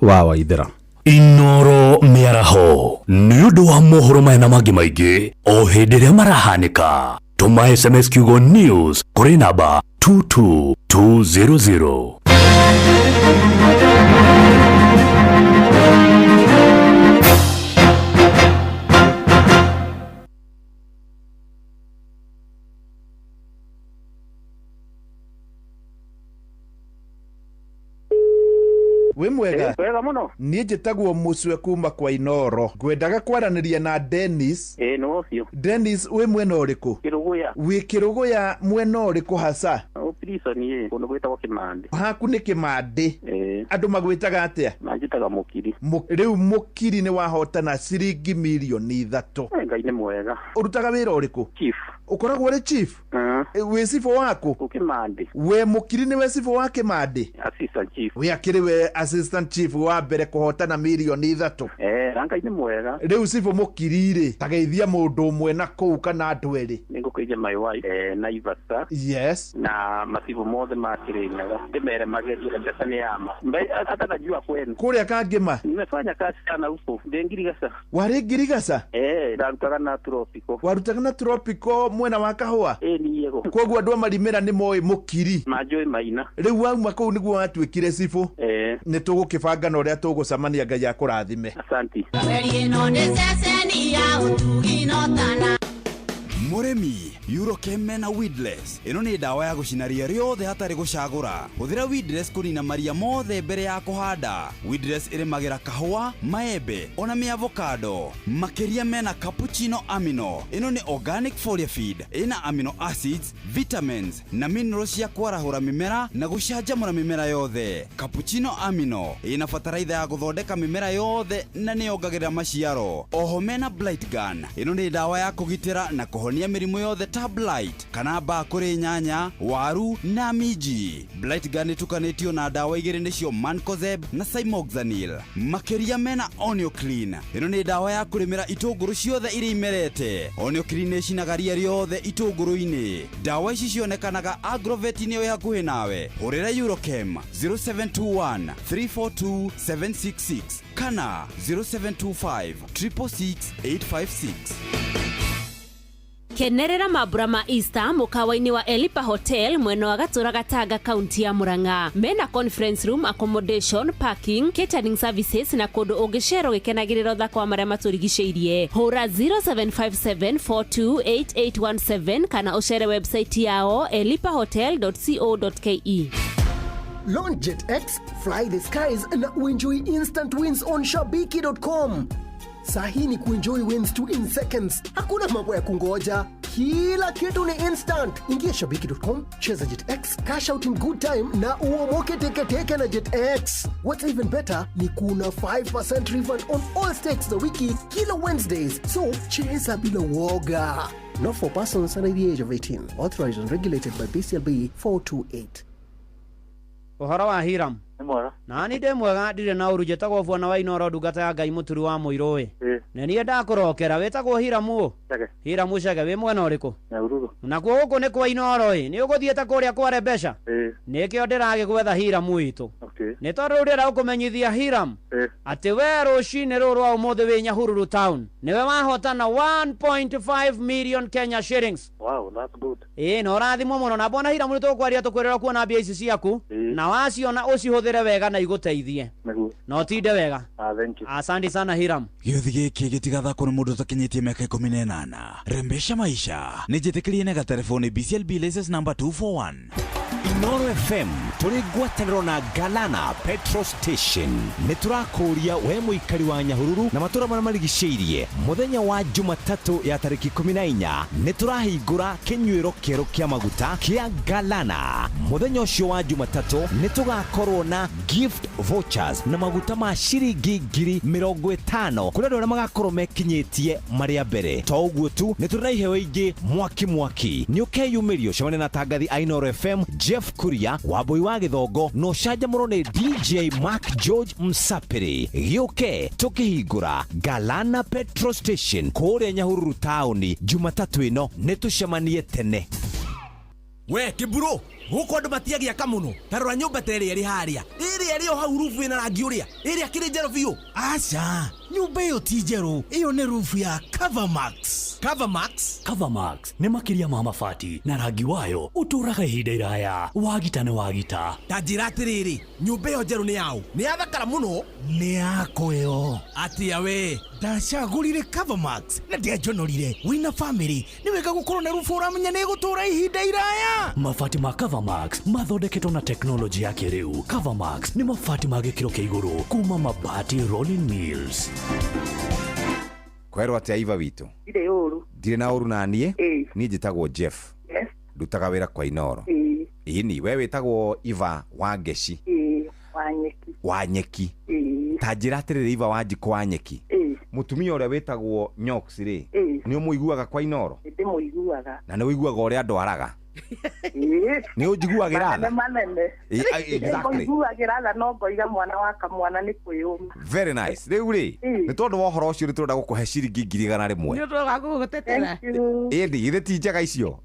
Wa Waithera. Inoro mĩaraho nĩ ũndũ wa mohoro maya na mangĩ maingĩ o hĩndĩ ĩrĩa marahanĩka. Tũma SMS kiugo news kũrĩ namba 22200. Wĩ mwega? Wega mũno. Niĩ njĩtagwo Mũcwe kuma kwa Inoro, ngwendaga kwaranĩria na Dennis. Ĩĩ nĩ ũcio. Dennis, wĩ mwena ũrĩkũ? Kĩrũgũya. Wĩ Kĩrũgũya mwena ũrĩkũ hasa? Ũprison ĩ kũndũ gwĩtagwo Kĩmandĩ. Haku nĩ Kĩmandĩ. Ĩĩ. Andũ magwĩtaga atĩa? Manjĩtaga Mũkiri. Rĩu Mũkiri nĩ wahotana ciringi mirioni 3. Ngai nĩ mwega. Ũrutaga wĩra ũrĩkũ? Chief. Ũkoragwo ũrĩ chief? Wĩ cibũ waku? Kĩmandĩ. We Mũkiri nĩwe cibũ wa Kĩmandĩ? Assistant chief. We akĩrĩ we assistant chief wa mbere kũhotana mirioni 3. Na Ngai nĩ mwega. Rĩu cibũ Mũkiri rĩ, tageithia mũndũ ũmwe na kũu kana andũ erĩ. Nĩ ngũkĩria my wife Naivasha. Yes. Na macibũ mothe ma Kĩrĩnyaga. Ndĩmere magerie mbeca nĩ yama. Hata najua kwenu. Kũrĩa Kangĩma? Nimefanya kazi sana huko. Ndĩ Ngirigaca. Warĩ Ngirigaca? Ndarutaga na Tropico. Warutaga na Tropico mwena wa Kahũa? Ĩĩ niĩ go. Koguo andũ a Marimĩra nĩ moĩ Mũkiri. Manjũĩ maina. Rĩu wauma kũu nĩguo watuĩkire cibũ. Nĩ tũgũkĩbanga na ũrĩa tũgũcemania, Ngai akũrathime. Asanti. Ĩno nĩ ceceni ya ũtugi no tana. Mũrĩmi, Eurochem mena Weedless. Ĩno nĩ ndawa ya gũcina ria rĩothe hatarĩ gũcagũra. Hũthĩra Weedless kũnina maria mothe mbere ya kũhanda. Weedless ĩrĩmagĩra kahũa, maembe ona mĩavocado. Makĩria mena Cappuccino Amino. Ĩno nĩ organic foliar feed ĩna amino acids, vitamins na minerals cia kwarahũra mĩmera na gũcanjamũra mĩmera yothe. Cappuccino Amino ĩna bataraitha ya gũthondeka mĩmera yothe na nĩyongagĩrĩra maciaro. Oho mena Blight Gun. Ĩno nĩ ndawa ya kũgitĩra na kũhonia mĩrimũ yothe ta blight kana mbaa kũrĩ nyanya, waru na minji. Blight Gun ĩtukanĩtio na ndawa igĩrĩ nĩcio Mancozeb na Cymoxanil. Makĩria mena Onioclean. Ĩno nĩ ndawa ya kũrĩmĩra itũngũrũ ciothe iria imerete. Onioclean nĩ ĩcinaga ria rĩothe itũngũrũ-inĩ. Ndawa ici cionekanaga agrovet-inĩ ĩ hakuhĩ nawe. Hũrĩra Eurochem 0721 342 766 kana 0725 666 856. Kenerera mambura ma Easter mũkawa-inĩ wa Elipa Hotel mwena wa Gatũra Gatanga, kaunti ya Murang'a. Mena conference room, accommodation, parking, catering services na kũndũ ũngĩcera ũgĩkenagĩrĩra ũthaka wa marĩa matũrigicĩirie. Hũra 0757428817 kana ũcere website yao elipahotel.co.ke. Launch Jet X, fly the skies na uenjoy instant wins on shabiki.com. Sahi ni kuenjoy wins tu in seconds. Hakuna mambo ya kungoja. Kila kitu ni instant. Ingia shabiki.com, cheza Jet X, cash out in good time na uomoke teketeke na Jet X. What's even better ni kuna 5% refund on all stakes za wiki kila Wednesdays. So cheza bila woga. Not for persons under the age of 18. Authorized and regulated by BCLB 428. Ũhoro wa Hiram? Nĩ mwega. Nani ndĩ mwega, ndirĩ na ũru. Njĩtagwo bwana wa Inoro, ndungata ya Ngai mũturi wa mũirũ ĩ. Nĩ niĩ ndakũrokera. Wĩtagwo Hiramu ũ? Chege. Hiramu Chege, wĩ mwena ũrĩkũ? Nyahururu. Nakuo gũkũ nĩ kwa Inoro ĩ, nĩ ũgũthiĩte kũrĩa kware mbeca? Ĩĩ. Nĩkĩo ndĩragĩgwetha Hiramu witũ. Okay. Nĩ tondũ rĩu ndĩrenda gũkũmenyithia Hiram Ĩĩ. atĩ we rũcinĩ rũrũ rwa ũmũthĩ wĩ Nyahururu town nĩwe wahotana 1.5 million Kenya shillings. Wow, that's good. Ĩĩ, na ũrathimwo mũno. Na bwana Hiramu, nĩ tũkwaria tũkwĩrĩra kuona mbia ici ciaku na waciona ũcihũthĩre wega na igũteithie. Nĩguo. Na ũtinde wega. Ah, thank you. Asante sana, Hiram. Gĩũthi gĩkĩ gĩtigathakwo nĩ mũndũ ũtakinyĩtie mĩaka 18. Rembesha maisha nĩ njĩtĩkĩrie na gatelefoni BCLB license number 241. Inoro FM tũrĩ ngwatanĩro na Galana Petrol Station nĩ tũrakũria we mũikari wa Nyahururu na matũra marĩa marigicĩirie, mũthenya wa Jumatatũ ya tarĩki 14 nĩ tũrahingũra kĩnyuĩro kĩerũ kĩa maguta kĩa Galana. Mũthenya ũcio wa Jumatatũ nĩ tũgakorwo na gift vouchers na maguta ma ciringi 50,000 kũrĩ andũ arĩa magakorwo mekinyĩtie marĩa mbere. To ũguo tu, nĩ tũrĩ na iheo ingĩ mwaki mwaki. Nĩ ũkeyumĩrio ũcemanie na tangathi a Inoro FM Jeff Kuria Wambui wa Gĩthongo na ũcanjamũrwo nĩ DJ Mark George Msapiri. Gĩũke tũkĩhingũra Galana Petrol Station kũrĩa Nyahururu taũni Jumatatũ ĩno. Nĩ tũcemanie tene. We kĩmburu. Gũkũ andũ matiagĩaka mũno. Ta rora nyũmba ta ĩrĩa ĩrĩ harĩa, ĩrĩa ĩrĩ o hau, rubu ĩna rangi ũrĩa, ĩrĩa kĩrĩ njerũ biũ. Aca, nyũmba ĩyo ti njerũ, ĩyo nĩ rubu ya Covermax. Covermax? Covermax nĩ makĩria ma mabati na rangi wayo ũtũũraga ihinda iraya. Wagita nĩ wagita. Ta njĩra atĩrĩrĩ, nyũmba ĩyo njerũ nĩ yaũ? Nĩ yathakara mũno. Nĩ yakwa ĩyo. Atĩa we? Ndacagũrire Covermax na ndianjonorire. Wĩna famĩlĩ nĩ wega gũkorwo na rubu ũramenya nĩ ĩgũtũũra ihinda iraya. Mabati ma Covermax mathondeketwo na teknolojĩ ya kĩrĩu. Covermax nĩ mabati ma gĩkĩro kĩa igũrũ kuma Mabati Rolling Mills. Kwerwo atĩa, Iva witũ? Ndirĩ ũru. Ndirĩ na ũru naniĩ. Ĩĩ. Niĩ njĩtagwo Jeff. Ndutaga wĩra kwa Inoro. Ĩni we wĩtagwo Iva wa Ngeci? Ĩĩ, wa nyeki. Wa Nyeki. Ĩĩ. Ta njĩra atĩrĩrĩ, Iva wa Njikũ wa Nyeki, mũtumia ũrĩa wĩtagwo Nyox rĩ, nĩ ũmũiguaga kwa Inoro? Nĩndĩmũiguaga. Na nĩ ũiguaga ũrĩa ndwaraga? Ĩĩ. Nĩ ũnjiguagĩra Manene tha? manene. Ĩ, exactly. Nĩngũiguagĩra tha, no ngoiga mwana wa kamwana nĩ kwĩyũma. Very nice. Rĩu rĩ, nĩ tondũ wa ũhoro ũcio nĩ tũrenda gũkũhe ciringi 100,000. Nĩ ũndũ wa gũgũtetera. Thank you. Ĩndĩ githĩ ti njega icio?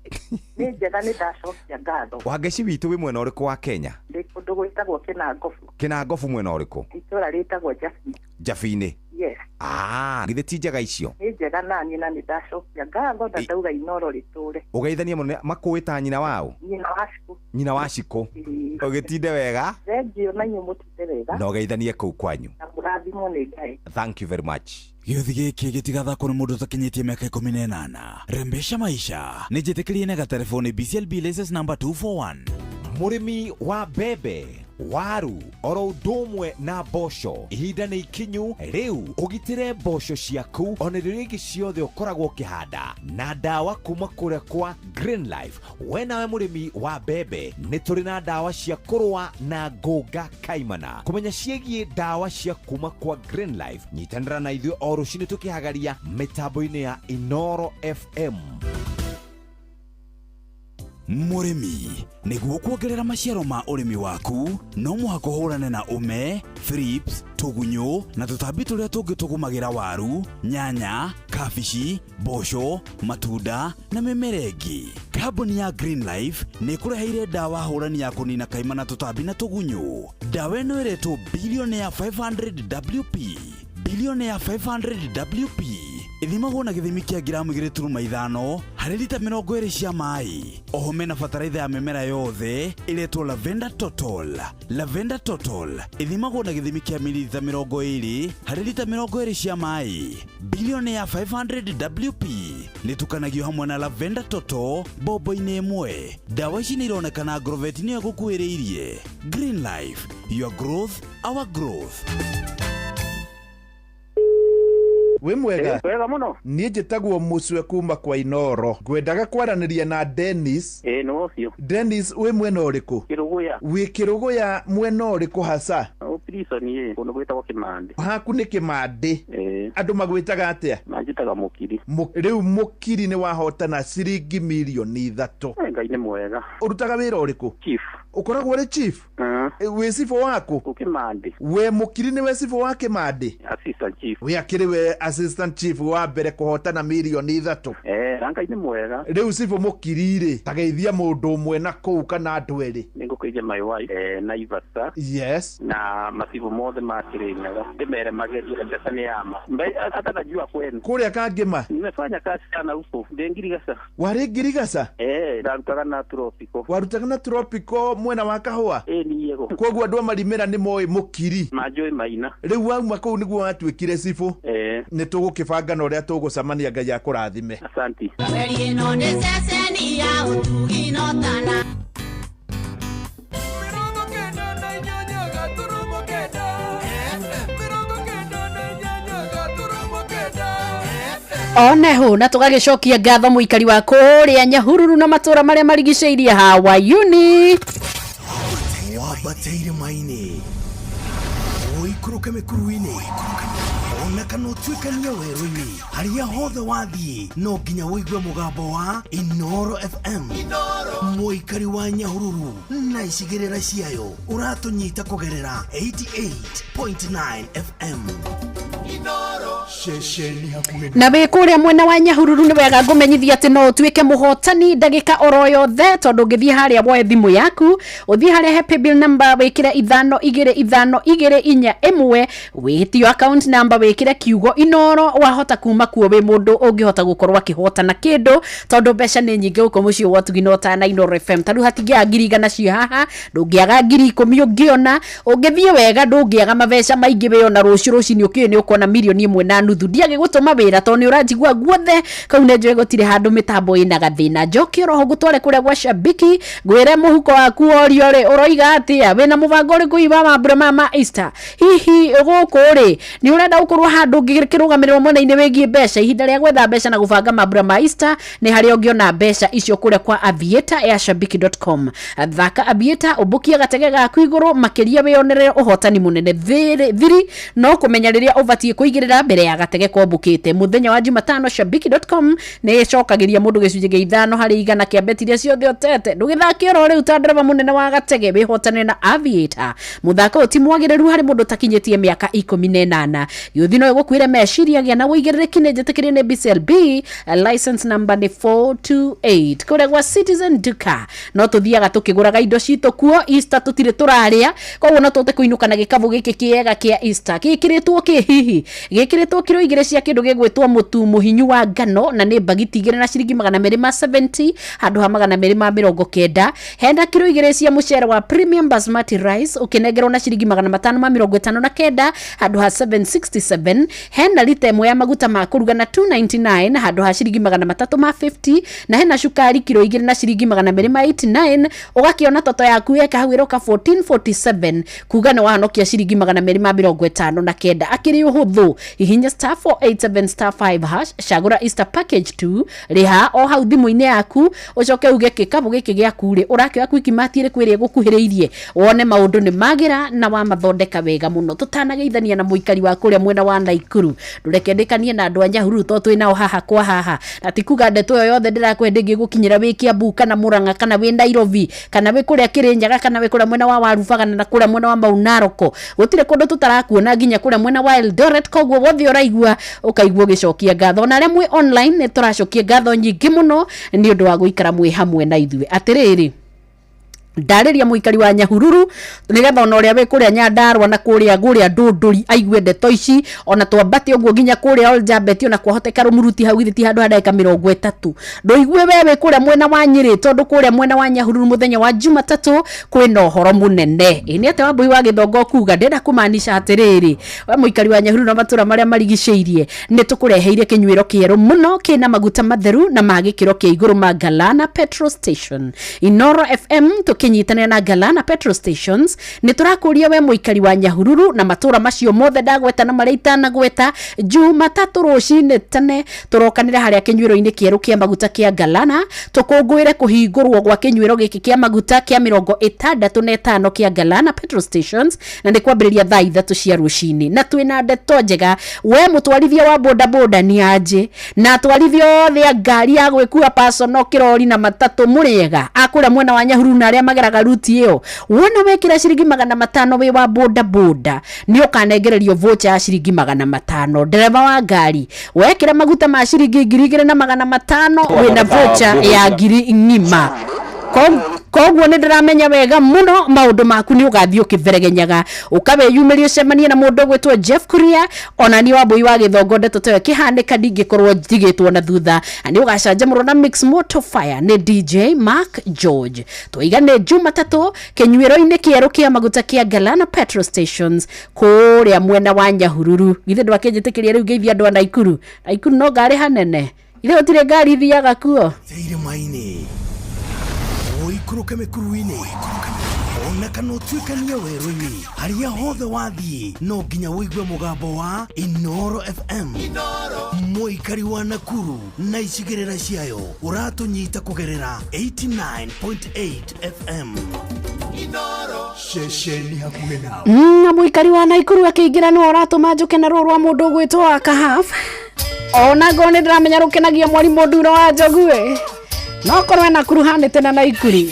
Nĩ njega, nĩ ndacokia ngatho. Wangeci witũ, wĩ mwena ũrĩkũ wa Kenya? Ndĩ kũndũ gwĩtagwo Kĩnangobu. Kĩnangobu mwena ũrĩkũ? Itũũra rĩtagwo Jabi. Njabi-inĩ? Yes. Ah, githĩ ti njega icio? Nĩ njega naniĩ, na nĩ ndacokia ngatho na ndauga Inoro rĩtũre. Ũgeithanie mũno. Makũĩ ta nyina wao? Nyina wa Cikũ. Nyina wa Cikũ. Ĩĩ. Ũgĩtinde wega. Thengiũ, na inyuĩ mũtinde wega. Na ũgeithanie kũu kwanyu. Na mũrathimwo nĩ Ngai. Thank you very much. Gĩũthi gĩkĩ gĩtigathakwo nĩ mũndũ ũtakinyĩtie mĩaka 18. Rembesha maisha nĩ njĩtĩkĩrie na gatelefoni BCLB license number 241. Mũrĩmi wa mbembe, waru oro ũndũ ũmwe na mboco, ihinda nĩ ikinyu rĩu ũgitĩre mboco ciaku ona irio iria ingĩ ciothe ũkoragwo ũkĩhanda na ndawa kuma kũrĩa kwa Green Life. We nawe mũrĩmi wa mbembe, nĩ tũrĩ na ndawa cia kũrũa na ngũnga kaimana. Kũmenya ciĩgiĩ ndawa cia kuma kwa Green Life, nyitanĩra na ithuĩ o rũcinĩ tũkĩhagaria mĩtambo-inĩ ya Inoro FM. Mũrĩmi, nĩguo kuongerera maciaro ma ũrĩmi waku no mũhaka ũhũrane na ũme, thrips, tũgunyũ na tũtambi tũrĩa tũngĩ tũgũmagĩra waru, nyanya, kabici, mboco, matunda na mĩmera ĩngĩ. Kambuni ya Green Life nĩ ĩkũreheire ndawa hũrani ya kũnina kaima na tũtambi na tũgunyũ. Ndawa ĩno ĩretwo Billionaire 500 WP. Billionaire 500 WP ithimagwo na gĩthimi kĩa ngiramu 2.5 harĩ lita 20 cia maĩ. Oho mena bataraitha ya mĩmera yothe ĩretwo Lavender Total. Lavender Total ithimagwo na gĩthimi kĩa mililita 20 harĩ lita 20 cia maĩ. Billionaire 500 WP nĩtukanagio hamwe na Lavender Total mbombo-inĩ ĩmwe. Ndawa ici nĩ ironekana Agrovet nĩyo ĩgũkuhĩrĩirie. Green Life, your growth, our growth. Wĩ mwega? Wega mũno. Niĩ njĩtagwo Mũcwe kuma kwa Inoro, ngwendaga kwaranĩria na Dennis. Ĩĩ, nĩ ũcio. Dennis, wĩ mwena ũrĩkũ? Kĩrũgũya. Wĩ Kĩrũgũya mwena ũrĩkũ hasa? Ũprison ĩ kũndũ gwĩtagwo Kĩmandĩ. Haku nĩ Kĩmandĩ? Ĩĩ. Andũ magwĩtaga atĩa? Manjĩtaga Mũkiri. Rĩu Mũkiri, nĩ wahotana ciringi 3 mirioni. Eh, Ngai nĩ mwega. Ũrutaga wĩra ũrĩkũ? Chief. Ũkoragwo ũrĩ chief? Wĩ cibũ waku? Kĩmandĩ. We Mũkiri nĩwe cibũ wa Kĩmandĩ? Assistant chief. We akĩrĩ we assistant chief wa mbere kũhotana 3 mirioni. Eh, na Ngai nĩ mwega. Rĩu cibũ Mũkiri rĩ, tageithia mũndũ ũmwe na kũu kana andũ erĩ. Nĩ ngũkĩria my wife Naivasha. Na macibũ mothe ma Kĩrĩnyaga ndĩmere magerie mbeca nĩ yama. Hata najua kwenu. Kũrĩa Kangĩma? Nimefanya kazi sana huko, ndĩ Ngirigaca. Warĩ Ngirigaca? Eh, ndarutaga na Tropico. Warutaga na Tropico mwena wa Kahũa? Ĩ niĩ. Koguo andũ a Marimĩra nĩ moĩ Mũkiri? Manjũĩ maina. Rĩu wauma kũu nĩguo watuĩkire cibũ? Eh. Nĩ tũgũkĩbanga na ũrĩa tũgũcemania. Ngai akũrathime. Asanti. Kweri ĩno nĩ ceceni ya ũtugi no tana. Oneho na tũgagĩcokia ngatho mũikari wa kũrĩa Nyahururu na matũra marĩa marigicĩirie hawayuni. Wambate irĩma-inĩ, ũikũrũke mĩkuru-inĩ, ona kana ũtuĩkanie werũ-inĩ, harĩa hothe wathiĩ no nginya ũigue mũgambo wa Inoro FM. Mũikari wa Nyahururu na icigĩrĩra ciayo, ũratũnyita kũgerera 88.9 FM. Ceceni hakuhĩ Na wĩ kũrĩa mwena wa Nyahururu, nĩ wega ngũmenyithia atĩ no ũtuĩke mũhotani ndagĩka oro yothe, tondũ ũngĩthiĩ harĩa woe thimũ yaku, ũthiĩ harĩa he paybill number, wĩkĩre 525241, wĩtio account number, wĩkĩre kiugo Inoro, wahota kuma kuo wĩ mũndũ ũngĩhota gũkorwo akĩhotana kĩndũ, tondũ mbeca nĩ nyingĩ gũkũ mũciĩ wa ũtugi no tana Inoro FM. Tarĩu hatingĩaga 100,000 ciĩ haha, ndũngĩaga 10,000 ũngĩona ũngĩthiĩ wega, ndũngĩaga mabeca maingĩ wĩona rũciũ rũcinĩ ũkĩũĩ nĩ ũkuona 1.5 million. Ndiagĩgũtũma wĩra tondũ nĩ ũranjigua guothe kau nĩ njũĩ gũtirĩ handũ mĩtambo ĩna gathĩna. Njoke oroho ngũtware kũrĩa gwa Shabiki, ngwĩre mũhuko waku worio rĩ ũroiga atĩa, wĩna mũbango ũrĩkũ hihi wa mambura maya ma Easter? Hihi gũkũ rĩ nĩ ũrenda gũkorwo handũ ũngĩkĩrũgamĩrĩrwo mwena-inĩ wĩgiĩ mbeca? Ihinda rĩa gwetha mbeca na gũbanga mambura ma Easter nĩ harĩa ũngĩona mbeca icio, kũrĩa kwa Aviator ya shabiki.com. Thaka Aviator, ũmbũkie gatege gaku igũrũ makĩria, wĩonerere ũhotani mũnene. Thiri no kũmenya rĩrĩa ũbatiĩ kũigĩrĩra mbere ya gatege kombũkĩte. Mũthenya wa Jumatano shabiki.com nĩ ĩcokagĩria mũndũ 5% kĩa beti iria ciothe ũtete. Ndũgĩthake oro rĩu ta ndereba mũnene wa gatege, wĩhotane na Aviator. Mũthako ũyũ ti mwagĩrĩru harĩ mũndũ ũtakinyĩtie mĩaka 18. Gĩũthi no ĩgũkuĩre meciria, gĩa na ũigĩrĩrĩki. Nĩ njĩtĩkĩrie nĩ BCLB, license number nĩ 428. Kũrĩa gwa Citizen Duka no tũthiaga tũkĩgũraga indo citũ kuo. Easter tũtirĩ tũrarĩa, koguo no tũhote kũinũka na gĩkabũ gĩkĩ kĩega kĩa Easter gĩkĩrĩtwo kĩ hihi gĩkĩrĩtwo kiro 2 cia kĩndũ gĩgwĩtwo mũtu mũhinyu wa ngano, na nĩ mbagiti 2 na ciringi 270 handũ ha 290. Hena kiro 2 cia mũcere wa premium basmati rice, ũkĩnengerwo na ciringi 559 handũ ha 767. Hena lita 1 ya maguta ma kũruga na 299 handũ ha ciringi 350, na hena cukari kiro 2 na ciringi 289. Ũgakĩona toto yaku yeka hau ĩroka 1447, kuga nĩ wahonokia ciringi 259. Akĩrĩ ũhũthũ, hihinya *487*5#, cagũra Easter package 2, rĩha o hau thimũ-inĩ yaku, ũcoke uge kĩkabũ gĩkĩ gĩaku rĩ ũrakĩoya Quickmart ĩrĩkũ ĩrĩa ĩgũkuhĩrĩirie, wone maũndũ nĩ magĩra na wamathondeka wega mũno. Tũtanageithania na mũikari wa kũrĩa mwena wa Naikuru, ndũreke ndĩkanie na andũ a Nyahururu tondũ twĩ nao haha kwa haha, na ti kuga ndeto ĩyo yothe ndĩrakũhe ndĩngĩgũkinyĩra wĩ Kiambu kana Murang'a kana wĩ Nairobi kana wĩ kũrĩa Kĩrĩnyaga kana wĩ kũrĩa mwena wa Warubagana na kũrĩa mwena wa Mau Naroko. Gũtirĩ kũndũ tũtarakuona, nginya kũrĩa mwena wa Eldoret. Koguo wothe ũraigua ũkaigua ũgĩcokia ngatho. Ona arĩa mwĩ online, nĩ tũracokia ngatho nyingĩ mũno nĩ ũndũ wa gũikara mwĩ hamwe na ithuĩ. Atĩrĩrĩ, ndarĩria mũikari wa Nyahururu nĩgetha ona ũrĩa wĩ kũrĩa Nyandarũa na kũrĩa kũrĩa Ndũndũri aigue ndeto ici, ona twambate ũguo nginya kũrĩa Oljabeti, ona kwahoteka Rũmuruti hau githĩ ti handũ ha ndagĩka 30. Ndũigue we wĩ kũrĩa mwena wa Nyĩrĩ, tondũ kũrĩa mwena wa Nyahururu mũthenya wa Jumatatũ kwĩna ũhoro mũnene. Ĩ nĩ atĩa Wambui wa Gĩthongo kuga? Ndĩrenda kũmaanisha atĩrĩrĩ, we mũikari wa Nyahururu na matũra marĩa marigicĩirie, nĩ tũkũreheire kĩnyuĩro kĩerũ mũno kĩna maguta matheru na ma gĩkĩro kĩa igũrũ ma Galana Petrol Station. Inoro FM tũkĩnyitanĩra na Galana Petrol Stations nĩ tũrakũria we mũikari wa Nyahururu na matũra macio mothe ndagweta na marĩa itanagweta, Jumatatũ rũcinĩ tene tũrokanĩra harĩa kĩnyuĩro-inĩ kĩerũ kĩa maguta kĩa Galana, tũkũngũĩre kũhingũrwo gwa kĩnyuĩro gĩkĩ kĩa maguta kĩa 65 kĩa Galana Petrol Stations, na nĩ kwambĩrĩria thaa 3 cia rũcinĩ. Na twĩna ndeto njega, we mũtwarithia wa bodaboda nĩ anjĩ na atwarithia othe a ngari ya gwĩkua personal, kĩrori na matatũ, mũrĩega akũrĩa mwena wa Nyahururu na arĩa mageraga ruti ĩyo. Wona wekĩra ciringi 500 wĩ wa bodaboda, nĩ ũkanengererio voucher ya ciringi 500. Ndereba wa ngari, wekĩra maguta ma ciringi 2500, wĩna voucher ya 1000 ng'ima. Koguo nĩ ndĩramenya wega mũno maũndũ maku nĩ ũgathiĩ ũkĩberegenyaga, ũkawĩyumĩria ũcemanie na mũndũ ũgwĩtwo Jeff Kuria. Ona niĩ Wambui wa Gĩthongo, ndeto ta ĩyo ĩkĩhanĩka ndingĩkorwo ndigĩtwo na thutha, na nĩ ũgacanjamũrwo na Mix Moto Fire nĩ DJ Mark George. Twaiga nĩ Jumatatũ kĩnyuĩro-inĩ kĩerũ kĩa maguta kĩa Galana Petrol Stations kũrĩa mwena wa Nyahururu. Githĩ ndwakĩnjĩtĩkĩria rĩu ngeithia andũ a Naikuru? Naikuru no ngarĩ hanene, ithe gũtirĩ ngari ithiaga kuo. Irĩma-inĩ, ũikũrũke mĩkuru-inĩ, ona kana ũtuĩkanie werũ-inĩ, harĩa hothe wathiĩ no nginya ũigue mũgambo wa Inoro FM. Mũikari wa Nakuru na icigĩrĩra ciayo, ũratũnyita kũgerera 89.8 FM, ceceni hakuhĩ nawe. Na mũikari wa Naikuru akĩingĩra nĩwe ũratũma njũke na rũũ rwa mũndũ ũgwĩtwo wa Kahaf, ona ngorwo nĩ ndĩramenya rũkenagia mwarimũ Nduro wa Njogue, no korwo ena kuruhanĩte na Naikuru.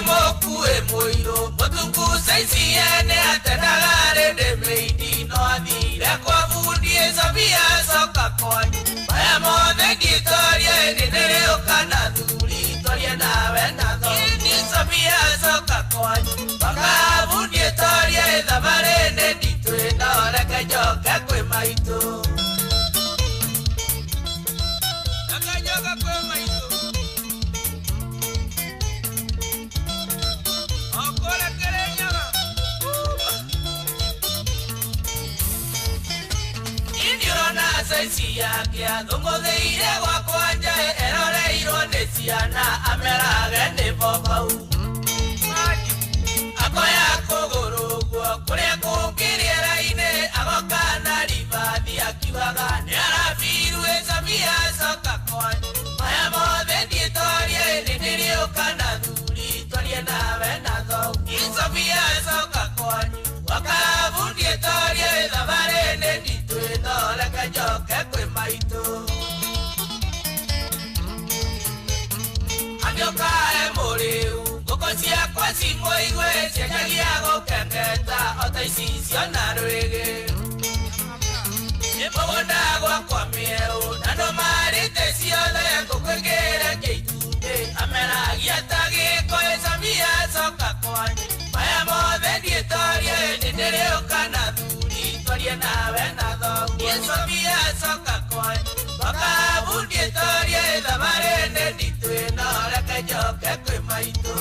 Mũkuĩ mũirũ mũtuku caiciene atenaga rĩndĩ mĩindi no athire kwa bundi ĩcabia coka kwanyu maya mothe ngĩtoria ĩndĩ nĩrĩũka na thuri twarie nawe na thoni ĩcabia coka kwanyu makabundi ĩtoria ĩthabarĩ nĩ nditũ ĩno reke njoke kwĩ maitũ. Yake athũngũthĩire gwakwa nja eroreirwo nĩ ciana amerage nĩ bobau akoya kũgũrũ guo kũrĩa kũngĩ rĩera-inĩ agoka na ribathi akiugaga nĩ arabiru ĩcabia coka kwanyu maya mothe ndiĩtoria ĩndĩ ndĩrĩũka na thuri twarie nawe na thou icabia coka kwanyu wakabu ndiĩtoria ĩthabarĩ nĩ nditũ ĩno reke njoke kwĩ maitũ. Angĩũkae mũrĩu ngũkũ ciakwa cimũigue cianjagia gũkengeta o ta ici ciona rwĩgĩ mũgũnda gwakwa mĩeũ na ndũmarĩte ciothe ngũkũ ĩngĩrekia itumbĩ ameragia ta gĩko ĩcabia coka kwanyu maya mothe ndiĩtoria ĩndĩ ndĩrĩũka na thuri twarie nawe na thoguo ĩcabia coka kwanyu wakabu ndiĩtoria ĩthabarĩ nĩ nditũ ĩno reke njoke kwĩ maitũ.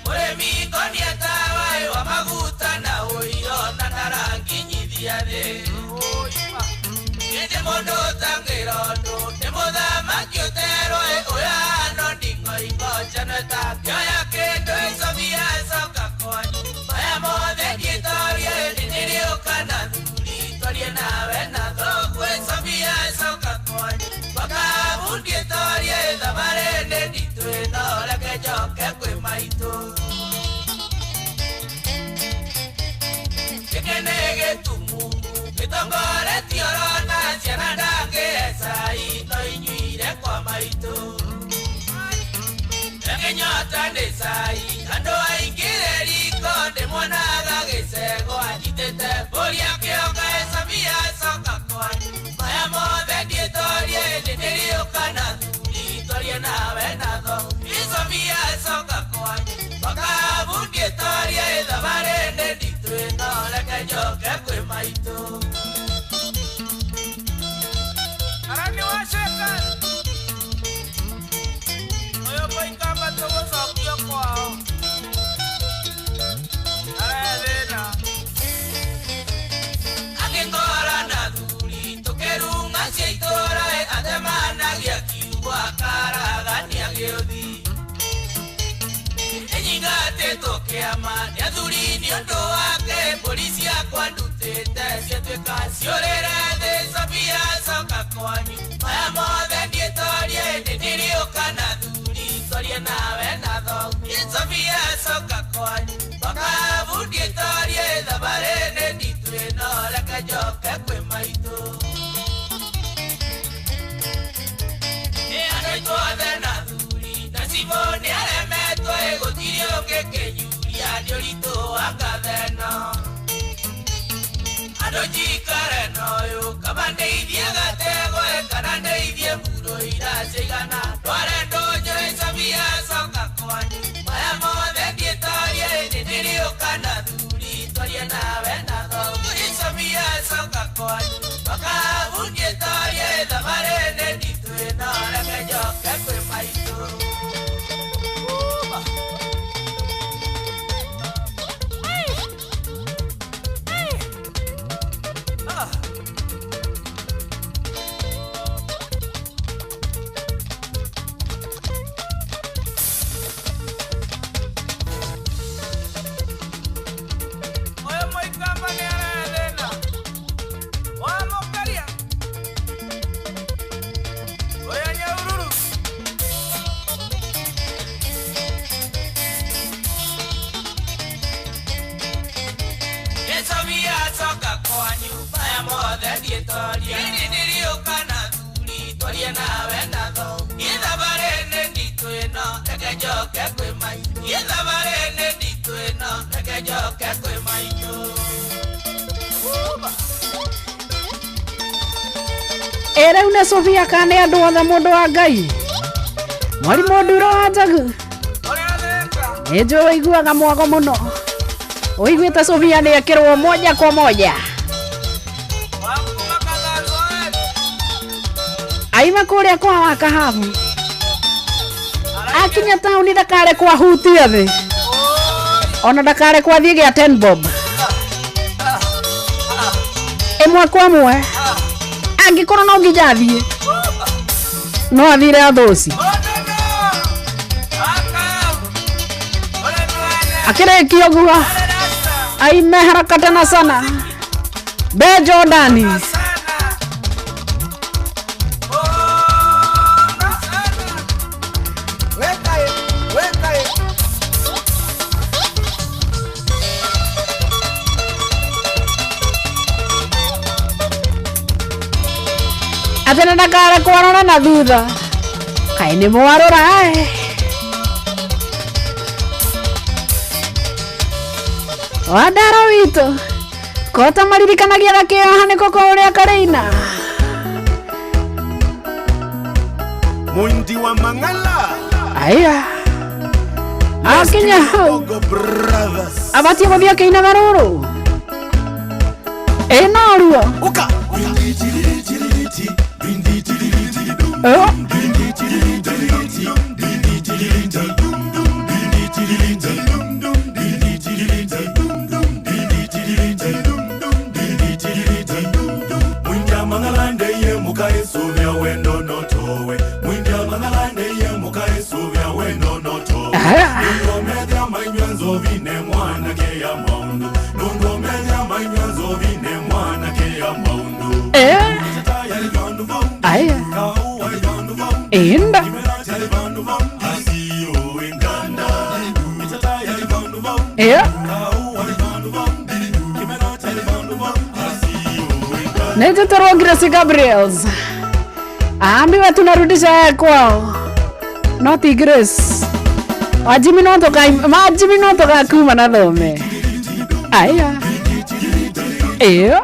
Mũrĩmi ngonia tawa wa maguta na ũiro na ndaranginyithia thĩ ĩndĩ mũndũ ũtangĩra ũndũ nĩ mũthamaki ũterwo ũyũ no nding'oingo njano ĩtangĩoya kĩndũ ĩcobia coka kwanyu maya mothe ndiĩtoria ĩndĩ nĩrĩũka na thuri twarie nawe na thoguo ĩcobia coka kwanyu wakabu ndiĩtoria ĩthabarĩ nĩ nditũ ĩno reke njoke kwĩ maitũ. Gĩkĩ nĩ gĩtumumu gĩtongoretie orona ciana ndangĩhe cai no inyuire kwa maitũ Nyota nĩ cai andũ aingĩre riko ndĩmuonaga gĩcego anyitĩte mbũri akĩoka ĩcabia coka kwanyu maya mothe ndiĩtoria ĩndĩ ndĩrĩũka na thuri twarie nawe na tho icabia coka kwanyu wakabu ndiĩtoria ĩthabarĩ nĩ nditũ ĩno reke njoke kwĩ maitũ. Arani wa cekani ũyũ mũikamba tũgũcokio kwao arethĩna akĩngora na thuri tũkĩrung'a cia itũra atemanagia kiugo akaragania gĩũthi ĩnyingatĩtwo kĩama nĩ athuri nĩ ũndũ wake mbũri ciakwa ndutĩte ciatuĩka ciũrĩre thĩ cobia coka kwanyu maya mothe ndiĩtoria ĩndĩ ndĩrĩũka na thuri twarie nawe na thoguo icobia coka kwanyu wakabu ndiĩtoria ĩthabarĩ nĩ nditũ ĩno reke njoke kwĩ maitũ. Andũ aitũ othe na thuri na cibũ nĩ aremetwo ĩgũtirĩ ũngĩ kĩnyuria nĩ ũritũ wa ngatheno andũ njikare noyũ kaba ndeithie gategwa kana ndeithie mburo ira ciigana ndware ndũnyũ ĩcabia coka kwanyu maya mothe ndiĩtoria ĩndĩ ndĩrĩũka na thuri twarie nawe na thoguo ĩcabia coka kwanyu wakabu ndiĩtoria ĩthabarĩ nĩ nditũ ĩno reke njoke kwĩ maitũ. Ndietoria Ndirioka na thuri twarie nawe na tho Githabarĩ nĩ nditũ ĩno reke njoke kwĩ maitũ Githabarĩ nĩ nditũ ĩno reke njoke kwĩ maitũ. Ĩrĩu nĩ Sofia kana nĩ andũ othe mũndũ wa Ngai mwarimũ Nduro wa Njagu nĩ njũĩ ũiguaga mwago mũno ũiguĩte Sofia nĩ ekĩrwo moja kwa moja aima kũrĩa kwa Wakahabu akinya taũni ndakarekwo ahutie thĩ ona ndakarekwo athiĩ gĩa 10 bob ĩmwe kwa ĩmwe angĩkorwo no nginya athiĩ no athire athũci akĩrĩkia ũguo aime haraka tena sana be Jordani. Atĩ ndakarekwo arora na thutha kaĩ nĩ mwarora ĩ Wandaro witũ kota maririkanagia na kĩoha nĩko kũrĩa Karĩina Muindi wa Mangala aya akinya hau abatiĩ gũthiĩ akĩinaga rũrũ ĩ no ruo Inda Nĩtũtũrwo Grace Gabriels ambiwe tunarudisha kwao no ti Grace wajimi no majimi no tũgakuma na thome aya ĩyo.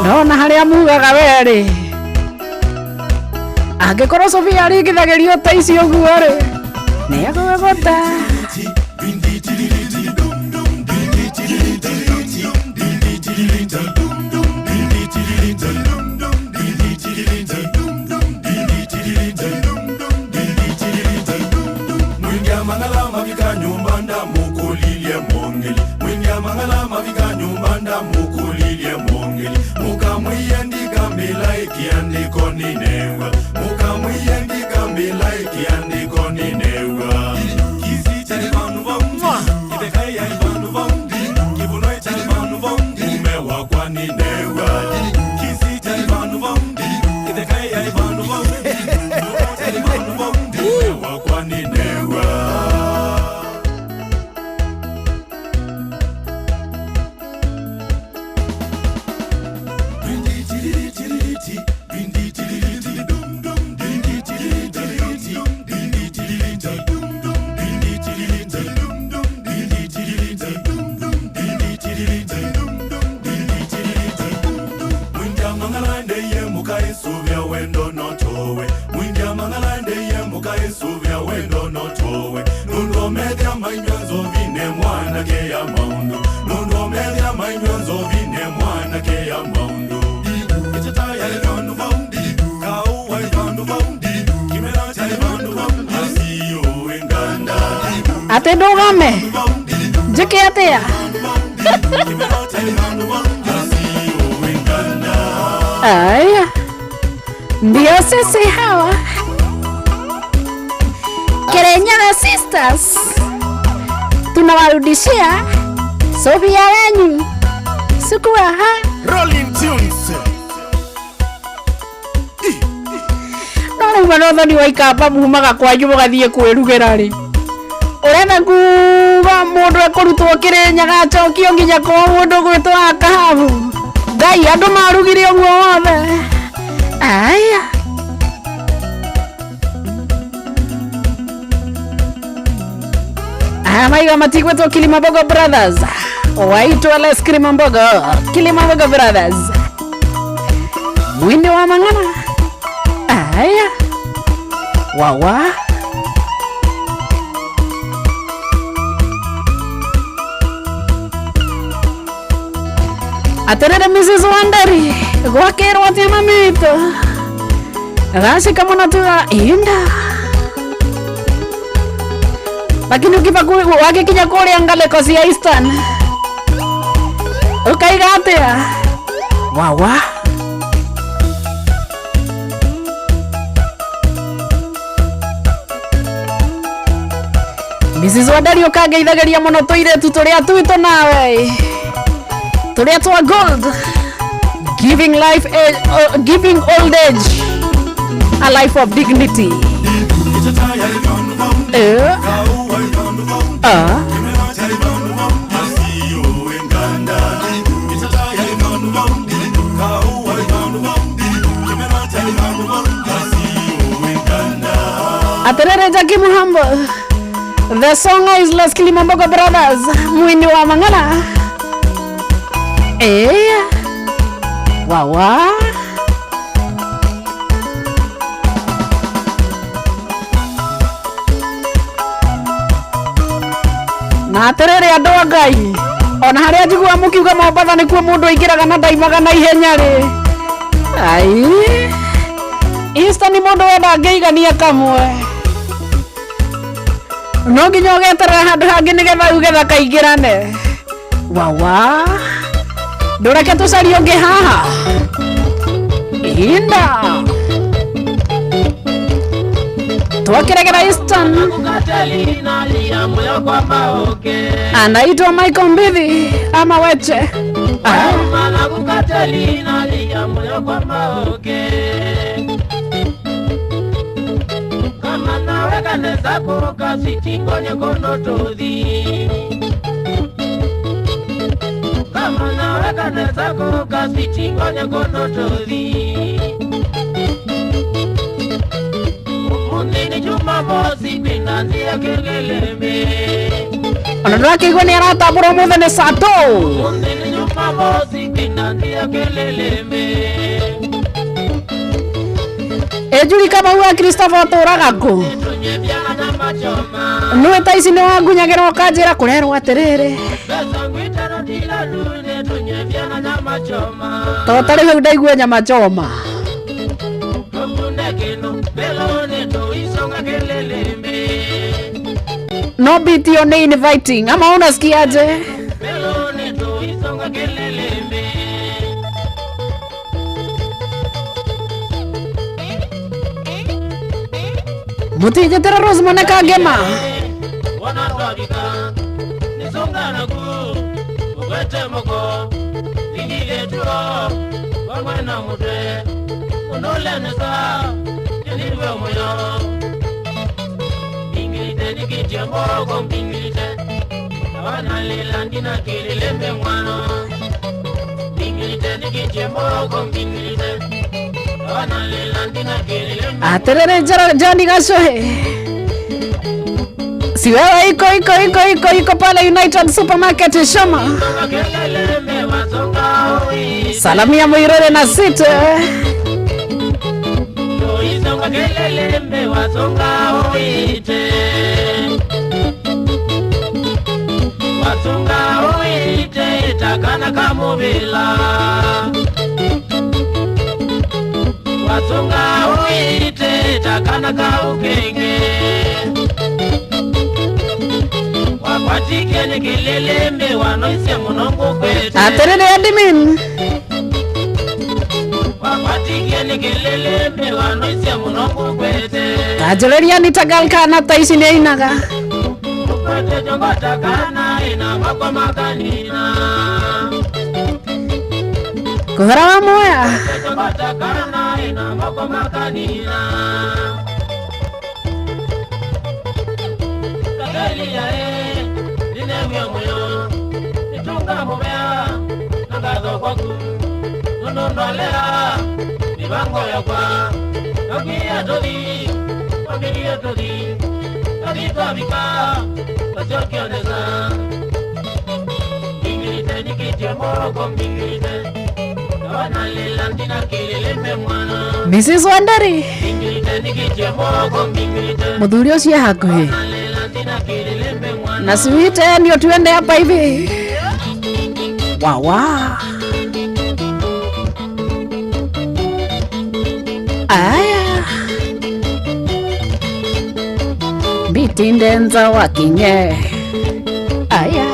Nona harĩa mugaga werĩ angĩkorwo Sofia aringithagĩrio ta ici ũguo rĩ nĩ egũgũta. Ate ndũgame njĩke atĩa? Aya, ndio sisi hawa Kirinyaga Sisters tunawarudishia Sofia wenyu sukua ha Rolling Tunes. No rĩu manothoni wa ikamba mumaga kwanyu mũgathiĩ kwĩrugĩra rĩ, ũrenda kuga mũndũ ekũrutwo Kĩrĩnyaga acokio nginya kwa mũndũ gwĩtwo Akahabu? Ngai, andũ marugire ũguo wothe. Aya, aya maiga matigwĩtwo Kilimambogo Brothers, waitwa Les Kilimambogo, Kilimambogo Brothers, mwini wa mang'ana. Aya, wawa aterere Mrs. Wanderi gwakirwo atia mamito gacika muno tua inda, lakini wagikinya kuria ngaleko cia Eastern ukaiga atia? Wawa Mrs. Wanderi ukangeithageria muno tuiretu turia twitũ nawe turia twa gold, giving life giving old age a life of dignity. Aterere Jackie Muhambo, the song is Les Kilimambogo Brothers, mwini wa mang'ana. Wawa na aterere andũ a Ngai, ona harĩa njiguaga mũkiuga Mombatha nĩkuo mũndũ aingĩraga na ndaimaga na ihenya rĩ, ai Eastern mũndũ wenda angĩigania kamwe no nginya ũgeterera handũ hangĩ nĩgetha uge thakaingĩrane. Wawa ndũreke tũcarie ũngĩ haha inda twakiregera Eastern. Anaitwa Michael Mbithi ama Weche. Ona ndũrakĩigua nĩ aratambũra ũmũthĩ nĩ Sato. Ejuri kama huwa Christopher atũraga kũ? Nĩwe ta ici nĩ wangunyagĩra ũkanjĩra kũrerwo atĩrĩrĩ, to tarĩ hau ndaigua nyama choma. No beat your name inviting ama unasikiaje? Mutijetera Rose Moneka Ngema. Aterere Johnny Gacohe. Si wewe iko iko iko iko iko pale United Supermarket Shoma. Salamia Muirore na site. Atiriri admin. Tajoreria nitagal kana ta ici nĩ ainaga. Kũhora wa moya. Mrs. Wandari muthuri ũcio e hakuhĩ na sweet ndio tuende hapa hivi wawa. Aya bitindenza wakinye aya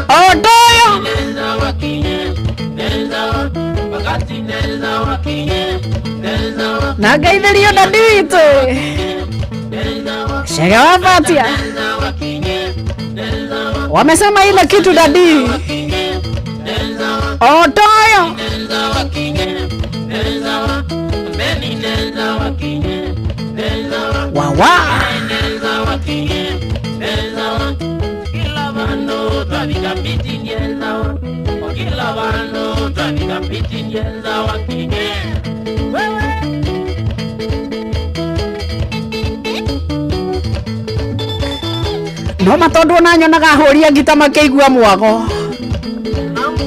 Odoyo na ngeithĩrio dadi witũ Shega wapatia wamesema ile kitu dadi Odoyo wawa no matondu ona nyonaga ahũri a ngita makĩigua mwago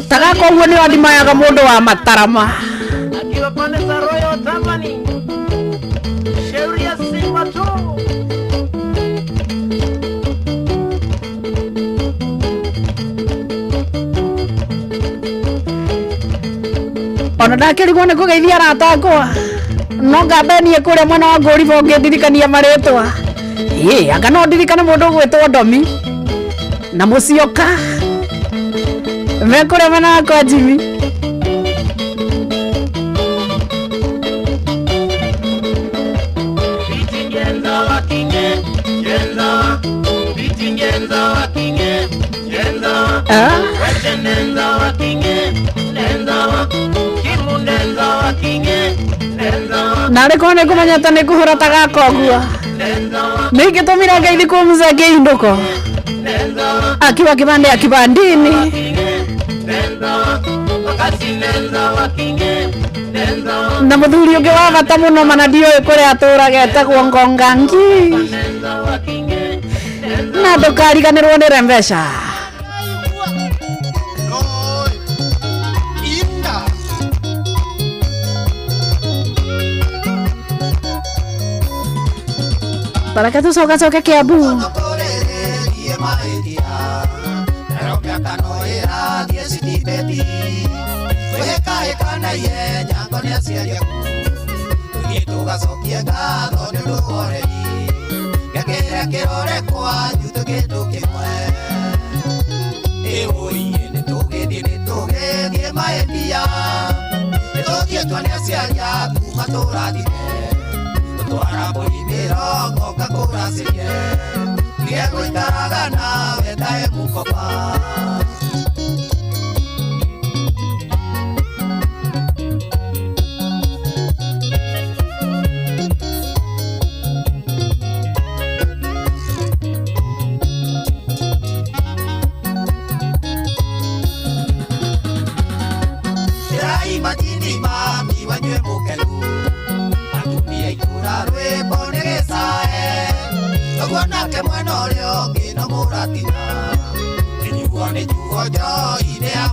tagaka ũguo nĩ andimayaga mũndũ wa matarama. Ona ndakĩrigwo nĩ kũgeithia arata akwa no ngambe niĩ kũrĩa mwena wa ngũriba ũngĩndirikania marĩtwa. Ĩ anga no ndirikane mũndũ ũgwĩtwo Ndomi na Mũcioka me kũrĩa mwena wakwa Jimmy. Narĩ korwo nĩ kũmenya ta nĩ kũhũra ta gaka ũguo nĩingĩtũmire ngeithi kwĩ mzee Kĩindũko akiwa kibande ya kibandini. Na mũthuri ũngĩ wa bata mũno mana ndiũĩ kũrĩa atũraga etagwo Ngongangi na ndũkariganĩrwo nĩ Rembeca. Baraka tucoka Kiambu.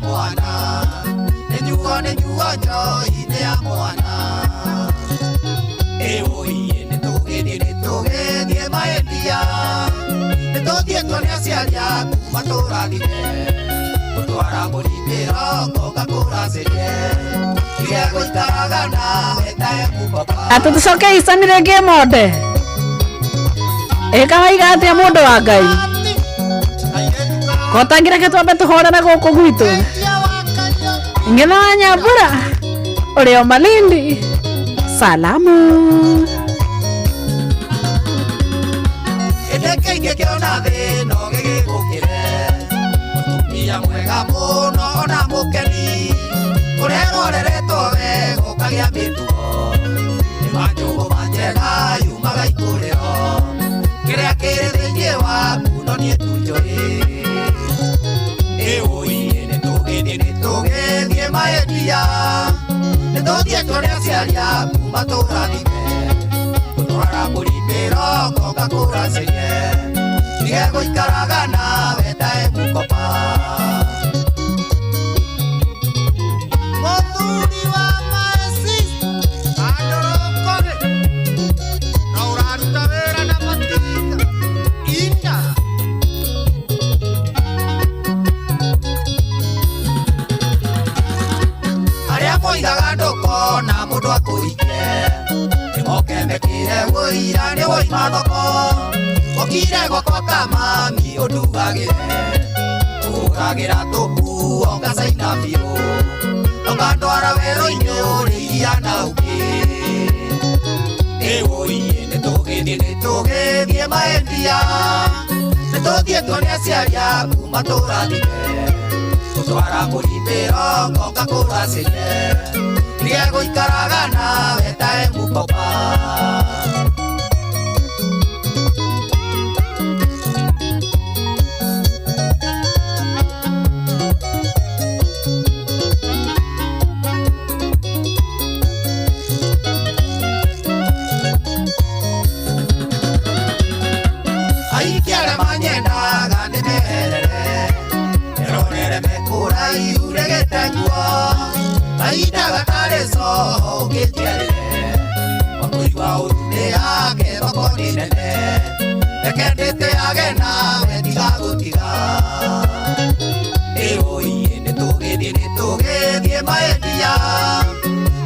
Mwana. Ndũkarigwo nĩ nyuo njohi-inĩ ya mwana. Ĩũiĩ nĩtũgĩthiĩ nĩtũgĩthiĩ maendia. Nĩtũthiĩ tuone aciari aku matũrathime. Gũtwara mbũri mĩrongo ngakũracĩrie. Tige gũikaraga nawe ta ĩmũkoba. Atĩ tũcoke icani rĩngĩ monde. Ĩ kawaiga atĩa mũndũ wa Ngai? Kotangĩreke twambe tũhorere gũkũ gwitũ. Ng'etha wa Nyambura ũrĩ o Malindi. Salamu. Ĩndĩ kĩingĩ kĩona thĩ no gĩgĩgũkĩre. Mũtumia mwega mũno ona mũkeni. Kũrerwo ũreretwo wega ũkagĩa mĩtugo. Nĩ manjũgũma njega yumaga ikũrĩro. Kĩrĩa kĩrĩ thĩinĩ waku no niĩ tu njũĩ. Ĩũiĩ nĩtũgĩthiĩ nĩtũgĩthiĩ maendia. Nĩtũthiĩ tuone aciari aku matũrathime. Gũtwara mbũri mĩrongo ngakũracĩrie. Tige gũikaraga nawe ta ĩmũkoba. Mũthuri wa my sister, andorokore. Na ũraruta wĩra na matinga. Inda. Arĩa moigaga ndũkona mũndũ akũhikie. Nĩmoke mekĩre ũira nĩ woima thoko. Ũkire gwakwa kamami ũndugagĩre. Ũgagĩra tũkuo ngacaina biũ. Ũkandwara werũ-inĩ ũrĩ iria na ũkĩ. Ĩũiĩ nĩtũgĩthiĩ nĩtũgĩthiĩ maendia. Nĩtũthiĩ tuone aciari aku matũrathime. Gũtwara mbũri mĩrongo ngakũracĩrie. Tige gũikaraga nawe ta ĩmũkoba. Aiki arĩa manyendaga nĩmeherere. Ndĩronere mekũraihu regete nguo. Kahinda gatarĩ coho ũngĩnjiarĩre. Wakũigua ũru nĩ yake thoko nĩ nene. Reke ndĩtĩage nawe ndigagũtiga. Ĩũiĩ nĩtũgĩthiĩ nĩtũgĩthiĩ maendia.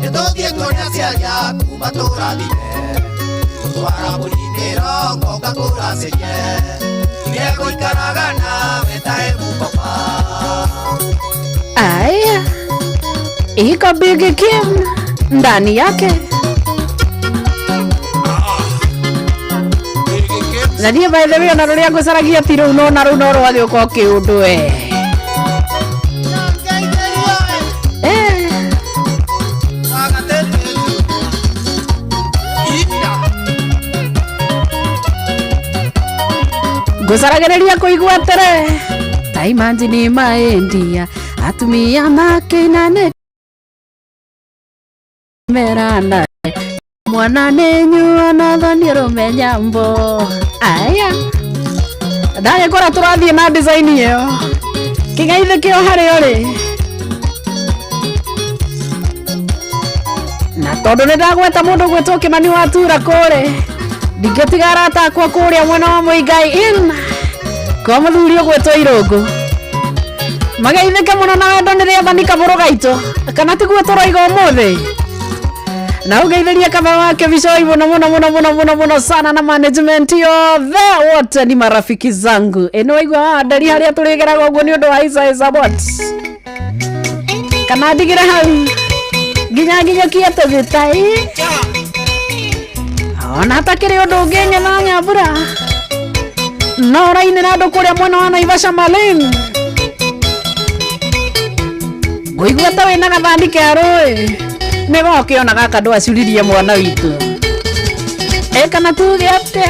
Nĩtũthiĩ tuone aciari aku matũrathime. Gũtwara mbũri mĩrongo ngakũracĩrie. Tige gũikaraga nawe ta ĩmũkoba. Aya, iko Big Kim ndani yake. Na niĩ by the way ona rũrĩa ngũcaragia ti rũu no na rũu no rwagĩũka o kĩũndũ we. Ngũcaragĩrĩria kũigua atĩrĩ ta imagine maendia atumia makĩina nĩ merana mwana nĩ nyua na thoni rũmenya mbo. Aya, ndagĩkora tũrathiĩ na design ĩyo kĩgeithĩkĩo harĩa ũrĩ. Na tondũ nĩ ndagweta mũndũ gwĩtwo Kĩmani wa Tura kũrĩ ndingĩtiga arata akwa kũrĩa mwena wa Muigai Inn kwa mũthuri ũgwĩtwo Irũngũ. Mageithĩke mũno na wendo nĩ rĩathani kabũrũ gaitũ kana tiguo tũroiga ũmũthĩ. Na ũgeithĩrie kaba wake Bicoi mũno mũno mũno mũno mũno mũno sana na management yothe wote ni marafiki zangu. Ĩ nĩwaigua wa nderi harĩa tũrĩgeraga ũguo nĩ ũndũ wa Isa Isa what? Kana ndigĩre hau nginya nginyũkie tũgĩtai. Ona hatakĩrĩ ũndũ ũngĩ ng'etha Nyambura no ũrainĩra andũ kũrĩa mwena wa Naivasha Malin. Ngũigua ta wĩna gathani kerũ ĩ. Nĩwe ũkĩona gaka ndwacuririe mwana witũ. Ĩ kana tuge atĩa?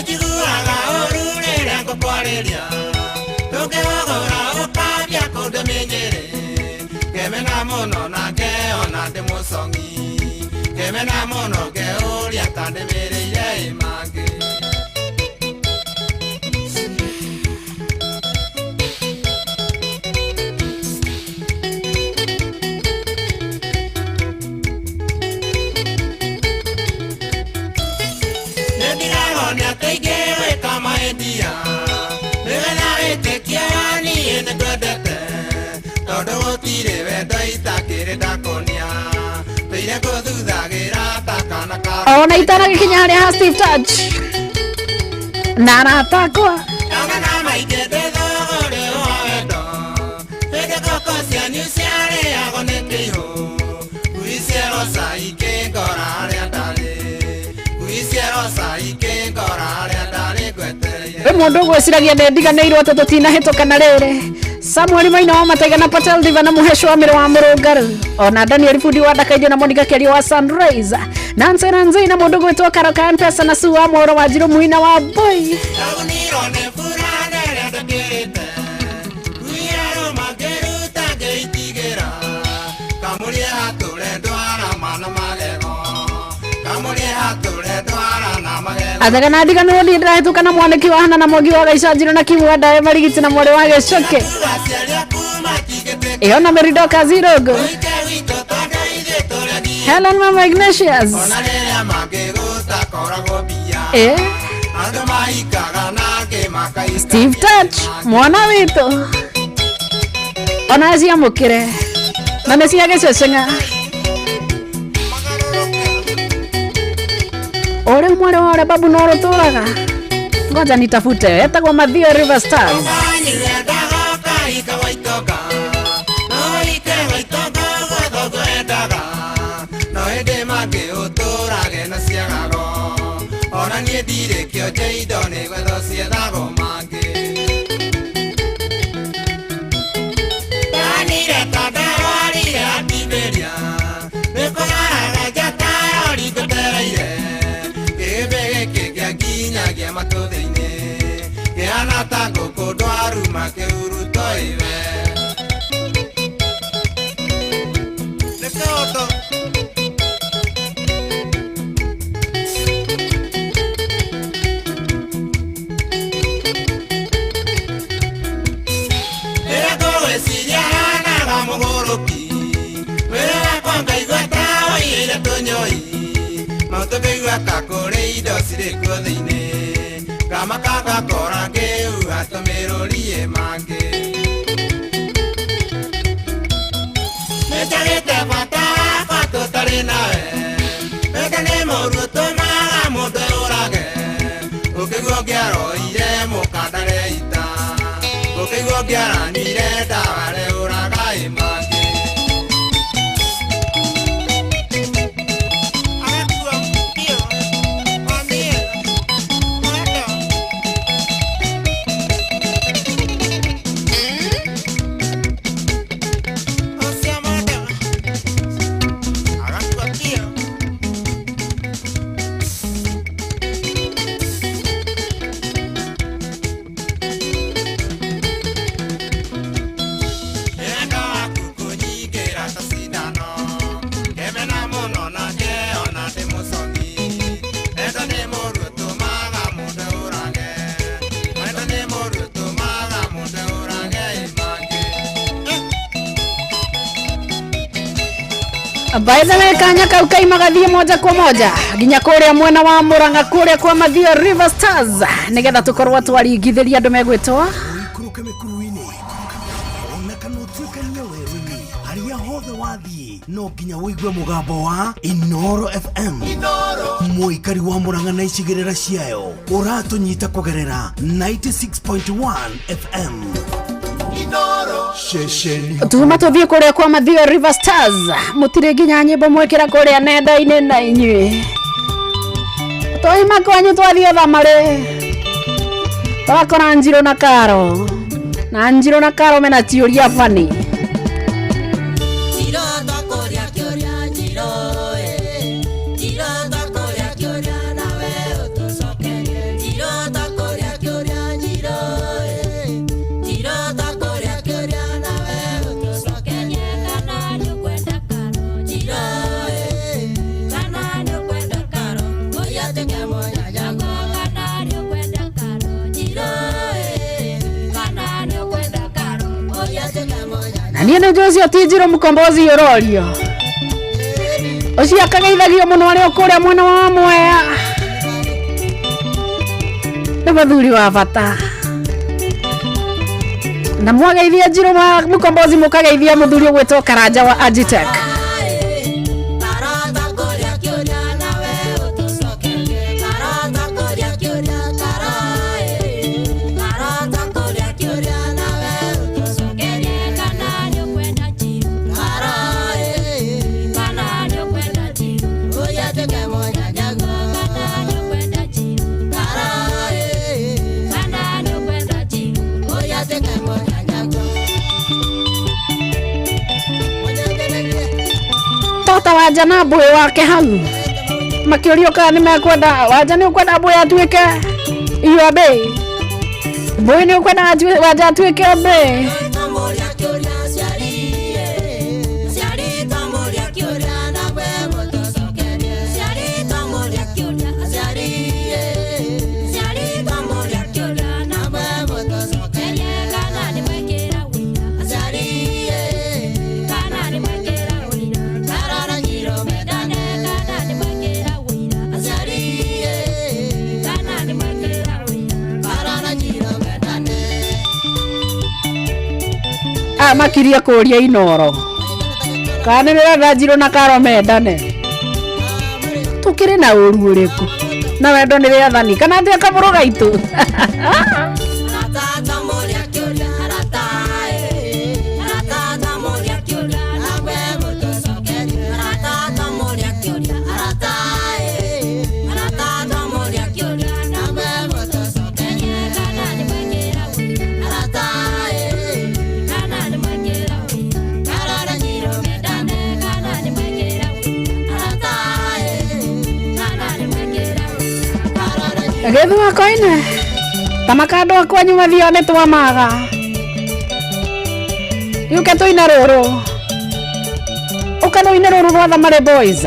Njiguaga ũru rĩrĩa ngũkwarĩria. Ndũngĩhũgũra ũkambia kũndũ. Kemena mũno nake ona ndĩ mũcong'i. Kemena mũno ngeũria ta ndĩmĩrĩire ĩ mangĩ. Nĩndirarona atĩ ingĩwĩka mahĩtia nĩgetha wĩtĩkie niĩ nĩngwendete tondũ gũtirĩ wendo itakĩrĩ ndakuonia tũire ngũthuthagĩra ta kana ka Ona itanagĩkinya harĩa ha Steve Touch na arata akwa. Ndona maingĩ ndĩ thũgũrĩ wa wendo hĩndĩ ngũkũ cianyu ciarĩagwo nĩ kĩihũ ngui cieroca ikĩngora harĩa ndarĩ ngui cieroca ikĩngora harĩa ndarĩ ngwetereire. We mundu gwiciragia nĩ ndiganĩirwo atĩ tũtinahĩtũka na rĩrĩ Samuel Maina wa Mataiga na Patel Diva na Muhesho wa Mĩrũ wa Mũrũngarũ ona Daniel Fundi wa Ndakaithio na Monica Kĩario wa Sunrise Nancy Nancy na mũndũ gwĩtwo Karoka Mpesa na Sue wa Mworo wa Njirũ Muina wa Boy. Ndaunirwo nĩ mbura rĩrĩa ndũkĩrĩte ngui yarũma ngĩruta ngĩitigĩra kamũrie hatũre ndwara mana magego kamũrie hatũre ndwara na magego. Athaga na ndiganĩrwo niĩ ndĩrahĩtũka na mwanĩki wa Hana na Mwangi wa Gaica Njirũ na Kimu wa Ndawe Marigiti na mwarĩ wa Gĩcũkĩ ĩyo na Meridoka Zirogo Helen Mama Ignatius ona rĩrĩa mangĩgũtakoragwo mbia andũ mahikaga nangĩ makaika. Steve Touch mwana witũ ona ciamũkĩre na nĩ cia gĩceceng'a ũrĩu mwarĩ wa ũrĩa babu no rũtũraga ngoja nitafute etagwo Mathio River Stars. No hĩndĩ mangĩũtũrage na ciagago ona niĩ ndirĩ kĩonje indo nĩ gwetho ciethagwo mangĩ. Ndanire ta ndarwarire atibĩria nĩ kũraraga njata rori ngũtereire kĩgĩmbĩ gĩkĩ kĩanginyagia matũ thĩinĩ kĩhana ta ngũkũ ndwaru makĩhuruto ĩwe. Nĩ kĩhoto. Rĩrĩa ngũgwĩciria hanaga mũgũrũki wĩra wakwa ngaigua ta ũiyũire tũnyoi maũtũ ngaigua ta kũrĩ indo cirĩ kuo thĩinĩ ngamaka ngakora ngĩhuha tũmĩrũri-ĩ mangĩ. Nĩnjagĩte bata wakwa tũtarĩ nawe wendo nĩ mũũru ũtũmaga mũndũ ũrage ũkĩigua ũngĩaroire mũkandare ita ũkĩigua ũngĩaranyuire ndawa reũraga ĩ mangĩ. Wendo waku kũnyingĩra ta cindano kemena mũno nake ona ndĩ mũcong'i wendo nĩ mũũru ũtũmaga mũndũ ũrage wendo nĩ mũũru ũtũmaga mũndũ ũrage ĩ mangĩ. By the way, kanya kau kaima gathie moja kwa moja nginya kuria mwena wa Murang'a kuria kwa Mathio River Stars nigetha tukorwo twaringithĩria andũ megwĩtwo Ũikũrũke mĩkuru-inĩ ona kana ũtuĩkanie werũ-inĩ harĩa hothe wathiĩ no nginya ũigue mũgambo wa Inoro FM. Mũikari wa Murang'a na icigĩrĩra ciayo ũratũnyita kũgerera 96.1 FM. Ceceni tuma tuthie kuria kwa Mathio River Stars mũtirĩ nginya nyĩmbo mwĩkĩra kũrĩa nenda-inĩ na inyuĩ twaima kwanyu twathiĩ thamarĩ twakora Njirũ na Karo na Njirũ na Karo mena ciũria bani. Njirũ twakũria kĩũria Njirũ ĩ Njirũ twakũria kĩũria nawe ũtũcokerie Njirũ twakũria kĩũria Njirũ ĩ Njirũ twakũria kĩũria nawe ũtũcokerie kana Na niĩ nĩ njũĩ ũcio ti Njirũ Mũkombozi ũrorio. Ũcio akageithagio mũno arĩ o kũrĩa mwena wa Mwea. Nĩ mũthuri wa bata. Na mwageithia Njirũ wa Mũkombozi mũkageithia mũthuri ũgwĩtwo Karanja wa Agitech. Tota Wanja na mbũĩ wake hau makĩũrio kana nĩ mekwenda Wanja nĩ ũkwenda mbũĩ atuĩke iombe, mbũĩ nĩ ũkwenda Wanja atuĩke ombe. Makiria kũria Inoro kana nĩ rĩrenda Njirũ na Karo mendane, tũkĩrĩ na ũru ũrĩkũ na wendo nĩ rĩathani kana atĩa kabũrũ gaitũ. Gĩthua koine ta makando akwa nyuma thio nĩ twamaga yũke tũine rũrũ ũka tũine rũrũ rwa Thamarĩ Boys.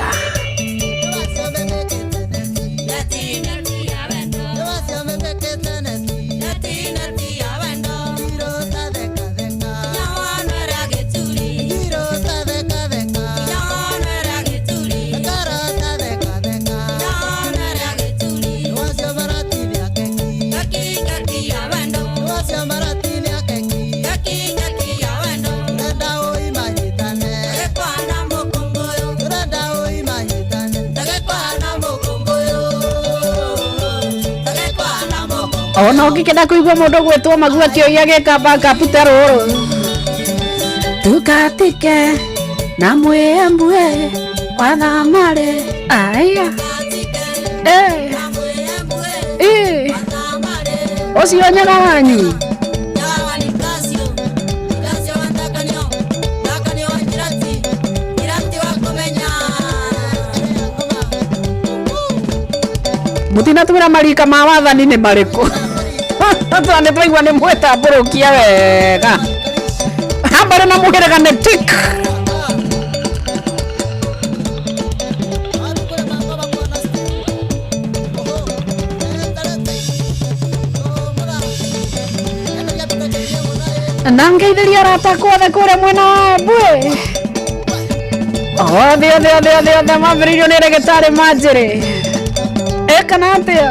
Ona ũngĩkenda kũigua mũndũ gwĩtwo Magu akĩoia gĩkamba ngaputa rũrũ tukatike na mwĩembue wa Thamarĩ aya ũcio nyaga wanyu. Mũtinatwĩra marika ma wathani nĩ marĩkũ? Tondũ nĩ twaigua nĩ mwĩtambũrũkia wega hambarĩ na mũhĩrĩga nĩ tik. Na ngeithĩria arata akwa othe kũrĩa mwena wa Mbũĩ othe othe othe othe othe mambĩrĩirio nĩ ndagĩtarĩ Manjĩrĩ kana atĩa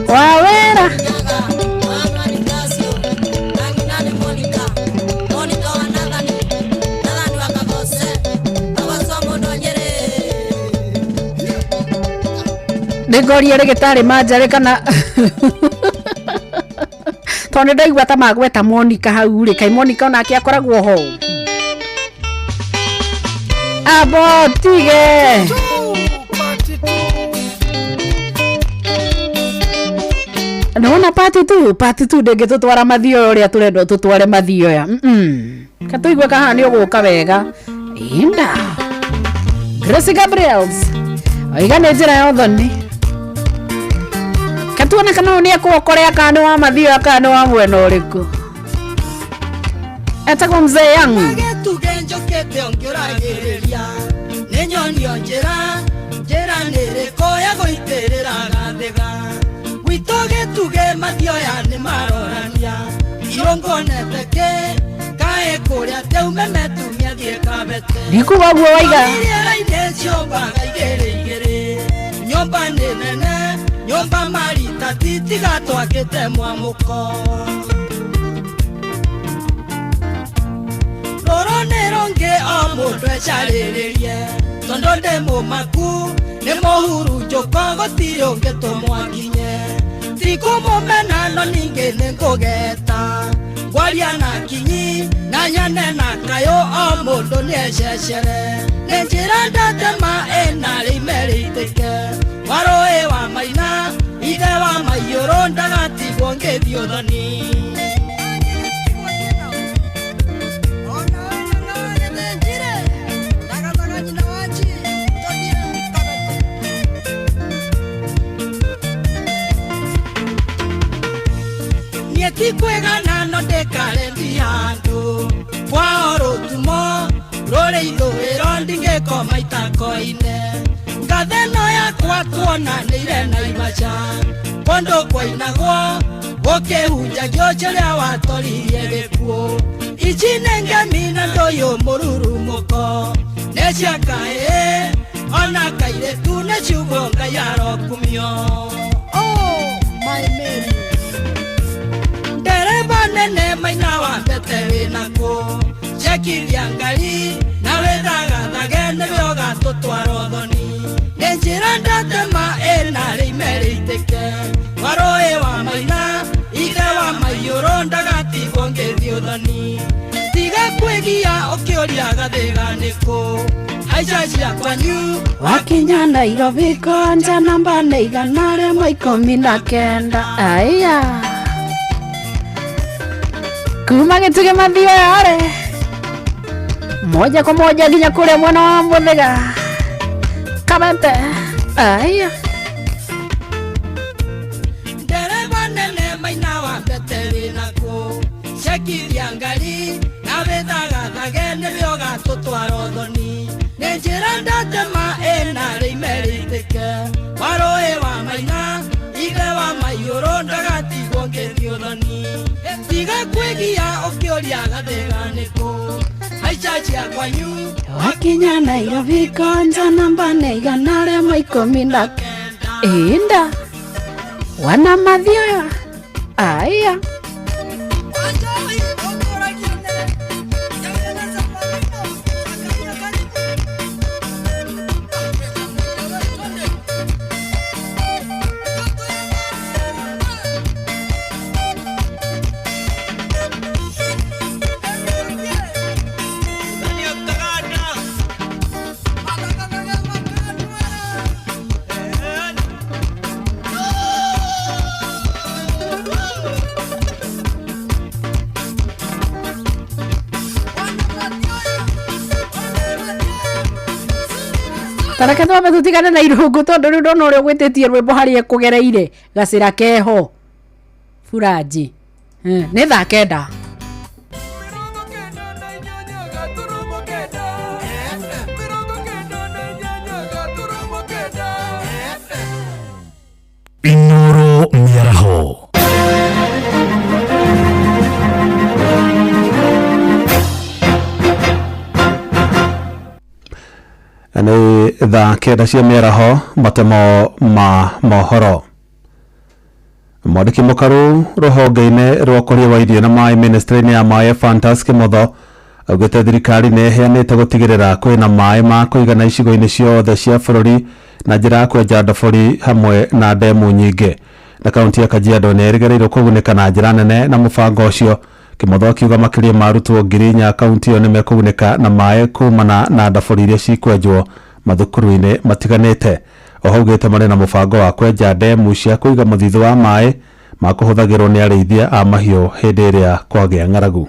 wa wĩra. Nĩngoria ndagĩtarĩ Manjarĩ kana tondũ nĩ ndaigua ta magweta Monica hau rĩ, kaĩ Monica onake akoragwo ho? Abotige nona pati tu ndĩngĩtũtwara mathioya ũrĩa tũrendwo tũtware mathioya. Katũigue kahaha nĩ ũgũka wega. Inda Grace Gabriels oiga nĩ njĩra ya ũthoni. Katuone kana ũyũ nĩ ekũokorea kana nĩ wa mathioya kana nĩ wa mwena ũrĩkũ. Etagwo Mzee Young. Tuge mathioya nĩ marorania Irũngonete kĩ kaĩ kũrĩa teume metumia thiĩ kabete. Ndikuga ũguo waiga. Rĩera-inĩ ciũmbaga igĩrĩ igĩrĩ. Nyũmba nĩ nene, nyũmba marita titiga twakĩte mwamũko. Rũrũ nĩ rũngĩ o mũndũ ecarĩrĩrie, tondũ ndĩ mũmaku nĩ mũhurunjũko gũtirĩ ũngĩ tũmwakinye. Tikũmũmena no ningĩ nĩ ngũgeta, ngwaria na kinyi na nyone na kayũ o mũndũ nĩececere. Nĩ njĩra ndatema ĩna rĩime rĩitĩke, warũĩ wa maina ithe wa maiyũrũ ndagatigwo ngĩthiĩ ũthoni. Niĩ ti kwĩgana no ndĩkarembia andũ, kwao rũtumo rũrĩ ithũĩro ndingĩkoma itakoine. Ngatha ĩno yakwa tuonanĩire Naivasha, kũndũ kwainagwo gũkĩhunjagio ũrĩa watoririe gĩkuũ. Ici nĩ ngemi na ndũyũ mũrurumũko, nĩ cia kahĩĩ ona kairĩtu nĩ ciugo Ngai arokumio. Oh, my Mary. Ndereba nene maina wa mbete wĩnakũ, cekithia ngari na wĩthagathage nĩwe ũgatũtwara ũthoni. Nĩ njĩra ndatema ĩna rĩime rĩitĩke, warũĩ wa maina ithe wa maiyũrũ ndagatigwo ngĩthiĩ ũthoni. Tiga kwĩgia ũkĩũria gathĩga nĩkũ, haica cia kwanyu. Wakinya Nairobi konja namba nĩ 119. Aya kuma gĩtugĩ mathioya rĩ moja kwa moja nginya kũrĩa mwena wa Mũthĩga Kabete. Aya Ndereba nene maina wa mbete wĩnakũ, cekithia ngari na wĩthagathage nĩwe ũgatũtwara ũthoni. Nĩ njĩra ndatema ĩna rĩime rĩitĩke, warũĩ wa maina ithe wa maiyũrũ ndagatigwo ngĩthiĩ ũthoni. Tiga kwĩgia ũkĩũria gathĩga nĩkũ, haica cia kwanyu. Wakinya Nairobi konja namba nĩ 119. Ĩnda wana mathioya. Aya tareke twambe tutigane na irũngũ tondũ rĩu ndona ũrĩa ũgwĩtĩtie rwĩmbo harĩa ekũgereire gacĩra keho buranji. Nĩ thaa 9. Inoro mĩaraho. Nĩ thaa 9 cia mĩaraho matemo ma mohoro. Mwandĩki mũkaru rũhonge-inĩ rwa ũkũria wa irio na maĩ ministry-inĩ ya maĩ Fantas Kĩmotho augĩte thirikari nĩ ĩheanĩte gũtigĩrĩra kwĩna maĩ ma kũigana icigo-inĩ ciothe cia bũrũri na njĩra ya kwenja ndobori hamwe na ndemu nyingĩ. Na kaunti ya Kajiado nĩ ĩrĩgĩrĩirwo kũgunĩka na njĩra nene na mũbango ũcio. Kĩmotho akiuga makĩria ma arutwo 4,000 kaunti ĩyo nĩ mekũgunĩka na maĩ kumana na ndobori iria cikwenjwo mathukuru-inĩ matiganĩte. Oho augĩte marĩ na mũbango wa kwenja ndemu cia kũiga mũthithũ wa maĩ ma kũhũthagĩrwo nĩ arĩithia a mahiũ hĩndĩ ĩrĩa kwagĩa ng'aragu.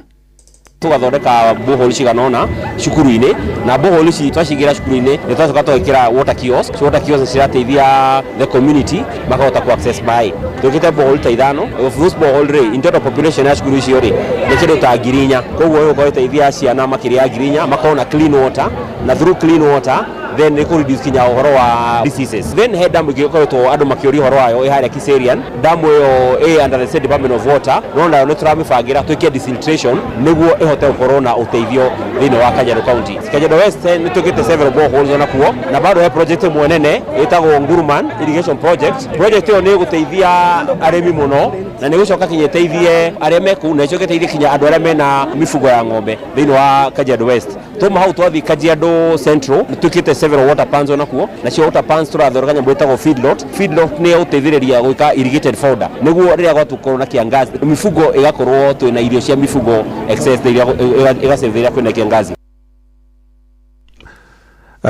Tugathondeka bohol cigana ũna cukuru-inĩ, na bohol ici twacigĩra cukuru-inĩ nĩ twacoka twekĩra water kiosk. Water kiosk cirateithia the community makahota ku access maĩ. Twĩkĩte bohol ta 5. Of those bohol rĩ, in total population ya cukuru icio rĩ nĩ kĩndũ ta 4,000. Koguo ĩgũkorwo ĩteithia ciana makĩria ya 4,000 makorwo na clean water, na through clean water Then nĩ kũ reduce kinya ũhoro wa diseases. Then he damu ĩngĩ ĩkoretwo andũ makĩũria ũhoro wayo ĩ harĩa Kiserian. Damu ĩyo ĩ under the State Department of Water, no nayo nĩ tũramĩbangĩra twĩke desiltation nĩguo ĩhote gũkorwo na ũteithio thĩinĩ wa Kajiado County. Kajiado West nĩ twĩkĩte several boreholes ona kuo, na bado he project ĩmwe nene ĩtagwo Nguruman Irrigation Project. Project ĩyo nĩ ĩgũteithia arĩmi mũno na nĩ ĩgũcoka kinya ĩteithie arĩa me kũu na ĩcoke ĩteithie kinya andũ arĩa mena mifugo ya ng'ombe thĩinĩ wa Kajiado West. Tuma hau twathi Kajiado Central nĩ twĩkĩte several water pans ona kuo, nacio water pans tũrathondeka nyamũ ĩtagwo feedlot. Feedlot nĩ ĩgũteithĩrĩria gwĩka irrigated fodder nĩguo rĩrĩa gwatukorwo na kiangazi mifugo ĩgakorwo twĩna irio cia mifugo excess ĩgasave rĩrĩa kwĩna kiangazi.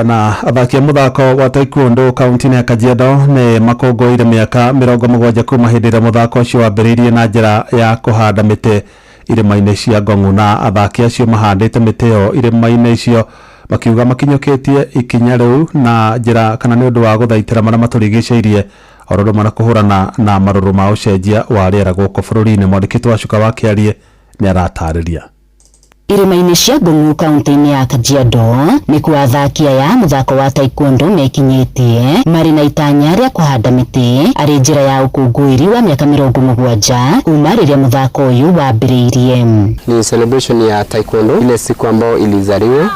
Na athaki a mũthako wa taekwondo kaunti-inĩ ya Kajiado nĩ makũngũĩire mĩaka 70 kuma hĩndĩ ĩrĩa mũthako ũcio wambĩrĩirie na njĩra ya kũhanda mĩtĩ irĩma-inĩ cia Ngong'u. Na athaki acio mahandĩte mĩtĩ ĩyo irĩma-inĩ icio makiuga makinyũkĩtie ikinya rĩu na njĩra kana nĩ ũndũ wa gũthaitĩra marĩa matũrigicĩirie oro ũndũ ũmwe na kũhũrana na marũrũ ma ũcenjia wa rĩera gũkũ bũrũri-inĩ. Mwandĩkĩtwo wa Cuka wa Kĩarie nĩ aratarĩria. Irĩma-inĩ cia Ngong'u kaunti-inĩ ya Kajiado nĩkuo athaki aya mũthako wa taekwondo mekinyĩtie marĩ na itanya rĩa kũhanda mĩtĩ arĩ njĩra ya ũkũngũĩri wa mĩaka 70 kuma rĩrĩa mũthako ũyũ wambĩrĩirie. Ni celebration ya taekwondo ile siku ambayo ilizaliwa.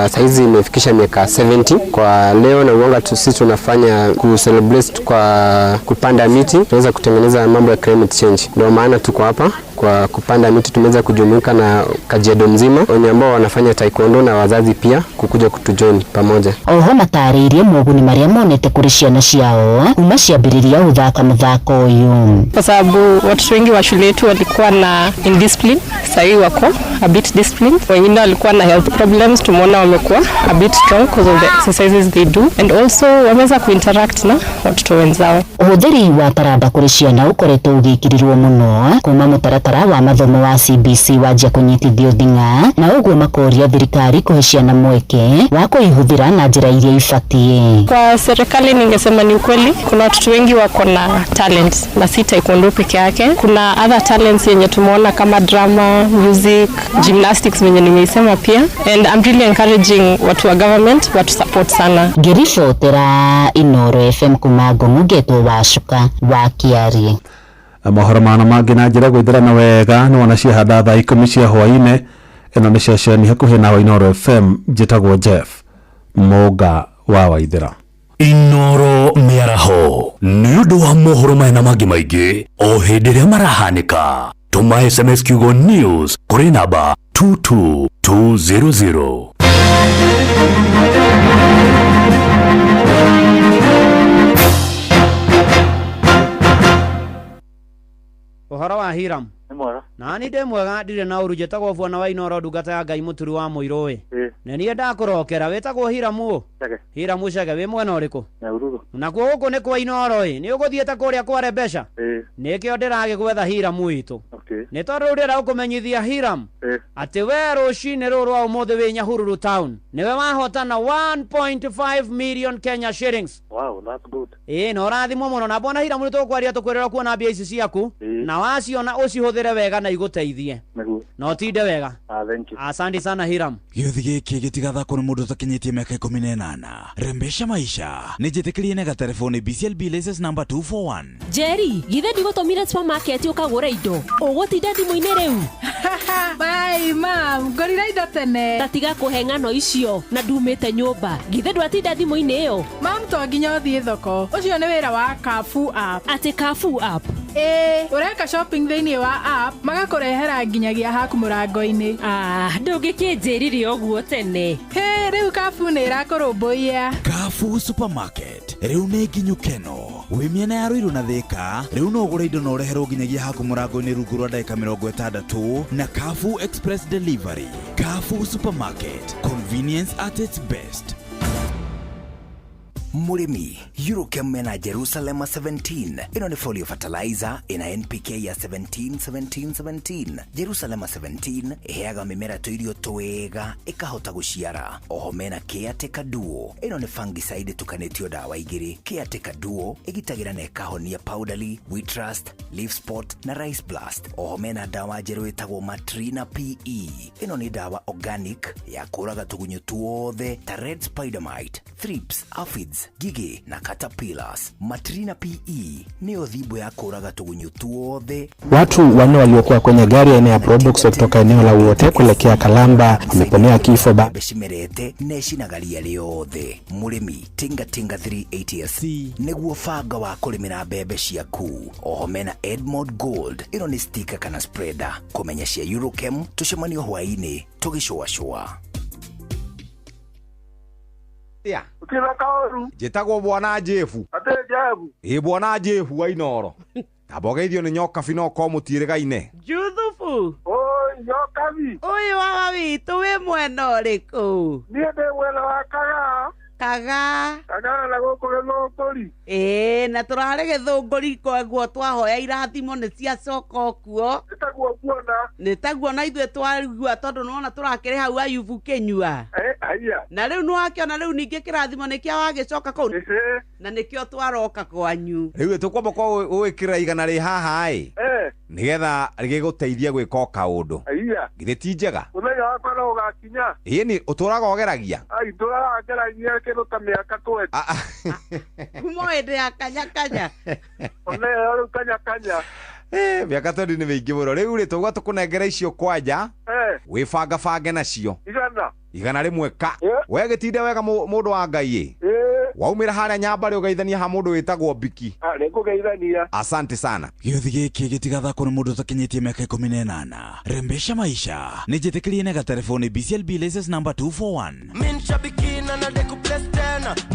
Saizi imefikisha miaka 70 kwa leo, na uonga sisi tunafanya ku celebrate kwa kupanda miti, tunaweza kutengeneza mambo ya climate change. Ndio maana tuko hapa kwa kupanda miti. Tumeweza kujumuika na Kajiado mzima wenye ambao wanafanya taekwondo na wazazi pia kukuja kutujoin pamoja. Oho matarĩirie moguni marĩa monete kũrĩ ciana ciao kuma ciambĩrĩria gũthaka mũthako ũyũ. Kwa sababu watoto wengi wa shule yetu walikuwa na indiscipline, sasa wako a bit disciplined. Wengine walikuwa na health problems, tumeona wamekuwa a bit strong because of the exercises they do, and also wameweza kuinteract na watoto wenzao. Ũhũthĩri wa taranda kũrĩ ciana ũkoretwo ũgĩkĩrĩrwo mũno kuma mũtaratara wa mathomo wa CBC wanjia kũnyitithio thing'a, na ũguo makoria thirikari kũhe ciana mweke wa kũihũthĩra na njĩra iria ibatiĩ. Kwa serikali ningesema ni ukweli, kuna watoto wengi wako na talent na si taekwondo peke yake. Kuna other talents yenye tumeona kama drama, music, gymnastics venye nimeisema pia, and I'm really encouraging watu wa government watu support sana. Ngĩribotera Inooro FM kuma Ngong'u ngetwo Wacuka wa Kĩarie. Mohoro mana mangĩ na njĩra gwĩthĩrana wega nĩ wona ciahanda thaa 10 cia hwaĩ-inĩ. Ĩno nĩ ceceni hakuhĩ nawe Inooro FM. Njĩtagwo Jeff Mũnga wa Waithĩra. Inooro mĩaraho nĩ ũndũ wa mohoro maya na mangĩ maingĩ o hĩndĩ ĩrĩa marahanĩka. Tũma SMS kiugo news kũrĩ namba 22200. Ũhoro wa Hiram? Nĩ mwega. Na ni ndĩ mwega, ndirĩ na ũru. Njĩtagwo bwana wa Inooro, ndungata ya Ngai mũturi wa mũirũ ĩ. Nĩ niĩ ndakũrokera. Wĩtagwo Hiramu ũ? Chege. Hiramu Chege, wĩ mwena ũrĩkũ? Nyahururu. Nakuo gũkũ nĩ kwa Inooro ĩ. Nĩ ũgũthiĩte kũrĩa kware mbeca? Nĩkĩo ndĩragĩgwetha Hiramu witũ. Nĩ tondũ rĩu ndĩrenda gũkũmenyithia Hiram atĩ we rũcinĩ rũrũ rwa ũmũthĩ wĩ Nyahururu town nĩwe wahotana 1.5 million Kenya shillings. Wow, that's good. Ĩĩ na ũrathimwo mũno. Na bwana Hiramu nĩ tũkwaria tũkwĩrĩra kuona mbia ici ciaku na waciona ũcihũthĩre wega na igũteithie. Nĩguo. Na ũtinde wega. Thank you. Asante sana Hiram. Gĩũthi gĩkĩ gĩtigathakwo nĩ mũndũ ũtakinyĩtie mĩaka 18. Rembesha maisha nĩ njĩtĩkĩrie na gatelefoni BCLB license number 241. Jerry, githĩ ndigũtũmire supermarket ũkagũre indo ũgũtinda thimũ-inĩ rĩu? Bye mam, ngorire indo tene. Ta tiga kũhe ng'ano icio na ndumĩte nyũmba. Githĩ ndwatinda thimũ-inĩ ĩyo? Mam, to nginya ũthiĩ thoko. Ũcio nĩ wĩra wa Carrefour app. Atĩ Carrefour app? Ĩĩ, ũreka shopping thĩinĩ wa app magakũrehera nginyagia haku mũrango-inĩ. Ah, ndũngĩkĩnjĩrire ũguo tene. Hĩ, rĩu Carrefour nĩ ĩrakũrũmbũiya. Carrefour Supermarket rĩu nĩ nginyu keno wĩ mĩena ya Ruiru na Thika. Rĩu no ũgũre indo na ũreherwo nginyagia haku mũrango-inĩ rungu rwa ndagĩka 60 na Carrefour Express Delivery. Carrefour Supermarket, convenience at its best. Mũrĩmi, Eurochem mena Jerusalem 17. Ĩno nĩ folio fertilizer ĩna NPK ya 17 17 17. Jerusalem 17 ĩheaga mĩmera tũirio twega ĩkahota gũciara. Oho mena Caretaker Duo. Ĩno nĩ fungicide ĩtukanĩtio ndawa igĩrĩ. Caretaker Duo ĩgitagĩra na ĩkahonia powdery, wheat rust, leaf spot na rice blast. Oho mena ndawa njerũ ĩtagwo Matrina PE. Ĩno nĩ ndawa organic ya kũraga tũgunyũ tuothe ta red spider mite, thrips, aphids, ngigĩ na caterpillars. Matrina PE nĩyo thimbo ya kũraga tũgunyũ tuothe. Watu 4 waliokuwa kwenye gari aina ya Probox kutoka eneo la Wote kuelekea Kalamba wameponea kifo ba Mbembe cimerete na ĩcinaga ria rĩothe. Mũrĩmi, Tingatinga 380 SC nĩguo banga wa kũrĩmĩra mbembe ciaku. Oho mena Edmond Gold. Ĩno nĩ stika kana spreader. Kũmenya cia Eurochem, tũcemanio hwaĩ-inĩ tũgĩcũacũa. Ya. Ũkĩra kaũru. Njĩtagwo bwana Jefu. Atĩ Jefu. Ĩ bwana Jefu wa Inoro. Tambogeithio nĩ Nyokabi no korwo mũtiĩrĩgaine. Juthubu. Oi, Nyokabi. Ũyũ wawa witũ wĩ mwena ũrĩkũ? Niĩ ndĩ mwena wa Kagaa. Kagaa. Kagaa na gũkũ Gĩthũngũri. Ĩĩ, na tũrarĩ Gĩthũngũri koguo twahoya irathimo nĩ ciacoka kuo. Nĩ taguo nguona. Nĩ taguo na ithuĩ twaigua tondũ nĩwona tũrakĩrĩ hau Ayubu kĩnyua. Aya. Na rĩu nĩwakĩona rĩu ningĩ kĩrathimo nĩkĩa wagĩcoka kũu. Na nĩkĩo twaroka kwanyu. Rĩu tũkwamba kwa gwĩkĩra igana rĩ haha ĩ. Nĩgetha rĩgĩgũteithie gwĩka o kaũndũ. Aya. Githĩ ti njega? Mũthenya wakwa no ũgakinya. Ĩni ũtũraga ũgeragia? Ai, ndũraga ngeragia kĩndũ ta mĩaka 20. Kuma hĩndĩ ya kanya kanya. Ona ĩyo rĩu kanya kanya. Mĩaka 20 nĩ mĩingĩ mũno. Rĩu rĩ tũgwa tũkũnengera icio kwanja. Wĩbangabange nacio. Igana. 100 ka. We gĩtinde wega mũndũ wa Ngai ĩ. Waumĩra harĩa Nyambarĩ ũgeithania ha mũndũ wĩtagwo Biki. Nĩngũgeithania. Asante sana. Gĩũthi gĩkĩ gĩtigathakwo nĩ mũndũ ũtakinyĩtie mĩaka 18. Rembesha maisha. Nĩ njĩtĩkĩrie na gatelefoni BCLB license number 241.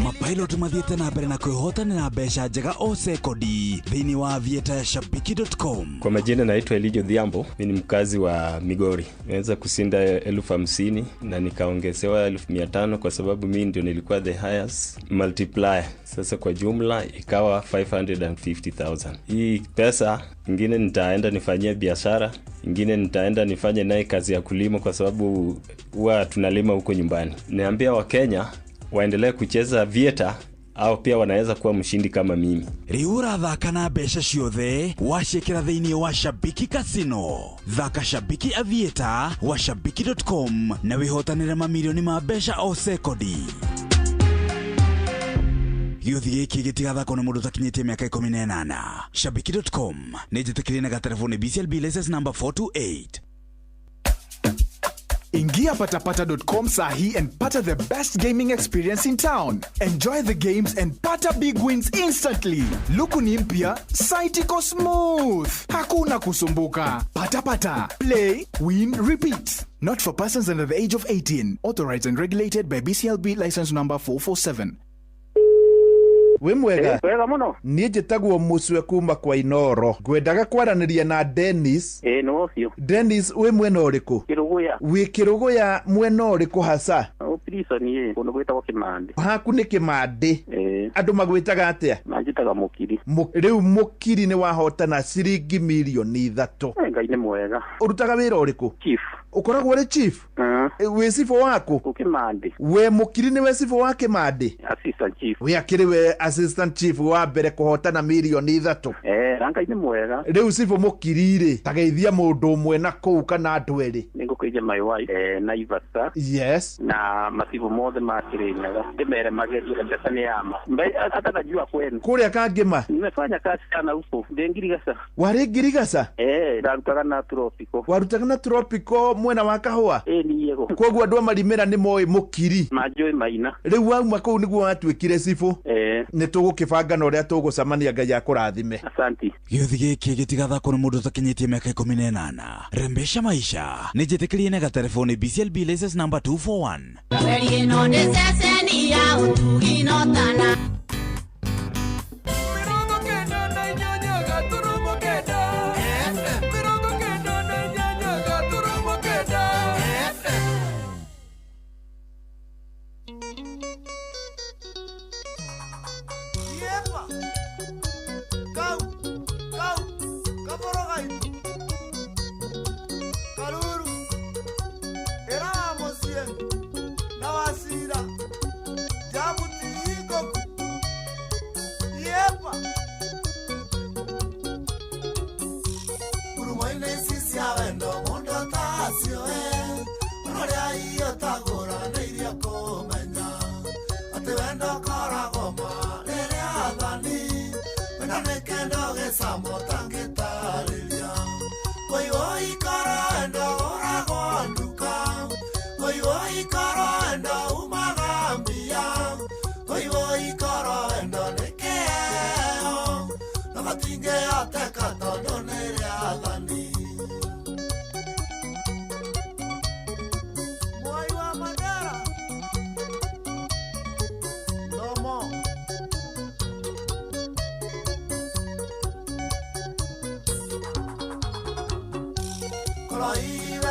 Mapilot mathiĩte na mbere na kwĩhotanĩra mbeca njega o sekondi thĩinĩ wa aviator ya shabiki.com. Kwa majina naitwa Elijo Dhiambo, mimi ni mkazi wa Migori. Nimeweza kushinda 50,000 na nikaongezewa 500,000 kwa sababu mimi ndio nilikuwa the highest multiplier. Sasa kwa jumla ikawa 550,000. Hii pesa ingine nitaenda nifanyie biashara, ingine nitaenda nifanye naye kazi ya kulima kwa sababu huwa tunalima huko nyumbani. Niambia Wakenya waendelee kucheza Aviator au pia wanaweza kuwa mshindi kama mimi. Rĩu ũrathaka na mbeca ciothe waciĩkĩra thĩinĩ wa Shabiki Casino. Thaka Shabiki Aviator wa shabiki.com na wĩhotanĩre mamirioni ma mbeca o sekondi. Gĩũthi gĩkĩ gĩtigathakwo nĩ mũndũ ũtakinyĩtie mĩaka 18. Shabiki.com nĩ njĩtĩkĩrie na gatelefoni BCLB license number 428. Ingia patapata.com sahi and pata the best gaming experience in town. Enjoy the games and pata big wins instantly. Luku ni mpya, site iko smooth. Hakuna kusumbuka. Patapata. Play, win, repeat. Not for persons under the age of 18. Authorized and regulated by BCLB license number 447. Wĩ mwega? Wega mũno. Niĩ njĩtagwo Mũcwe kuma kwa Inoro. Ngwendaga kwaranĩria na Dennis. Ĩĩ nĩ ũcio. Dennis, wĩ mwena ũrĩkũ? Kĩrũgũya. Wĩ Kĩrũgũya mwena ũrĩkũ hasa? Prison ĩ kũndũ gwĩtagwo Kĩmandĩ. Haku nĩ Kĩmandĩ. Andũ magwĩtaga atĩa? Manjĩtaga Mũkiri. Rĩu Mũkiri nĩ wahotana ciringi 3,000,000. Ngai nĩ mwega. Ũrutaga wĩra ũrĩkũ? Chief. Ũkoragwo ũrĩ chief? Wĩ cibũ waku? Kĩmandĩ. We Mũkiri nĩwe cibũ wa Kĩmandĩ? Assistant chief. We akĩrĩ we assistant chief wa mbere kũhotana 3,000,000. Na Ngai nĩ mwega. Rĩu cibũ Mũkiri rĩ, tageithia mũndũ ũmwe na kũu kana andũ erĩ. Nĩngũkũiria my wife Naivasha. Yes. Na macibũ mothe ma Kĩrĩnyaga. Ndĩmere magerie mbeca nĩ yama. Hata najua kwenu. Kũrĩa Kangĩma? Nimefanya kazi sana huko. Ndĩ Ngirigaca. Warĩ Ngirigaca? Ndarutaga na Tropico. Warutaga na Tropico mwena wa Kahũa? Niĩ. Koguo andũ a Marimĩra nĩ moĩ Mũkiri. Manjũĩ maina. Rĩu wauma kũu nĩguo watuĩkire cibũ. Nĩ tũgũkĩbanga na ũrĩa tũgũcemania Ngai akũrathime. Asante. Gĩũthi gĩkĩ gĩtigathakwo nĩ mũndũ ũtakinyĩtie mĩaka 18. Rembesha maisha. Nĩ njĩtĩkĩrie na gatelefoni BCLB license number 241. Reri ĩno nĩ ceceni ya ũtugi no tana.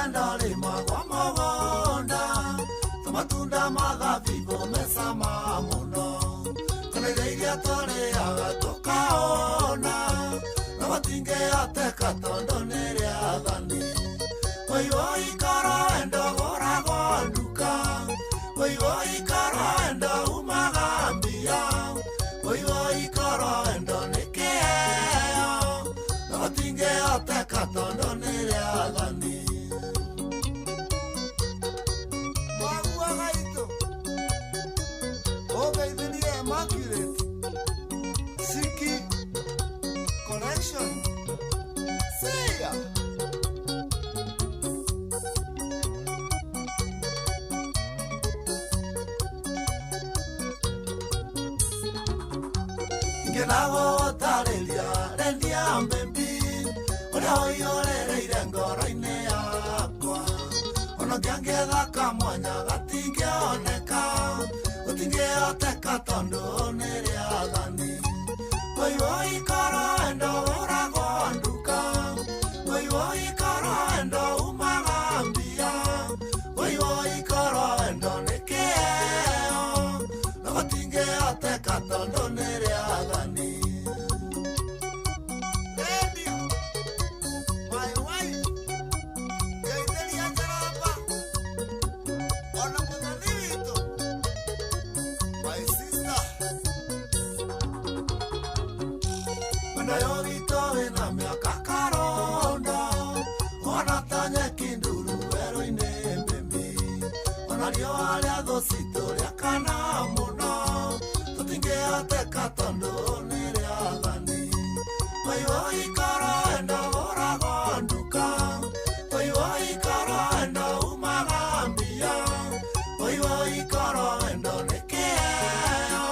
wendo rĩmagwo mũgũnda tũmatunda ma thabibũ me cama mũno kana irio iria tũrĩaga tũkaona no matingĩhoteka tondũ nĩ rĩathani wũiwũi korwo wendo ũgũragwo nduka wũiwũi korwo wendo umaga mbia wũiwũi korwo wendo nĩ kĩheo no matingĩhoteka tondũ nĩ rĩathani Mwaguaga itũ ũgeithirie Immaculate Siki Connection See ya. Ngĩnagũtarĩria rendia mbembi ũrĩa ũiyũrĩrĩire ngoro-inĩ yakwa ona ngĩangĩthaka mwanya gatingĩoneka gũtingĩhoteka tondũ nĩ rĩathani wũiwũi korwo wendo ũgũragwo nduka wũiwũi korwo wendo umaga mbia wũiwũi korwo wendo nĩ kĩheo no gũtingĩhoteka tondũ nĩ rĩathani. Radio, my wife, ngeithĩria njaramba ona mũthoni witũ my sister Wendo ũyũ witũ wĩna mĩaka karondo ona ta nyeki nduru werũ-inĩ mbĩmbi ona riũa rĩa thũ citũ rĩakana mũno tũtingĩhoteka tondũ nĩ rĩathani wũiwũi korwo wendo ũgũragwo nduka wũiwũi korwo wendo umaga mbia wũiwũi korwo wendo nĩ kĩheo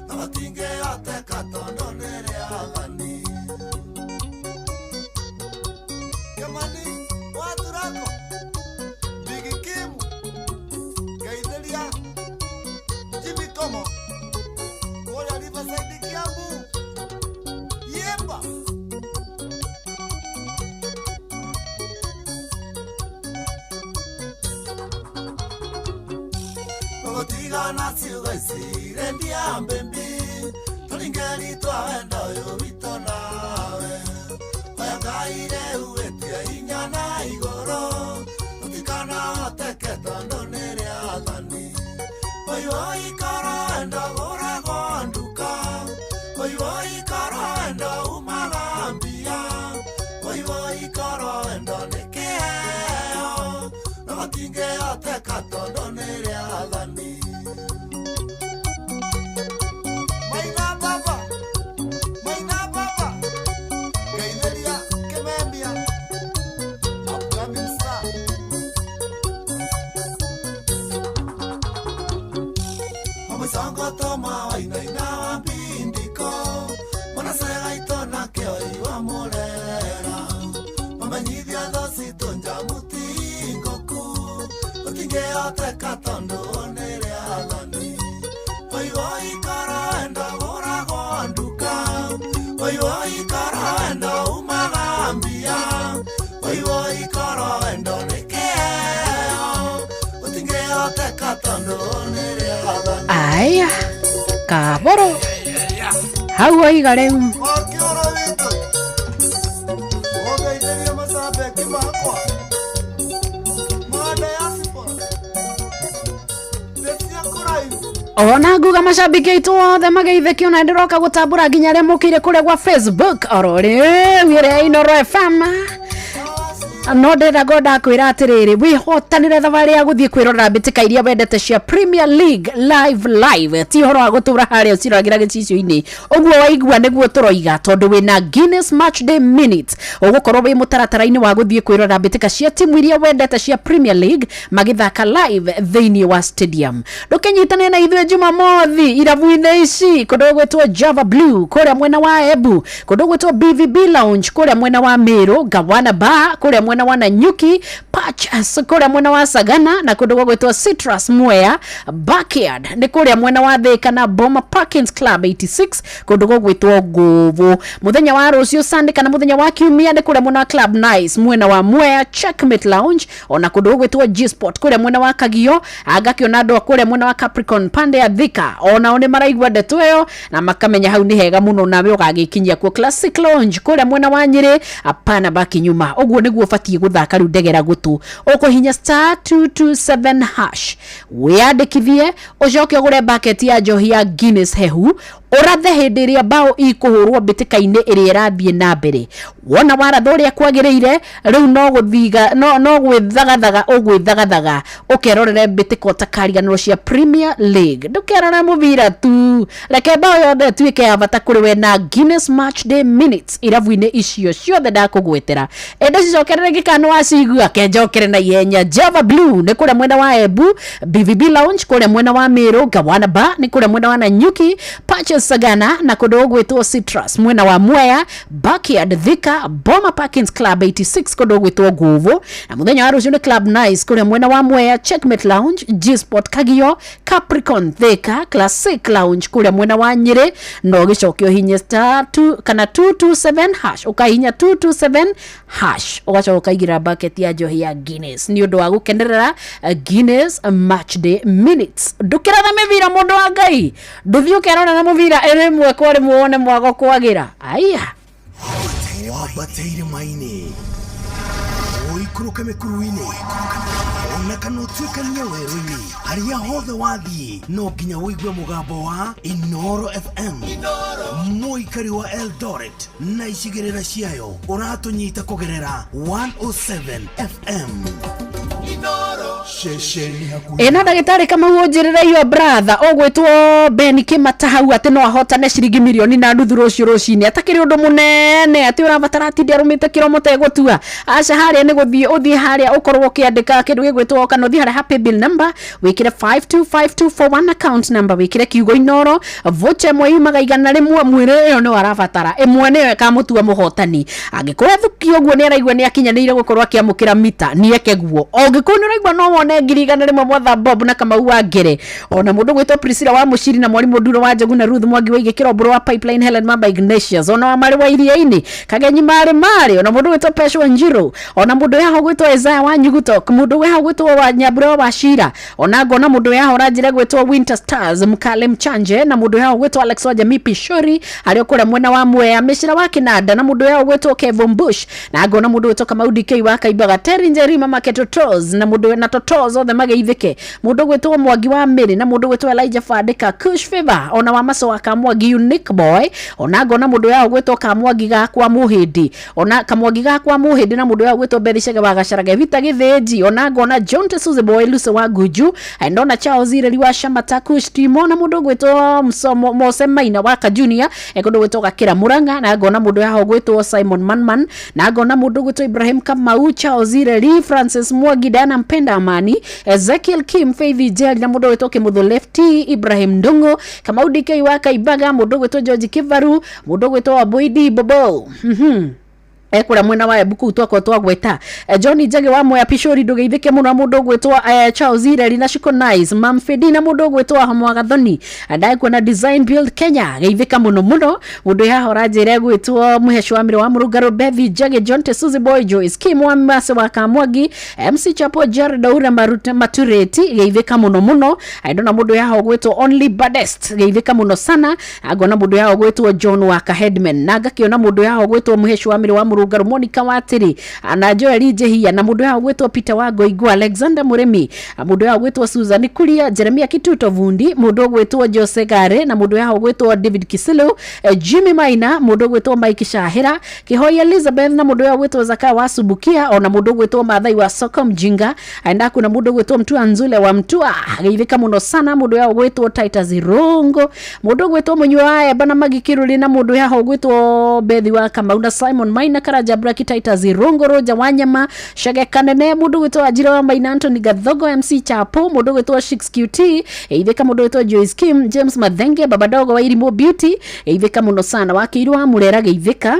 no gũtingĩhoteka tondũ nĩ rĩathani. Kĩmani wa Turako Big Kim ngeithĩria Jimmy Komo kũrĩa Riverside Kiambu Yemba Gũtigana ciugo ici rendia mbembi tũringeri twa wendo ũyũ witũ nawe oya Ngai rĩu wĩtie hinya na igũrũ tũtikanahoteke tondũ nĩ rĩathani wũiwũi korwo wendo ũgũragwo nduka wũiwũi korwo wendo umaga mbia wũiwũi korwo wendo nĩ kĩheo no gũtingĩhoteka tondũ nĩ rĩathani. Maina baba Maina baba ngeithĩria Kĩmemia upcoming star Omwicongo toma wainaina wa mbindiko mwanacegaitũ nakĩo iwa mũrera mamenyithia thũ citũ njamutingũku gũtingĩhoteka tondũ nĩ rĩathani wũiwũi korwo wendo ũgũragwo nduka wũiwũi korwo wendo umaga mbia wũiwũi korwo wendo nĩ kĩheo gũtingĩhoteka tondũ nĩ rĩathani. Aya kaboro hau waiga rĩu Wakĩoro witũ ũgeithĩrie macambĩki makwa ma diaspora thĩ cia kũraihu ona nguga macambĩki aitũ othe mageithĩkio na ndĩroka gũtambũra nginya arĩa mokĩire kũrĩa gwa Facebook oro rĩu ĩrĩa Inooro FM no ndĩrenda ngo ndakwĩra atĩrĩrĩ wĩhotanĩre thabarĩ ya gũthiĩ kwĩrorera mbĩtĩka iria wendete cia Premier League live live ti ũhoro wa gũtũra harĩa ũciragĩra gĩcicio-inĩ ũguo waigua nĩguo tũroiga tondũ wĩna Guinness Match Day Minute ũgũkorwo wĩ mũtaratara-inĩ wa gũthiĩ kwĩrorera mbĩtĩka cia timu iria wendete cia Premier League magĩthaka live thĩinĩ wa stadium ndũkĩnyitanĩre na ithuĩ Jumamothi irabu-inĩ ici kũndũ gwĩtwo Java Blue kũrĩa mwena wa Embu kũndũ gwĩtwo BVB Lounge kũrĩa mwena wa Meru Gawana Bar kũrĩa mwena mwena wa Nanyuki, Patch kũrĩa mwena wa Sagana, na kũndũ gũgwĩtwo Citrus Mwea, Backyard nĩ kũrĩa mwena wa Thika, na Boma Parkins Club 86 kũndũ gũgwĩtwo Ngũbũ. Mũthenya wa rũciũ Sunday kana mũthenya wa kiumia nĩ kũrĩa mwena wa Club Nice mwena wa Mwea, Checkmate Lounge, ona kũndũ gũgwĩtwo G Spot kũrĩa mwena wa Kagio. Ngakĩona andũ a kũrĩa mwena wa Capricorn pande ya Thika onao nĩ maraigua ndeto ĩyo na makamenya hau nĩ hega mũno, nawe ũgagĩkinyia kuo. Classic Lounge kũrĩa mwena wa Nyĩrĩ, apana baki nyuma. Ũguo nĩguo ũbatiĩ gũthaka rĩu. Ndegera gũtũ, ũkũhinya star 227 hash, wĩyandĩkithie, ũcoke ũgũre bucket ya njohi ya Guinness hehu, ũrathe hĩndĩ ĩrĩa bao ikũhũrwo mbĩtĩka-inĩ ĩrĩa ĩrathiĩ na mbere. Wona waratha ũrĩa kwagĩrĩire, rĩu no gũthiga no gwĩthagathaga, ũgwĩthagathaga ũkerorere mbĩtĩka ũtakariganĩrwo cia Premier League. Ndũkerore mũbira tu, reke bao yothe ĩtuĩke ya bata kũrĩ we na Guinness Match Day Minutes irabu-inĩ icio ciothe ndakũgwetera. Ĩndĩ cicokerere ngĩkana wacigua kenjokere na ihenya. Java Blue nĩ kũrĩa mwena wa Embu, BVB Lounge kũrĩa mwena wa Meru, Gawana Bar nĩ kũrĩa mwena wa Nanyuki, Patches Sagana, na kũndũ gũgwĩtwo Citrus mwena wa Mwea, Backyard Thika, Boma Parkins Club 86 kũndũ gũgwĩtwo Ngũbũ, na mũthenya wa rũciũ nĩ Club Nice kũrĩa mwena wa Mwea, Checkmate Lounge, G Spot Kagio, Capricorn Thika, Classic Lounge kũrĩa mwena wa Nyĩrĩ. No ũgĩcoke ũhinye star 2 kana 227 hash, ũkahinya 227 hash, ũgacoka ũkaigĩrĩra bucket ya njohi ya Guinness nĩ ũndũ wa gũkenerera Guinness Match Day Minutes. Ndũkĩratha mĩbira, mũndũ wa Ngai, ndũthiĩ ũkerorera mũbira ĩrĩmwe kwa rĩmwe wone mwago kwagĩra aya. Wambate irĩma-inĩ, ũikũrũke mĩkuru-inĩ, ona kana ũtuĩkanie werũ-inĩ, harĩa hothe wathiĩ no nginya ũigue mũgambo wa Inoro FM. Mũikari wa Eldoret na icigĩrĩra ciayo, ũratũnyita kũgerera 107 FM ceceni hakuhĩ. Ĩno ndagĩtarĩ Kamau, ũnjĩrĩre iyo brother ũgwĩtwo Ben Kĩmata hau atĩ no ahotane ciringi 1.5 million rũciũ rũcinĩ, atakĩrĩ ũndũ mũnene atĩ ũrabatara atinde arũmĩte kĩromo tegũtua. Aca, harĩa nĩ gũthiĩ ũthiĩ harĩa ũkorwo ũkĩandĩka kĩndũ gĩgwĩtwo, kana ũthiĩ harĩa ha paybill number wĩkĩre 525241, account number wĩkĩre kiugo Inoro. Vocha ĩmwe yumaga 100, mwĩrĩ ĩyo nĩyo arabatara, ĩmwe nĩyo ĩkamũtua mũhotani. Angĩkorwo ethukia ũguo nĩ araigua nĩ akinyanĩire gũkorwo akĩamũkĩra mita, nĩeke guo. Ũngĩkorwo nĩ ũraigua no wone 100,000, mwatha Bob na Kamau wa Ngere, ona mũndũ gwĩtwo Priscilla wa Mũciri, na mwarimũ Nduro wa Njogu, na Ruth Mwangi wa Igĩkĩro Mbũrũ wa Pipeline, Helen Mamba Ignatius, ona wa Marĩ wa Iria-inĩ Kagenyi marĩ marĩ, ona mũndũ gwĩtwo Pesho Njiro, ona mũndũ yaho gwĩtwo Isaiah wa Nyuguto, mũndũ yaho gwĩtwo wa Nyambura wa Wachira, ona ngona mũndũ yaho ũranjĩra gwĩtwo Winter Stars Mkale Mchanje, na mũndũ yaho gwĩtwo Alex wa Jamii Pishori arĩa kũrĩa mwena wa Mwea, Mĩcira wa Kĩnanda, na mũndũ yaho gwĩtwo Kevin Bush, na ngona mũndũ gwĩtwo Kamau DK wa Kaimbaga, Terry Njeri, Mama Ketotos, na mũndũ na Totos othe mageithĩke, mũndũ gwĩtwo Mwangi wa Mĩrĩ, na mũndũ gwĩtwo Elijah Fandĩka Kush Favor, ona wa Maso wa Kamwangi Unique Boy, ona ngona mũndũ yaho gwĩtwo Kamwangi gakwa Mũhĩndĩ, ona Kamwangi gakwa Mũhĩndĩ, na mũndũ yaho gwĩtwo Bethi Chege wa Gacharage Vita Gĩthĩnji, ona ngona John Tesuze Boy Luce wa Nguju, ndona Charles Ireri wa Shamata Kush Timo, na mũndũ gwĩtwo Mose Maina wa Kajunia kũndũ gwĩtwo Gakĩra Mũrang'a, na ngona mũndũ yaho gwĩtwo Simon Manman, na ngona mũndũ gwĩtwo Ibrahim Kamau, Charles Ireri, Francis Mwangi, Diana Mpenda Amani, Ezekiel Kim, Faith Njeri, na mũndũ gwĩtwo Kĩmũthũ Lefty, Ibrahim Ndung'u, Kamau DK wa Kaimbaga, mũndũ gwĩtwo George Kivaru, mũndũ gwĩtwo Wambuidi Bobo. Ekũrĩa mwena wa Embu kũu twakorwo twagweta. John Njagi wa Mwea Pishori, ndũgeithĩke mũno, na mũndũ ũgwĩtwo Charles Ireri na Shiko Nice Mamfedi, na mũndũ ũgwĩtwo Mwagathoni ndagĩkuona Design Build Kenya, geithĩka mũno mũno. Mũndũ haha ũranjĩra egwĩtwo Mũheci wa Mĩrĩ wa Mũrũngarũ, Bethi Njagi, John Tesuzi Boy, Joyce Kim wa Mase wa Kamwangi, MC Chapo, Jared Aura Matureti, geithĩka mũno mũno. Ndona mũndũ haha ũgwĩtwo Only Baddest, geithĩka mũno sana. Ngona mũndũ haha ũgwĩtwo John wa Kaheadman, na ngakĩona mũndũ haha ũgwĩtwo Mũheci wa Mĩrĩ wa Mũrũngarũ, Monica Watĩrĩ na Joel Njehia, na mũndũ haha ũgwĩtwo Peter wa Ngoingwa, Alexander Mũrĩmi, mũndũ haha ũgwĩtwo Susan Kuria, Jeremia Kituto Vundi, mũndũ ũgwĩtwo Jose Gare, na mũndũ haha ũgwĩtwo David Kisilu, Jimmy Maina, mũndũ ũgwĩtwo Mike Shahira Kihoi Elizabeth, na mũndũ haha ũgwĩtwo Zaka wa Subukia, ona mũndũ ũgwĩtwo Mathai wa Soko Mjinga. Aenda kuna mũndũ ũgwĩtwo Mtua Nzule wa Mtua, geithĩka mũno sana. Mũndũ haha ũgwĩtwo Titus Irungu, mũndũ ũgwĩtwo Mũnyua wa Emba na Magi Kiruri, na mũndũ haha ũgwĩtwo Bethi wa Kamau na Simon Maina Karanja Braki, Titus Irungu, Roja Wanyama Shage Kanene, mũndũ ũgwĩtwo Wanjira wa Maina, Anthony Gathogo, MC Chapo, mũndũ ũgwĩtwo 6QT, geithĩka. Mũndũ ũgwĩtwo Joyce Kim, James Mathenge, Baba Dogo wa Irimũ Beauty, geithĩka mũno sana. Wakĩirwo wa Murera, geithĩka.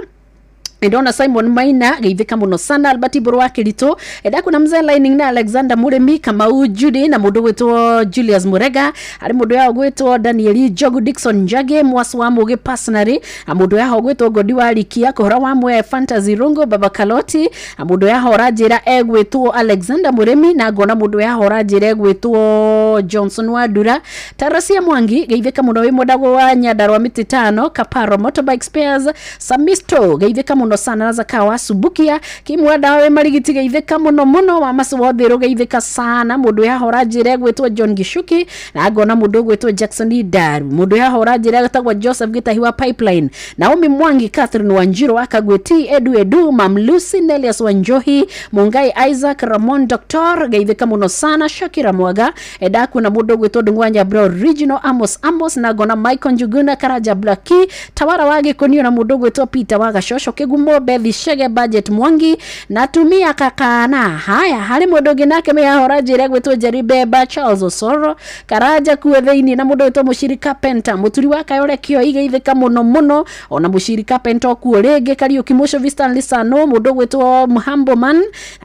Ndona Simon Maina, geithĩka mũno sana. Albert Mburu wa Kĩritũ, ndakuna mzee Lining na Alexander Mũrĩmi, Kamau Judy na mũndũ gwĩtwo Julius Murega, harĩ mũndũ yao gwĩtwo Daniel Njogu, Dickson Njage, Mwasu wa Mũgĩ personally, na mũndũ yaho gwĩtwo Godi wa Rikia, Kũhora wa Mwe, Fantasy Rungo, Baba Kaloti, na mũndũ yaho ũranjĩra egwĩtwo Alexander Mũrĩmi, na ngona mũndũ yaho ũranjĩra egwĩtwo Johnson Wandura, Tarasia Mwangi, geithĩka mũno wĩ mwendagwo wa Nyandarua mĩtĩ tano, Kaparo Motorbike Spares, Samisto, geithĩka mũno sana, na Zakawa Subukia, Kimwenda wĩ Marigiti, geithĩka mũno mũno, wa Masu Wothiru, geithĩka sana, mũndũ yaho ũranjĩra egwĩtwo John Gichuki, na ngona mũndũ ũgwĩtwo Jackson Idaru, mũndũ yaho ũranjĩra etagwo Joseph Gitahi wa Pipeline, Naomi Mwangi, Catherine Wanjiru wa Kagweti, Edu Edu, Mam Lucy, Nelias Wanjohi, Mungai Isaac, Ramon Doctor, geithĩka mũno sana, Shakira Mwaga, ndaku na mũndũ ũgwĩtwo Ndung'wa Nyambura Original, Amos Amos, na ngona Michael Njuguna, Karanja Blaki, Tawara wa Gĩkũnio, na mũndũ ũgwĩtwo Peter wa Gacoco Kĩgumo, Bethi Shege, Budget Mwangi, na tumia kakana. Haya, harĩ mũndũ ũngĩ nake mĩyahora njĩra gwĩtwo Jerry Beba, Charles Osoro, Karanja kuo thĩinĩ, na mũndũ ũgwĩtwo Mũciri Carpenter, Mũturi wa Kayore Kĩoi, geithĩka mũno mũno, ona Mũciri Carpenter kuo rĩngĩ, Kariũki Mũcovi, Stanley Sano, mũndũ ũgwĩtwo Mhambo Man,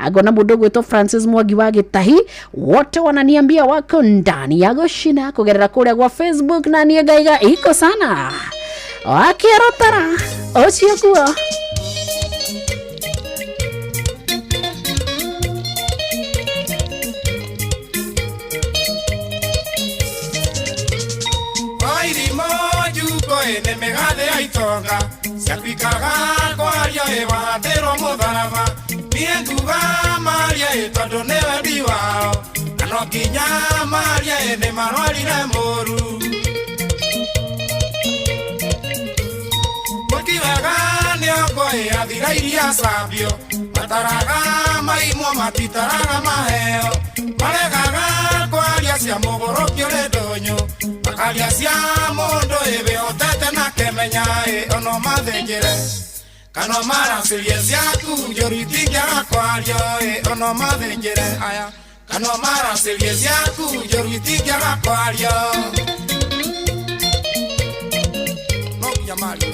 ngona mũndũ ũgwĩtwo Francis Mwangi wa Gĩtahi, wote wananiambia wako ndani ya Goshina kũgerera kũrĩa gwa Facebook, na niĩ ngaiga iko sana wakĩarotara ũcio kuo. Wairimo njuko ĩnĩ mĩgathĩ ya itonga ciatuĩkaga kwaria ĩ wahatĩrwo mũtharaba, niĩ nguga maria ĩ tondũ nĩ wendi wao, na no nginya maria ĩ nĩ marwarire mũru. Mwĩki wega nĩongo ĩ athira iria cambio, mataraga maimwo matitaraga maheo, maregaga kwaria cia mũgũrũki ũrĩ ndũnyũ, makaria cia mũndũ ĩwĩhotete na kemenya ĩ ono mathĩnjĩre kana maracĩrie ciaku njũru itingĩaga kwario ĩ ono mathĩnjĩre aya kana maracĩrie ciaku njũru itingĩaga kwario no nginya mario.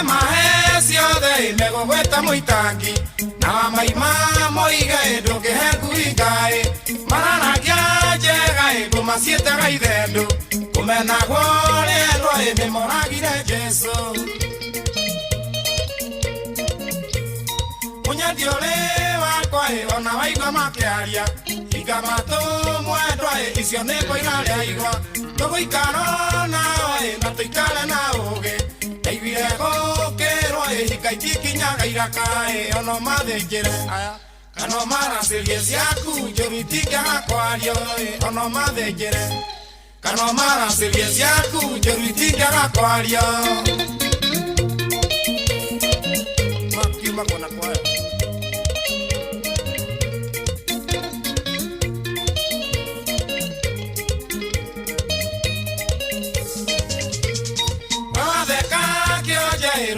Mahe ciothe imegũgwĩta mũitangi na wamaima moige ndũngĩhe ngui ngaĩ, mararagia njega ĩ ngũma ciĩtaga ithendũ, kũmenagwo rĩendwo ĩ nĩmoragire Jesũ. Mũnyendi ũrĩ wakwa ĩ ona waigua makĩaria, hinga matũ mwendwa ĩ icio nĩ ngũira rĩa igwa, tũgũikara nao ĩ na tũikare na ũũgĩ, ndaiguire gũkĩrwo ĩ hinga itikinyaga iraka ĩ ono mathĩnjĩre aya kana maracĩrie ciaku njũru itingĩaga kwario ĩ ono mathĩnjĩre kana maracĩrie ciaku njũru itingĩaga kwario makiumagwo na kwayo.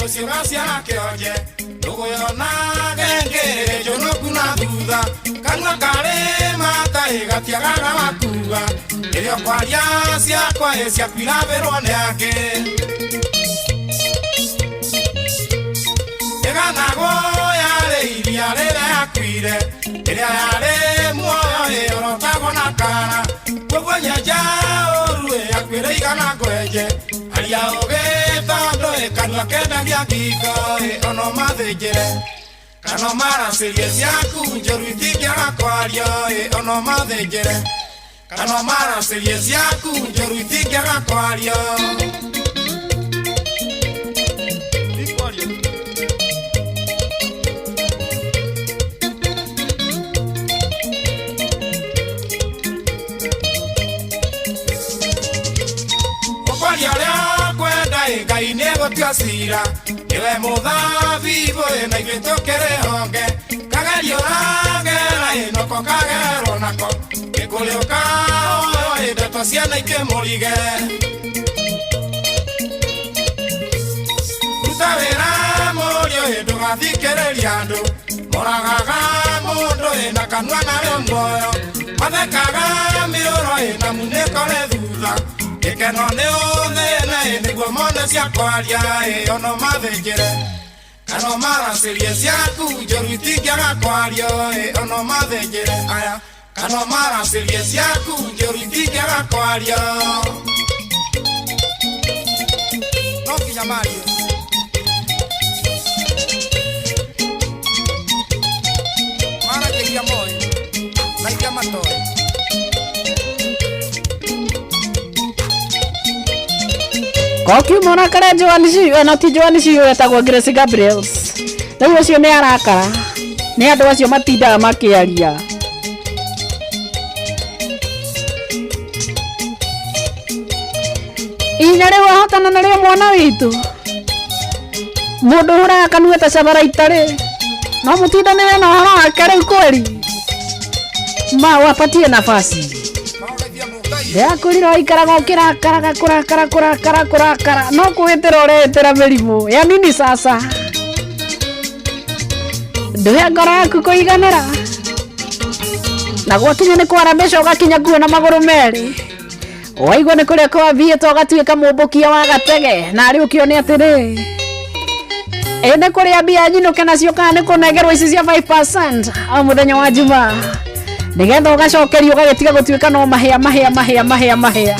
Rũciũ gaciara kĩonje ndũgũyona ngengere njũnũku na thutha, kanua karĩ mata ĩ gatiagaga wakua, rĩrĩa ũkwaria ciakwa ĩ ciaku irabĩrwo nĩ angĩ. Ĩganagwo yarĩ iria rĩrĩa yakuire, rĩrĩa yarĩ muoyo ĩ ũrotagwo na kara, koguo nyenja ũru ĩ yakuĩre igana ngwenje, aria ũgĩ tondũ ĩ kanua kendagia ngingo ĩ ono mathĩnjĩre kana maracĩrie ciaku njũru itingĩaga kwario ĩ ono mathĩnjĩre kana maracĩrie ciaku njũru itingĩaga kwario. Ũkwaria ũrĩa ũkwenda ĩ Ngai nĩegũtua cira, nĩwe mũthabibũ ĩ na ithuĩ tũkĩrĩ honge, kagerio ũragera ĩ noko kagerwo nako, gĩkũrĩ ũkahoywo ĩ ndeto ciana ikĩmũrige. Ruta wĩra mũriũ ĩ ndũgathikĩrĩrie andũ, Moragaga mũndũ ĩna kanua narĩo muoyo mathekaga mĩũro ĩna munĩko rĩ thutha gĩkeno nĩ ũthĩna ĩ nĩguo mone cia kwaria ĩ ono mathĩnjĩre kana maracĩrie ciaku njũru itingĩaga kwario ĩ ono mathĩnjĩre aya kana maracĩrie ciaku njũru itingĩaga kwario no nginya marie. Maragia moyo na iria matoĩ. Kokiuma ũrakara Joan Ciu, no ti Joan Ciu etagwo Grace Gabriels. Rĩu ũcio nĩ arakara nĩ andũ acio matindaga makĩaria. Inya rĩu ahotana narĩo mwana witũ mũndũ ũhũraga kanua ta cabara itarĩ no mũtindanĩre na ũhoro wake rĩu kweli ma wapatie nafasi ndĩrakwĩrire waikaraga ũkĩrakaraga kũrakara kũrakara kũrakara no kwĩtĩra ũretĩra mĩrimũ ya nini sasa ndũhe ngoro yaku kũiganĩra na gwakinya nĩ kwara mbeca ũgakinya kuo na magũrũ merĩ waigua nĩ kũrĩa kwambiĩtwo ũgatuĩka mũmbũkia wa gatege na arĩ ũkĩone atĩrĩ ĩ nĩ kũrĩa mbia nyinũke nacio kana nĩ kũnengerwo ici cia 5% o mũthenya wa Jumaa nĩgetha ũgacokerio ũgagĩtiga gũtuĩka no mahĩa mahĩa mahĩa mahĩa mahĩa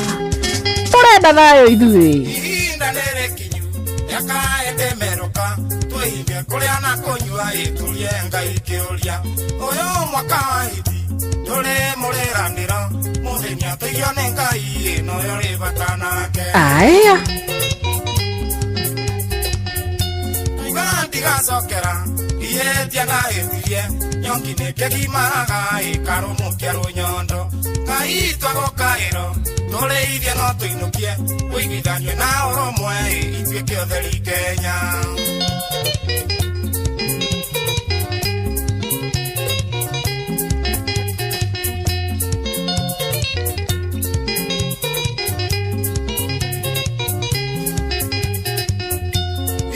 tũrenda thayũ ithuĩ. Ihinda nĩ rĩkinyu mĩaka ĩndĩmerũka twĩhinge kũrĩa na kũnyua ĩtũrie Ngai kĩũria ũyũ mwaka wa hiti ndũrĩ mũrĩranĩro mũthenya tũigio nĩ Ngai ĩno yo rĩ bata nake. Aya tuiga ndigacokera ihĩtia ndahĩtirie nyongi nĩ kĩgimaraga ĩkarũmũkia rũnyondo Ngai twagũkaĩro tũrĩithie no tũinũkie ũiguithanio na ũrũmwe ituĩke ũtheri Kenya.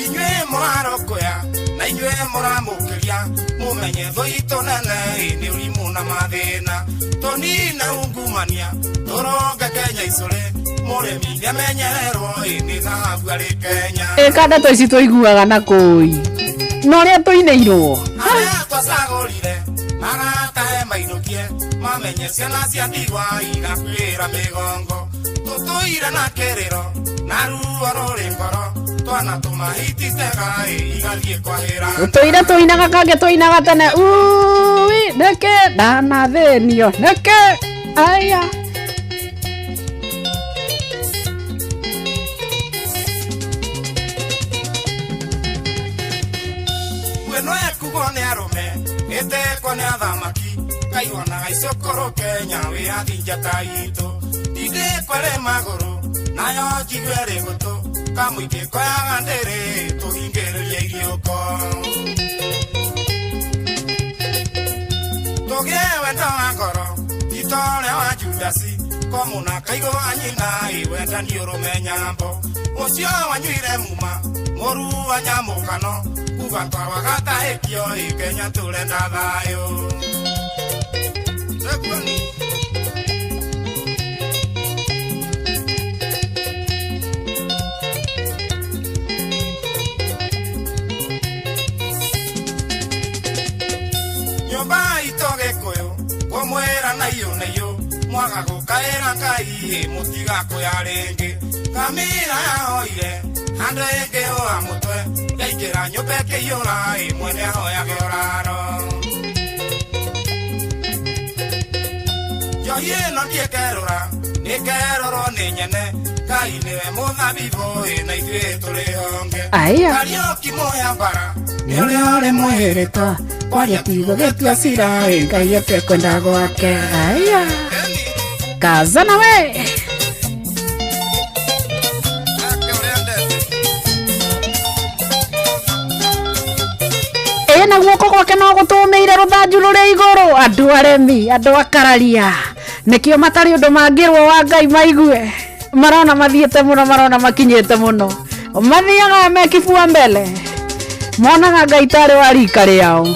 Inyuĩ mũrarokoya na inyuĩ mũramũkĩria mũmenye thũ itũ nene nĩ ũrimũ na mathĩna tũnine ungumania tũronge Kenya icũrĩ mũrĩmi nĩamenyererwo nĩ thahabu arĩ Kenya. Ĩ ndeto ici tũiguaga na kũi na ũrĩa tũinĩirwo arĩa twacagũrire maratahe mainũkie mamenye ciana cia ndigwa igakuĩra mĩgongo tũtũire na kĩrĩro na ruo rũrĩ ngoro twana tũmahititega igathiĩ kwahĩra. Tũire tũinaga kangĩ tũinaga tene ui nĩkĩ ndanathĩnio nĩkĩ aya. Gweno ĩkugwo nĩ arũme ĩtekwo nĩ athamaki kaiwonaga icũkũrũ Kenya wĩyathi njata itũ tindĩkwo ĩrĩ magũrũ nayo njigue ĩrĩ gũtũ kamũingĩ koyaga ndĩrĩ tũhingĩrĩrie iriũko tũgĩe wendo wa ngoro ti ta ũrĩa wa Judasi komũna kaigũ wa nyina ĩ wendani ũrũme nyambo ũcio wanyuire muma mũru wa nyamũkano kuga twarwaga tahĩkio ĩ Kenya tũrenda thayũ. Sekuoni. Nyũmba itũ Gĩkũyũ kũmwĩra na iyũ na iyũ mwaga gũkaĩra Ngai mũtigakũya rĩngĩ ngamĩra yahoire handũ ĩngĩhũa mũtwe yaingĩra nyũmba ĩkĩiyũra mwene ahoyage ũraro njohi ĩno ndiĩkerũra nĩkerũrwo nĩ nyene Ngai nĩwe mũthabibũ na ithuĩ tũrĩ honge. Aya. Kariũki mũyambara nĩ ũrĩa ũrĩ mwĩhĩrĩka kwaria tigo gĩtua cira Ngai etekwenda gwake. Aya kazana we ĩ na guoko gwake no gũtũmĩire rũthanju rũrĩ igũrũ andũ aremi andũ akararia nĩkĩo matarĩ ũndũ mangĩrwo wa Ngai maigue marona mathiĩte mũno marona makinyĩte mũno mathiaga me kibua mbele monaga Ngai tarĩ wa rika rĩao.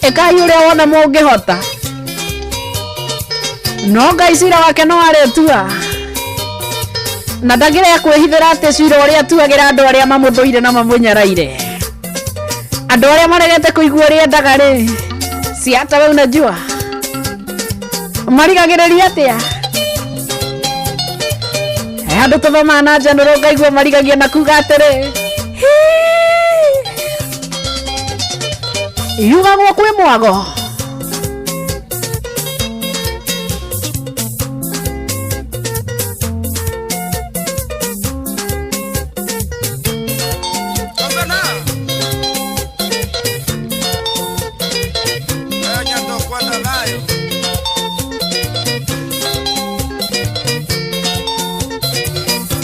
Ĩkai ũrĩa wothe mũngĩhota, no Ngai cira wake no arĩtua, na ndagĩrĩa kwĩhithĩra atĩ cira ũrĩa atuagĩra andũ arĩa mamũthũire na mamũnyaraire, andũ arĩa maregete kũigua ũrĩa endaga rĩ, si hata we unajua marigagĩrĩria atĩa. He handũ tũthomaga na njanũrũ ngaigua marigagia na kuga atĩrĩ, "Hii, yugagwo kwĩ mwago."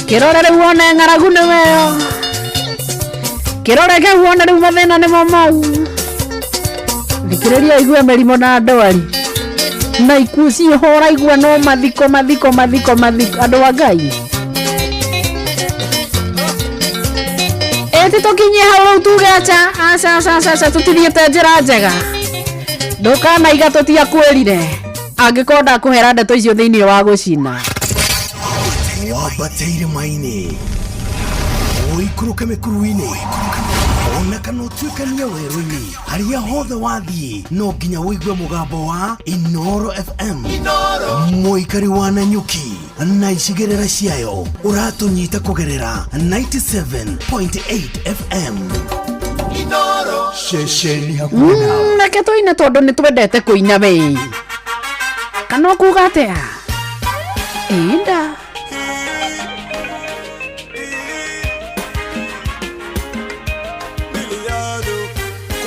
Kĩrore rĩu wone ng'aragu nĩ weyo, kĩrore kĩu wone rĩu mathĩna nĩmo mau. Thikĩrĩria igue mĩrimũ na ndwari na ikuũ ciĩho, ũraigua no mathiko mathiko mathiko mathiko. Andũ a Ngai, ĩti tũkinyie hau rĩu tuge aca aca aca aca aca, tũtithiĩte njĩra njega. Ndũkanaiga tũtiakwĩrire angĩkorwo ndakũhera ndeto icio thĩinĩ wa gũcina. Wambate irĩma-inĩ, ũikũrũke mĩkuru-inĩ, ona kana ũtuĩkanie werũ-inĩ, harĩa hothe wathiĩ no nginya ũigue mũgambo wa Inoro FM. Mũikari wa Nanyuki na icigĩrĩra ciayo, ũratũnyita kũgerera 97.8 FM. Ceceni hakuhĩ nawe. Reke tũine tondũ nĩ twendete kũina we, kana ũkuga atĩa? Ĩnda.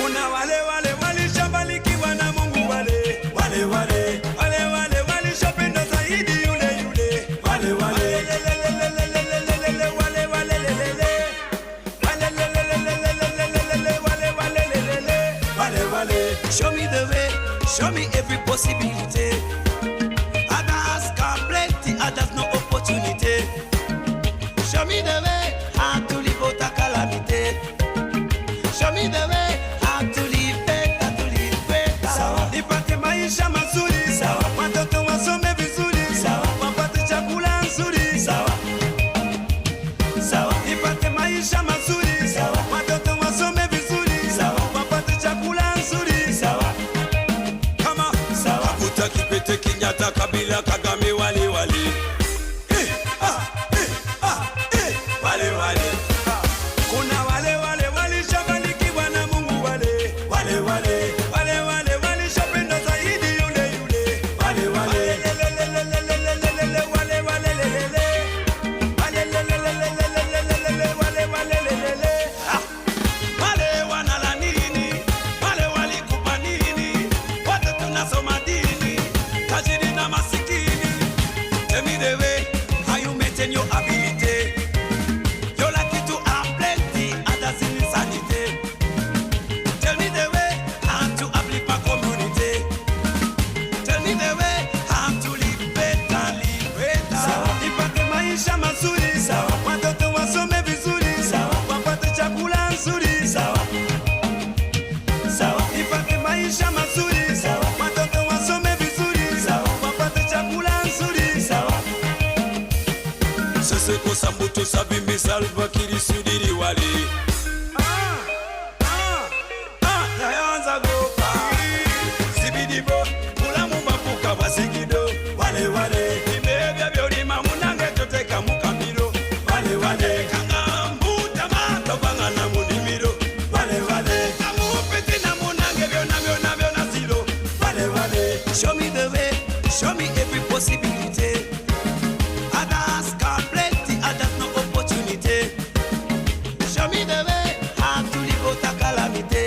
Kuna wale wale walishabarikiwa na Mungu, wale wale wale wale wale walishapenda zaidi yule yule, wale wale lelelelelelelele, wale wale lelele, wale lelelelelelele, wale wale lelele, wale wale. Show me the way, show me every possibility. Others got plenty, others no opportunity. Show me the way how to live out a calamity. Show me the way how to live better, to live better. Sawa. Nipate maisha mazuri. Sawa. Watoto wasome vizuri. Sawa. Wapate chakula nzuri. Sawa. Sawa. Nipate maisha mazuri. Sawa. Watoto wasome vizuri. Sawa. Wapate chakula nzuri. Sawa. Kama sawa. Kuta Kikwete, Kenyatta, Kabila, Kagame, wale wale. Eh, ah, eh, ah, eh, wale wale. Ah. Kuna wale wale walishabarikiwa na Mungu, wale wale wale wale wale walishapenda zaidi yule yule, wale wale lelelelelelelele, wale wale lelele, wale lelelelelelele, wale wale lelele. Ah. Wale wanala nini? Wale walikupa nini? Wote tunasoma dini, tajiri na masikini. Tell me the way how you maintain your ability. You're lucky to have plenty, others in insanity. Tell me the way how to uplift my community. Tell me the way how to live better, live better. Sawa. Nipate maisha mazuri. Sawa. Watoto wasome vizuri. Sawa. Wapate chakula nzuri. Sawa. Sawa. Nipate maisha mazuri. Sawa. Watoto wasome vizuri. Sawa. Wapate chakula nzuri. Sawa. Sese kosambuto sabimbi Salva Kiir sudiri wali. Ah, ah, ah, nayanza gopa. Sibidibo, mulamu bapuka basigido. Wale wale, imebya byolima munange toteka mukamiro. Wale wale, kanga mbuta mato banga na munimiro. Wale wale, kamupiti na munange byona byona byona silo. Wale wale, show me the way, show me every possibility. Others got plenty, others no opportunity. Show me the way how to live out a calamity.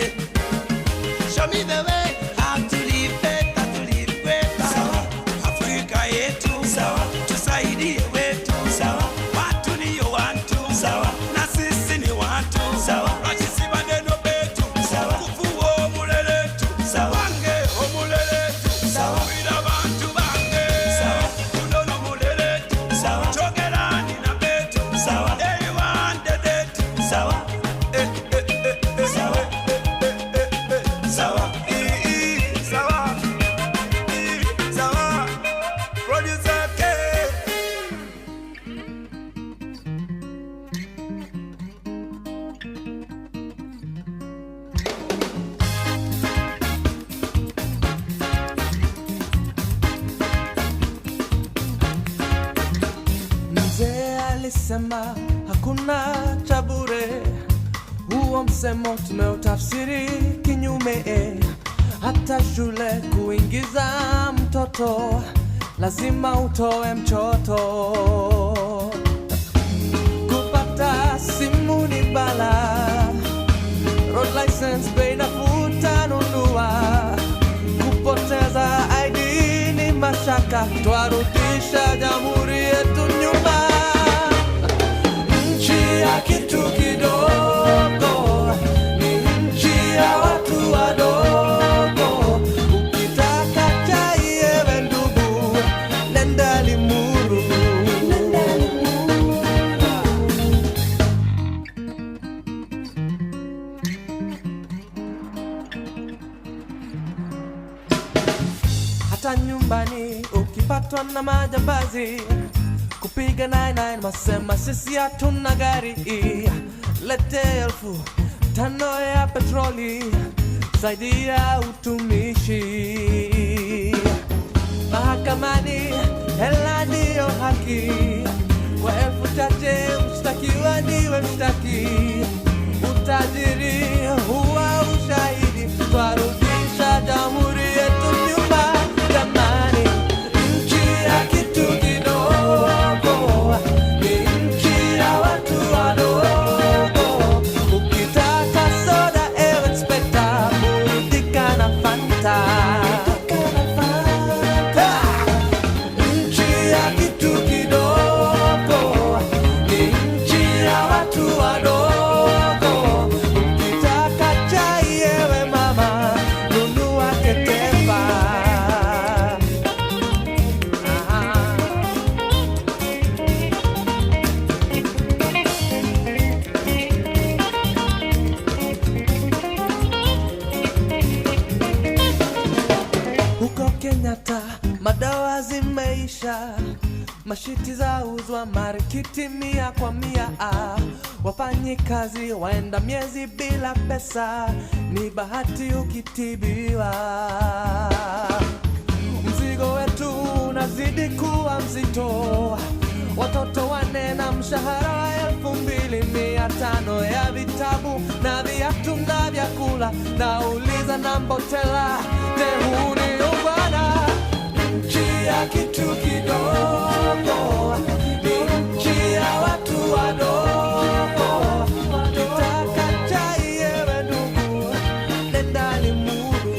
Show me the way how to live better, to live better. Sawa. Afrika yetu. Sawa. Tusaidie wetu. Sawa. Watu niyo watu. Sawa. Na sisi ni watu. Sawa. Rachisi maneno betu. Sawa. Kufuo omuleletu. Sawa. Wange omuleletu. Sawa. Wila bantu bange. Sawa. Kunono muleletu. Sawa. Chogerani na betu. Sawa. Eiwande detu. Sawa. Eh, eh, eh, eh. Sawa. Eh, eh, eh, Walisema hakuna cha bure, huo msemo tumeutafsiri kinyume. Hata shule kuingiza mtoto lazima utoe mchoto. Kupata simu ni bala, road license bei nafuu utanunua. Kupoteza ID ni mashaka, twarudisha jamhuri yetu nyuma. Nchi ya kitu kidogo ni nchi ya watu wadogo. Ukitaka chai ewe ndugu, nenda Limuru. Hata nyumbani ukipatwa na majambazi, kupiga 99 masema sisi hatuna gari. Lete 5,000 ya petroli, saidia utumishi. Mahakamani hela ndiyo haki, kwa 5,000 mshtakiwa ndiwe mshtaki. Utajiri huwa ushahidi, twarudisha jamhuri yetu nyuma. Jamani, nchi ya kitu kidogo ni nchi ya watu wadogo. Ukitaka soda ewe inspekta, burudika na Fanta. Nchi ya kitu kidogo ni nchi ya watu wadogo. Ukitaka chai ewe mama, nunua Ketepa. Huko Kenyatta madawa zimeisha, mashiti zauzwa marikiti 100 kwa 100. Wafanyikazi waenda miezi bila pesa, ni bahati ukitibiwa. Mzigo wetu unazidi kuwa mzito, watoto 4 na mshahara wa 2,500 ya vitabu na viatu na vyakula. Nauliza na Mbotela, je, huu ni ungwana? Nchi ya kitu kidogo ni nchi ya watu wadogo. Ukitaka chai ewe ndugu, nenda Limuru.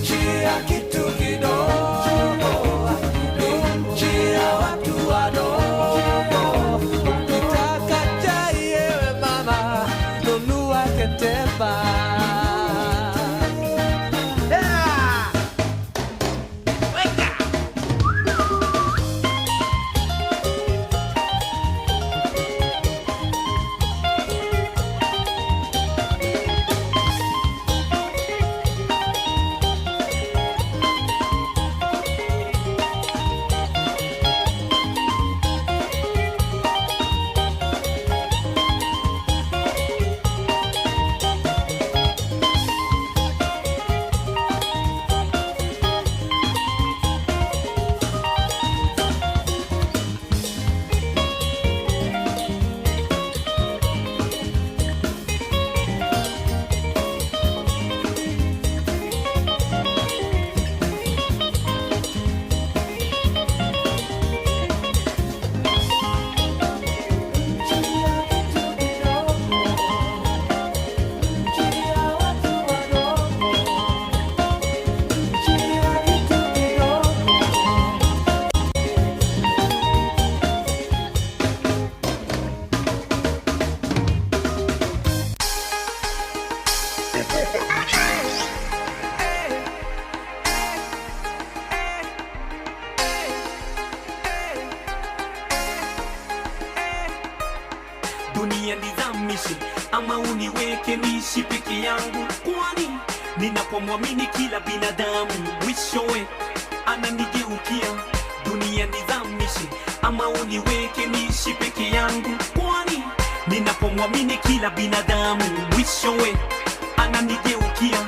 Nchi ya kitu kidogo ni nchi ya watu wadogo. Ukitaka chai ewe mama, nunua Ketepa. Yeah! Dunia nizamishe ama uniweke niishi peke yangu, kwani ninapomwamini kila binadamu mwishowe ananigeukia. Dunia nizamishe ama uniweke niishi peke yangu, kwani ninapomwamini kila binadamu mwishowe ananigeukia.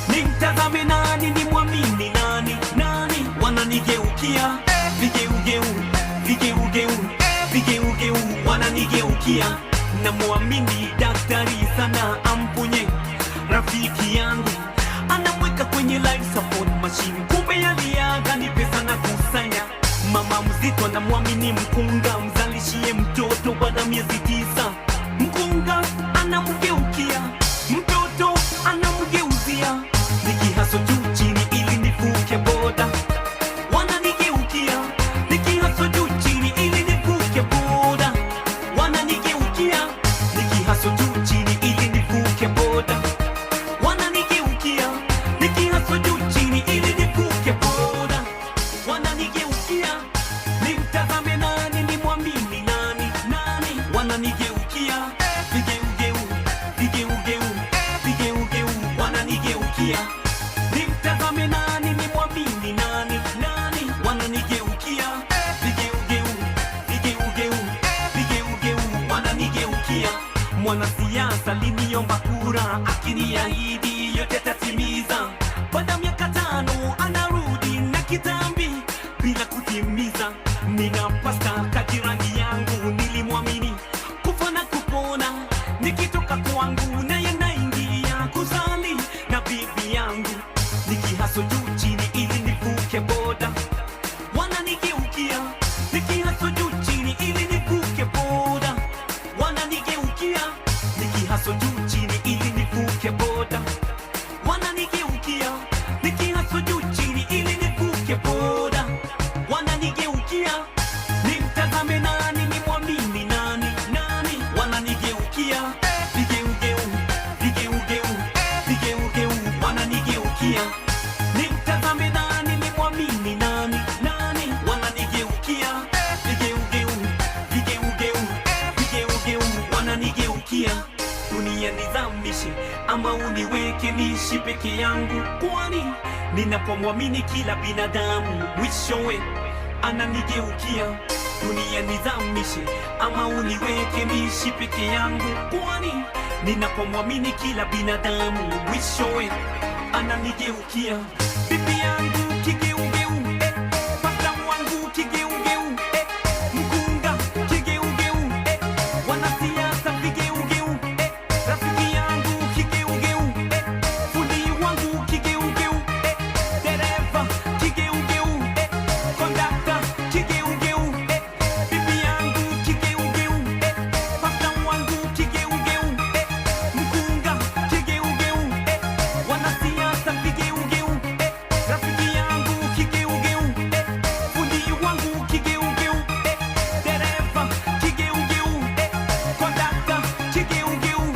Nimtazame nani, nimwamini nani? Nani wananigeukia? Vigeugeu, vigeugeu, vigeugeu wananigeukia. Namwamini daktari sana amponye rafiki yangu, anamweka kwenye life support machine, kumbe aliaga ni pesa na kusanya. Mama mzito anamwamini mkunga, mzalishie mtoto baada miezi 9. Mkunga anamgeukia, mtoto anamgeuzia. Nikihaso juu chini ili nivuke boda, wananigeukia. Nikihaso juu chini ili nivuke boda, wananigeukia. Nikihaso juu chini ili nivuke boda, wananigeukia. Nikihaso juu chini ili nivuke boda, wananigeukia. Nimtazame nani, nimwamini nani, nani? Wananigeukia. Vigeugeu, vigeugeu, vigeugeu wananigeukia. Nimtazame nani, nimwamini nani, nani? Wananigeukia. Vigeugeu, vigeugeu, vigeugeu wananigeukia. Mwanasiasa aliniomba kura, akiniahidi yote atatimiza. Baada miaka 5 anarudi na kitambi bila kutimiza. Nina pasta kajirani yangu nilimwamini, kufa na kupona. Nikitoka kwangu naye naingia kusali na bibi yangu. Nikihaso juu chini ili nivuke boda, wananigeukia. Nikihaso juu chini ili nivuke boda, wananigeukia. Nikihaso juu chini ili nivuke boda, wananigeukia. Nikihaso juu chini ili nivuke boda, wananigeukia. Nimtazame nani, nimwamini nani, nani? Wananigeukia. Vigeugeu, vigeugeu, vigeugeu wananigeukia. Nimtazame nani, nimwamini nani, nani? Wananigeukia. Vigeugeu, vigeugeu, vigeugeu wananigeukia. Dunia nizamishe ama uniweke niishi peke yangu, kwani ninapomwamini kila binadamu mwishowe ananigeukia. Dunia nizamishe ama uniweke niishi peke yangu, kwani ninapomwamini kila binadamu mwishowe ananigeukia. Bibi yangu kigeugeu, pasta wangu kigeugeu, mkunga kigeugeu, wanasiasa vigeugeu, rafiki yangu kigeugeu, fundi wangu kigeugeu, dereva kigeugeu, kondakta kigeugeu, bibi yangu kigeugeu, pasta wangu kigeugeu, mkunga kigeugeu, wanasiasa vigeugeu, rafiki yangu kigeugeu, fundi wangu kigeugeu, dereva kigeugeu, kondakta kigeugeu.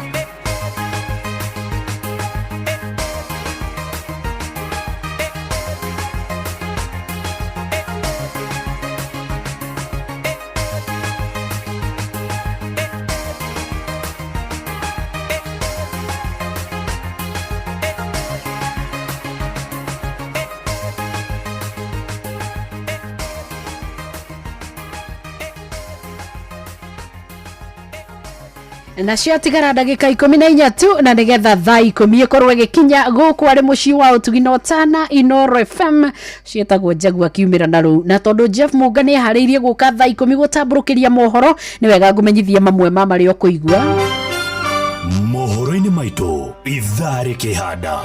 Na ciatigara ndagĩka 14 tu na nĩgetha thaa 10 ĩkorwo ĩgĩkinya gũkũ arĩ mũciĩ wa ũtugi na ũtana Inoro FM ciĩtagwo Jaguar kiumĩra na rũu. Na tondũ Jeff Mũnga nĩ eharĩirie gũka thaa 10 gũtambũrũkĩria mohoro, nĩ wega ngũmenyithie mamwe ma marĩa ũkũigua mohoro-inĩ maitũ ithaa rĩkĩhanda.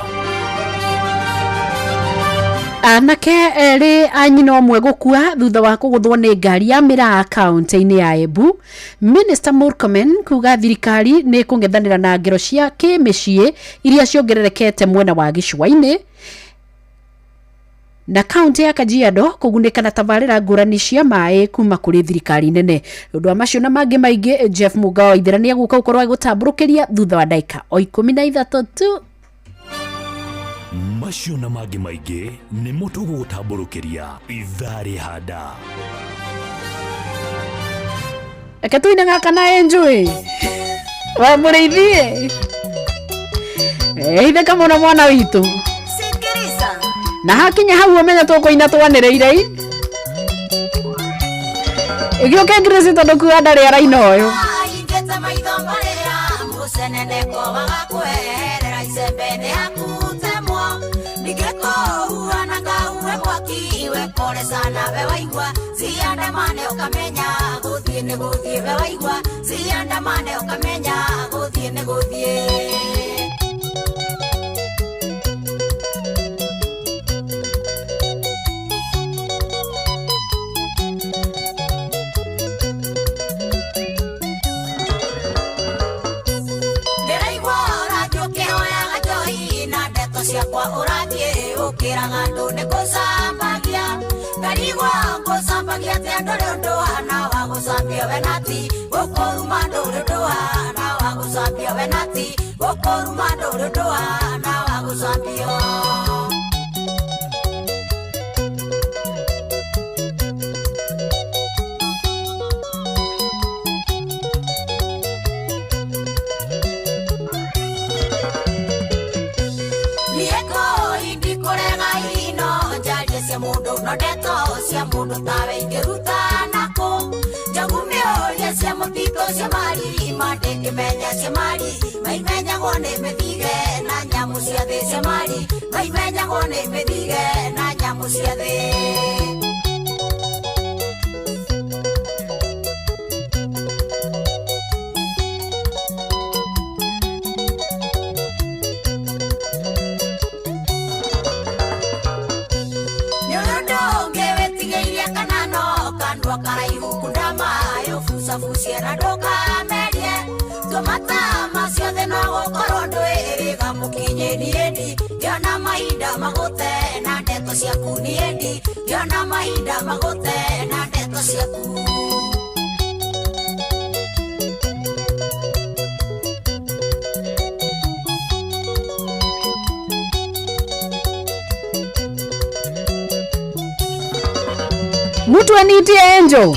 Anake erĩ a nyina ũmwe gũkua thutha wa kũgũthwo nĩ ngari ya mĩraa kaunti-inĩ ya Embu. Minister Murkomen kuga thirikari nĩ ĩkũng'ethanĩra na ngero cia kĩmĩciĩ iria ciongererekete mwena wa gĩcũa-inĩ. Na kaunti ya Kajiado kũgunĩka na tabarĩra ngũrani cia maĩ kuma kũrĩ thirikari nene. Ũndũ wa macio na mangĩ maingĩ, Jeff Mũnga wa Waithera nĩ egũka gũkorwo agĩgũtambũrũkĩria thutha wa ndagĩka o 13 tu. Macio na mangĩ maingĩ nĩmo tũgũgũtambũrũkĩria ithaa rĩhanda. Reke tuine gaka na enjoy wa mũrĩithie itheka mũno mwana witũ. Na hakinya hau ũmenye tũkũina twanĩrĩire ĩgĩũke Grace tondũ kuga ndarĩ araina ũyũ. Ingĩte maitho marĩa mũceneneko wagakweherera icembe nĩ hakutemwo ningĩkũhuana ngahuhe mwaki iwe pole sana. we waigua ciandamane ũkamenya gũthiĩ nĩ gũthiĩ we waigua ciandamane ũkamenya gũthiĩ nĩ gũthiĩ. Ndĩraigua ũrathiĩ ũkĩhoyaga njohi na ndeto ciakwa ũrathiĩ ũkĩraga andũ nĩ gũcambagia ngarigwo ngũcambagia atĩa ndũrĩ ũndũ hana wa gũcambio we nati gũkũruma ndũrĩ ũndũ hana wa gũcambio we nati gũkũruma ndũrĩ ũndũ hana wa gũcambio. Cia mundu no ndeto cia mundu tawe ingĩruta nakũ njogu mĩũria cia mũtitũ cia mari mandĩkĩmenya cia mari maimenyagwo nĩ mĩthige na nyamũ cia thĩ cia mari maimenyagwo nĩ mĩthige na nyamũ cia thĩ. Bucabucia na ndũkamerie tũmata macio thĩ no gũkorwo ndwĩrĩga mũkinyĩ niĩndi ngĩona mahinda magũte na ndeto ciaku niĩndi ngĩona mahinda magũte na ndeto ciaku. Mtu anitie Angel.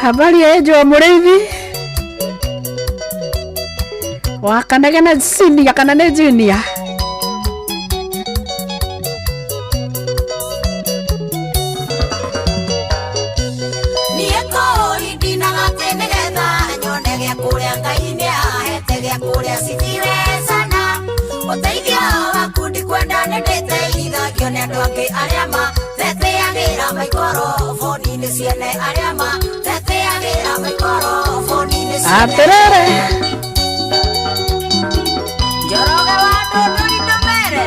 Habari ya Angel wa Mũrĩithi wa Kanegena senior kana nĩ junior. Aterere Njoroge wa ndũndũri ndũmere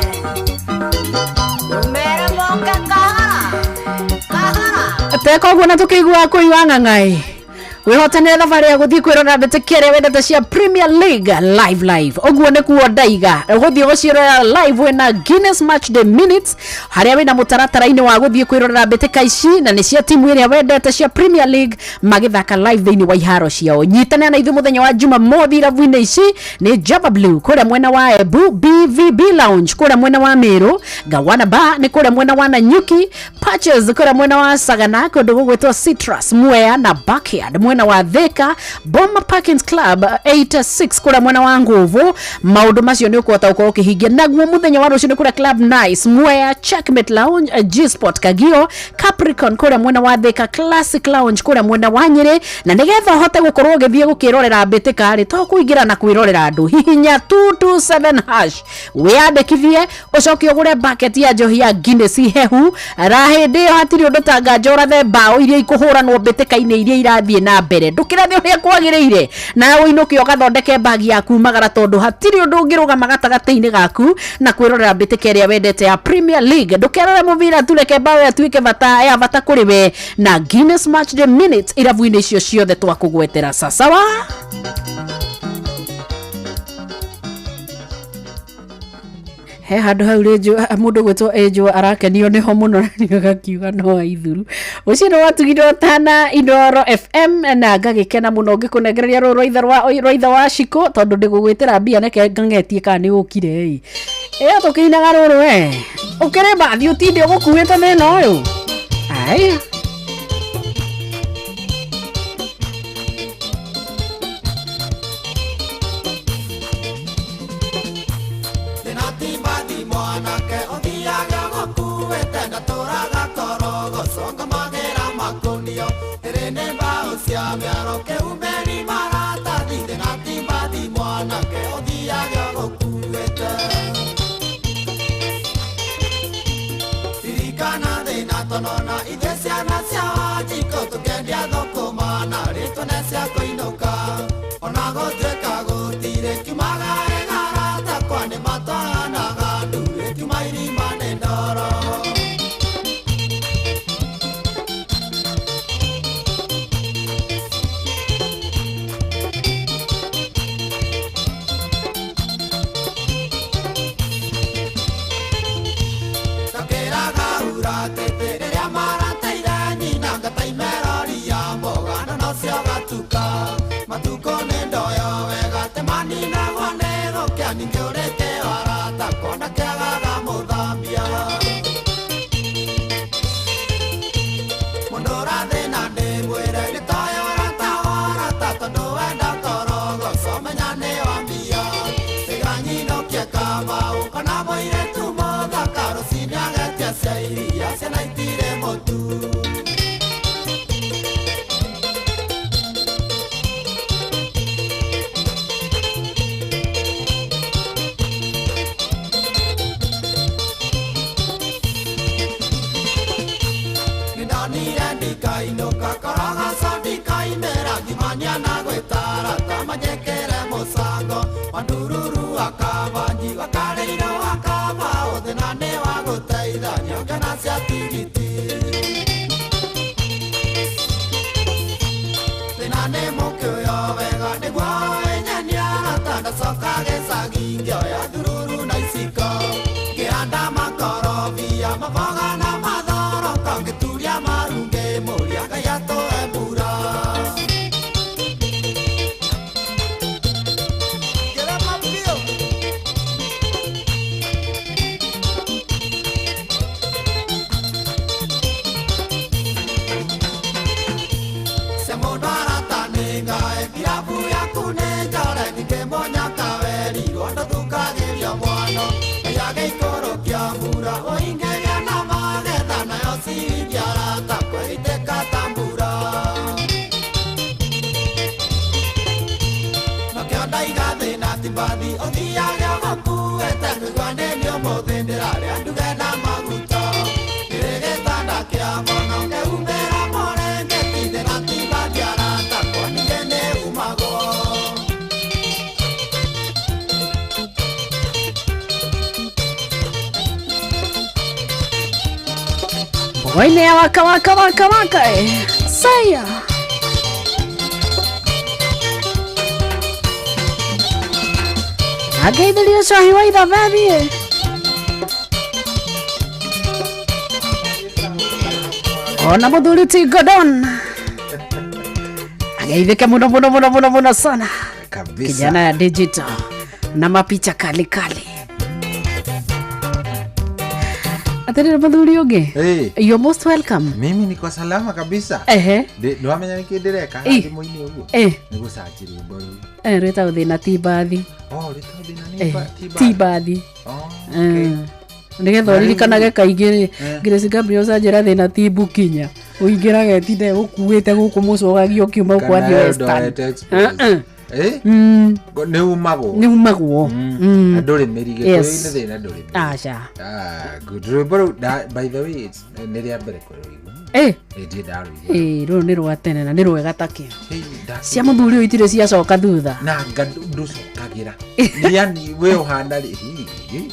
ndũmere moke kahora kahora teka ũguo na tũkĩiguaga kũigua ng'ang'ai wihotanire thabarĩ ya gũthiĩ kwĩrorera mbĩtĩka ĩrĩa wendete cia Premier League live live ũguo nĩkuo ndaiga ũgũthiĩ gũciĩrorera live wĩna Guinness Match Day Minutes harĩa wĩna mũtaratara-inĩ wa gũthiĩ kwĩrorera mbĩtĩka ici na nĩ cia timu ĩrĩa wendete cia Premier League magĩthaka live thĩinĩ wa iharo ciao. Nyitanĩra na ithuĩ mũthenya wa Jumamothi irabu-inĩ ici nĩ Java Blue kũrĩa mwena wa Embu, BVB Lounge kũrĩa mwena wa Meru, Gawana Bar nĩ kũrĩa mwena wa Nanyuki, Patches kũrĩa mwena wa Sagana, kũndũ gũgwĩtwo Citrus Mwea na Backyard mwena wa Thika, Boma Parkins Club 86 kũrĩa mwena wa Nguvu. Maũndũ macio nĩ ũkũhota gũkorwo ũkĩhingia naguo mũthenya wa rũciũ nĩ kũrĩa Club Nice Mwea, Checkmate Lounge, G Sport Kagio, Capricorn kũrĩa mwena wa Thika, Classic Lounge kũrĩa mwena wa Nyĩrĩ. Na nĩgetha ũhote gũkorwo ũgĩthiĩ gũkĩrorera mbĩtĩka rĩ, to kũingĩra na kwĩrorera andũ, hihinya 227 hash wĩyandĩkithie ũcoke ũgũre bucket ya njohi ya Guinness hehu ra hĩndĩ ĩyo hatirĩ ũndũ ta nganja ũrathe mbaũ iria ikũhũranwo mbĩtĩka-inĩ iria irathiĩ na mbere ndũkĩrathe ũrĩa kwagĩrĩire na ũinũke ũgathondeke bagi yaku magara tondũ hatirĩ ũndũ ũngĩrũgama gatagatĩ-inĩ gaku na kwĩrorera mbĩtĩka ĩrĩa wendete ya Premier League. Ndũkerore mũbira tu, reke mbaũ ĩtuĩke bata ya bata kũrĩ we na Guinness Match Day Minutes irabu-inĩ icio ciothe twakũgwetera. Sasawa. He handå hau rĩnjũ mũndũ gwĩtwo ĩnjũ arakenio nĩho mũno na nĩ agakiuga no aithuru ũcio nĩ watugire tana Inoro FM na ngagĩkena mũno ngĩkũnengereria rũrũ rwa ithe wa Shiko tondũ ndĩgũgwĩtĩra mbia neke ngang'etie kana nĩ ũkire ĩ ĩyo tũkĩinaga rũrũ we ũkĩrĩ bathi ũtinde ũgũkuĩte thĩna ũyũ aya. Thĩna ti mbathi mwanake ũthiaga gũkuĩte ndatũraga korogoco ngomagĩra makunio ĩrĩ nĩ mbaũ cia mĩaro kĩumeri maratathi. Thĩna ti mbathi mwanake ũthiaga gũkuĩte ririkana thĩna tonona ithuĩ ciana cia Wanjikũ tũkĩendia thũkũma na rĩtwa nĩ cia kũinũka ona gũtuĩka gũtirĩ kiumaga ĩgarata kwa nĩ matwaranaga ndurĩ kiuma irima nĩ ndoro. Gakĩraga uratĩtĩ rĩrĩa marateire nyina ngataime rori ya mboga na nocio gatuka matukũ nĩ ndoyo wega temaninagwo nĩ gũkĩa ningĩ ũrĩkĩo arata kona kĩagaga mũthambia mũndũ ũrathĩna ndĩmwĩre nĩ toyo ũrata warata tondũ wenda korogoco menya nĩ wa mbia tiga nyinũkie kamau kana mũirĩtu mũthaka rũcinĩ agetia cia iria ciana itirĩ mũtu. Nĩndonire ndikainũka korogoco ndikaimĩra ngimania na gwĩtara ta manyĩkĩre mũcango wa ndururu akabanji wakarĩirwo akabaũ thĩna nĩ wa gũteithania ngena cia tigiti. Thĩna nĩ mũkĩũyo wega nĩguo ĩnyenia arata ndacoka gĩcagi ngĩoya ndururu na iciko ngĩhanda makorobia maboga na mathoroko ngĩturia maru ngĩmũria Ngai atũhe mbura. Cia mũndũ arata nĩ ngae mbirabu yaku nĩ njore ningĩ mũnyaka werirwo ndũthukagĩrio mwano Ngai agĩikũrũkia mbura ũingĩgĩa na magetha nayo ciringi arata kwĩitĩka ta mbura. Nokĩo ndaiga thĩna ti mbathi ũthiage ũgũkuĩte ngũigua nĩ niĩ ũmũthĩ ndĩrarĩa nduge na maguta ndĩrĩ gĩtanda kĩa mono ngĩhumbĩra mũrengeti thĩna ti mbathi arata kwa ningĩ nĩ umagwo. Mbogo-inĩ ya waka waka waka waka eh. Saya ageithirio cahi wa ithabethi eh. Ona mũthuri ti Gordon ageithĩke mũno mũno mũno mũno mũno sana kabisa kijana ya digital na mapicha kali kali atiriri mũthuri ũngĩ. Hey. You're most welcome. Mimi niko salama kabisa. Ehe. Nĩwamenya nĩkĩ ndĩreka Ĩ. thimũ-inĩ ũguo? Eh. Nĩ gũcanji rwĩmbo rũu. Eh, rwĩtagwo thĩna ti mbathi. Oh, rwĩtagwo thĩna nĩ Eh, ti ti mbathi. Oh, Eh. Nĩgetha Na rĩu- ũririkanage kaingĩ rĩ Eh. Grace Gabriel canjĩra thĩna ti mbukinya ũingĩraga ĩtinde gũkuĩte gũkũ mũcogagia ũkiuma Kana ũkwathiĩ Western. Eldoret Express. Eh, eh. Eh? Mm. Nĩ umagwo. Nĩ umagwo. Mm. Na ndũrĩ mĩri Yes. gĩkũyũ-inĩ thĩna ndũrĩ mĩri. Aca. Ah, good. Rwĩmbo rũu by the way nĩ rĩa mbere kũrũigua. Eh. Ĩ, ndirĩ ndarũigua. Ĩ, rũrũ nĩ rwa tene na nĩ rwega takĩ. Hey, Cia mũthuri ũyũ itirĩ ciacoka thutha. Na anga ndũcokagĩra. Nĩ yani we ũhana rĩ. Hi, hi.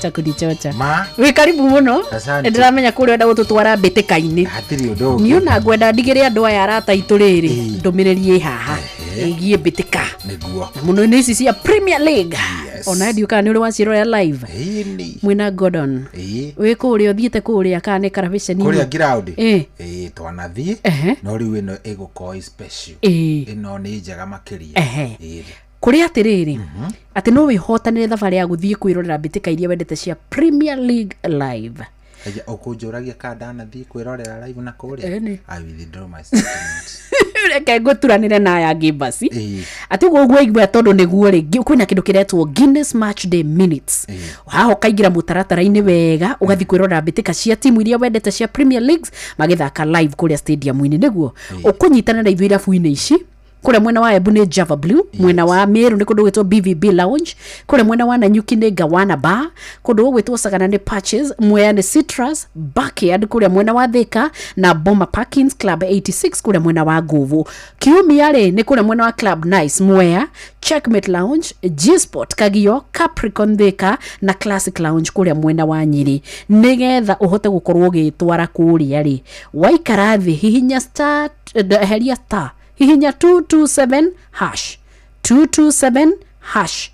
Chakunichocha. Ma. Wĩ karibu mũno. Asante. Nĩndĩramenya kũrĩa ũrenda gũtũtwara mbĩtĩka-inĩ. Hatirĩ ũndũ ũngĩ. Niĩ ona ngwenda ndigĩre andũ aya arata aitũ rĩrĩ ndũmĩrĩri ĩ haha. Ĩgiĩ mbĩtĩka Nĩguo. Na mũno nĩ ici cia Premier League. Yes. Ona ndiũ kana nĩ ũrĩ wacirorera live. Ĩni. Mwĩna Gordon. Ĩĩ. Wĩ kũrĩa ũthiĩte kũrĩa kana nĩ karabiceni? Kũrĩa ground. Ĩĩ. Ĩĩ, twanathiĩ. Ehe. No rĩu ĩno ĩgũkorwo ĩ special. Ĩĩ. Ĩno nĩ njega makĩria. Ehe. Ĩĩ. Kũrĩa atĩrĩrĩ atĩ no wĩhotanĩre thabarĩ ya gũthiĩ kwĩrorera mbĩtĩka iria wendete cia Premier League live. Aya, ũkũnjũragia kana ndanathiĩ kwĩrorera live na kũrĩa? Ĩni. I withdraw my statement. Reke ngũturanĩre na aya angĩ basi, atĩ ũguo ũguo igua tondũ nĩguo rĩ kwĩna kĩndũ kĩretwo Guinness Match Day Minutes. Haha ũkaingĩra mũtaratara-inĩ wega, ũgathiĩ kwĩrorera mbĩtĩka cia timu iria wendete cia Premier Leagues magĩthaka live kũrĩa stadium-inĩ, nĩguo ũkũnyitanĩra ithuĩ irabu-inĩ ici. Kũrĩa mwena wa Embu nĩ Java Blue, mwena wa Meru nĩ kũndũ gwĩtwo BVB Lounge, kũrĩa mwena wa Nanyuki nĩ Gawana Bar, kũndũ gũgwĩtwo Sagana nĩ Patches, Mwea nĩ Citrus Backyard kũrĩa mwena wa Thika, na Boma Parkins Club 86 kũrĩa mwena wa Nguvu. Kiumia rĩ nĩ kũrĩa mwena wa Club Nice Mwea, Checkmate Lounge, G-Spot Kagio, Capricorn Thika na Classic Lounge kũrĩa mwena wa Nyĩrĩ. Nĩgetha ũhote gũkorwo ũgĩtwara kũrĩa rĩ, waikara thĩ, hihinya star, heria star, hihinya 227 hash, 227 hash,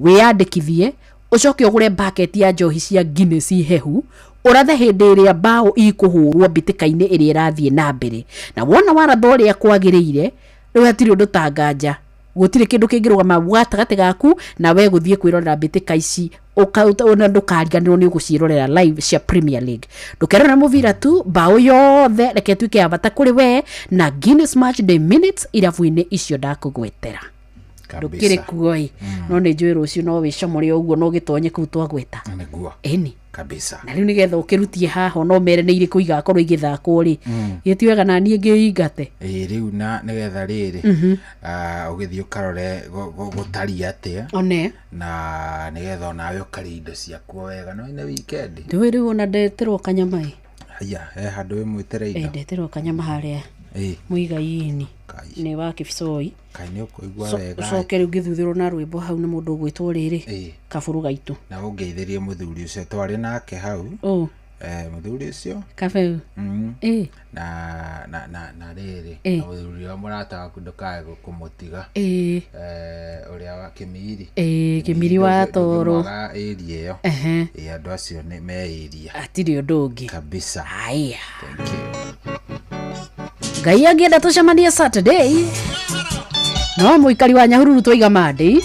wĩyandĩkithie, ũcoke ũgũre bucket ya njohi cia Guinness hehu, ũrathe hĩndĩ ĩrĩa mbaũ ikũhũrwo mbĩtĩka-inĩ ĩrĩa ĩrathiĩ na mbere. Na wona waratha ũrĩa kwagĩrĩire, rĩu hatirĩ ũndũ ta nganja, gũtirĩ kĩndũ kĩngĩrũgama gatagatĩ gaku na we gũthiĩ kwĩrorera mbĩtĩka ici. Ona ndũkariganĩrwo nĩ ũgũciĩrorera live cia Premier League. Ndũkerorera mũbira tu, mbaũ yothe reke ĩtuĩke ya bata kũrĩ we na Guinness Match Day Minutes irabu-inĩ icio ndakũgwetera. Ndũkĩrĩ kuo ĩ, no nĩ njũĩ rũciũ no wĩcomore ũguo no ũgĩtonye kũu twagweta. Nĩguo. Ĩni. Kabisa. Na rĩu nĩgetha ũkĩrutie haha no mere nĩ irĩkũ igakorwo igĩthakwo rĩ, gĩti wega na niĩ ngĩingate. Ĩĩ, rĩu na nĩgetha rĩrĩ ũgĩthiĩ ũkarore gũtariĩ atĩa. One. Na nĩgetha onawe ũkarĩa indo ciaku wega, no nĩ weekend. Ndũĩ rĩu ona ndetĩrwo kanyama ĩ. Haya, he handũ wĩmwĩtĩre indo. Ndetĩrwo kanyama harĩa Ĩĩ. Mũigai-inĩ nĩ wa Kĩbicoi. Kaĩ nĩ ũkũigua wega. Ũcoke rĩu ngĩthuthĩrwo na rwĩmbo hau nĩ mũndũ ũgwĩtwo rĩrĩ kabũrũ gaitũ. Na ũngeithĩrie mũthuri ũcio twarĩ nake hau. Ũ. Mũthuri ũcio. Kabeu. Ĩ. Na na na na rĩrĩ na mũthuri ũrĩa mũrata waku ndũkae kũmũtiga. Ĩ. Ũrĩa wa Kĩmiri. Ĩ, Kĩmiri wa Toro. Ndũngĩmwaga area ĩyo. Ehe. Ĩ, andũ acio nĩ me area. Hatirĩ ũndũ ũngĩ. Kabisa. Haya. Thank you. Ngai angĩenda tũcemanie Saturday, no mũikari wa Nyahururu twaiga Monday.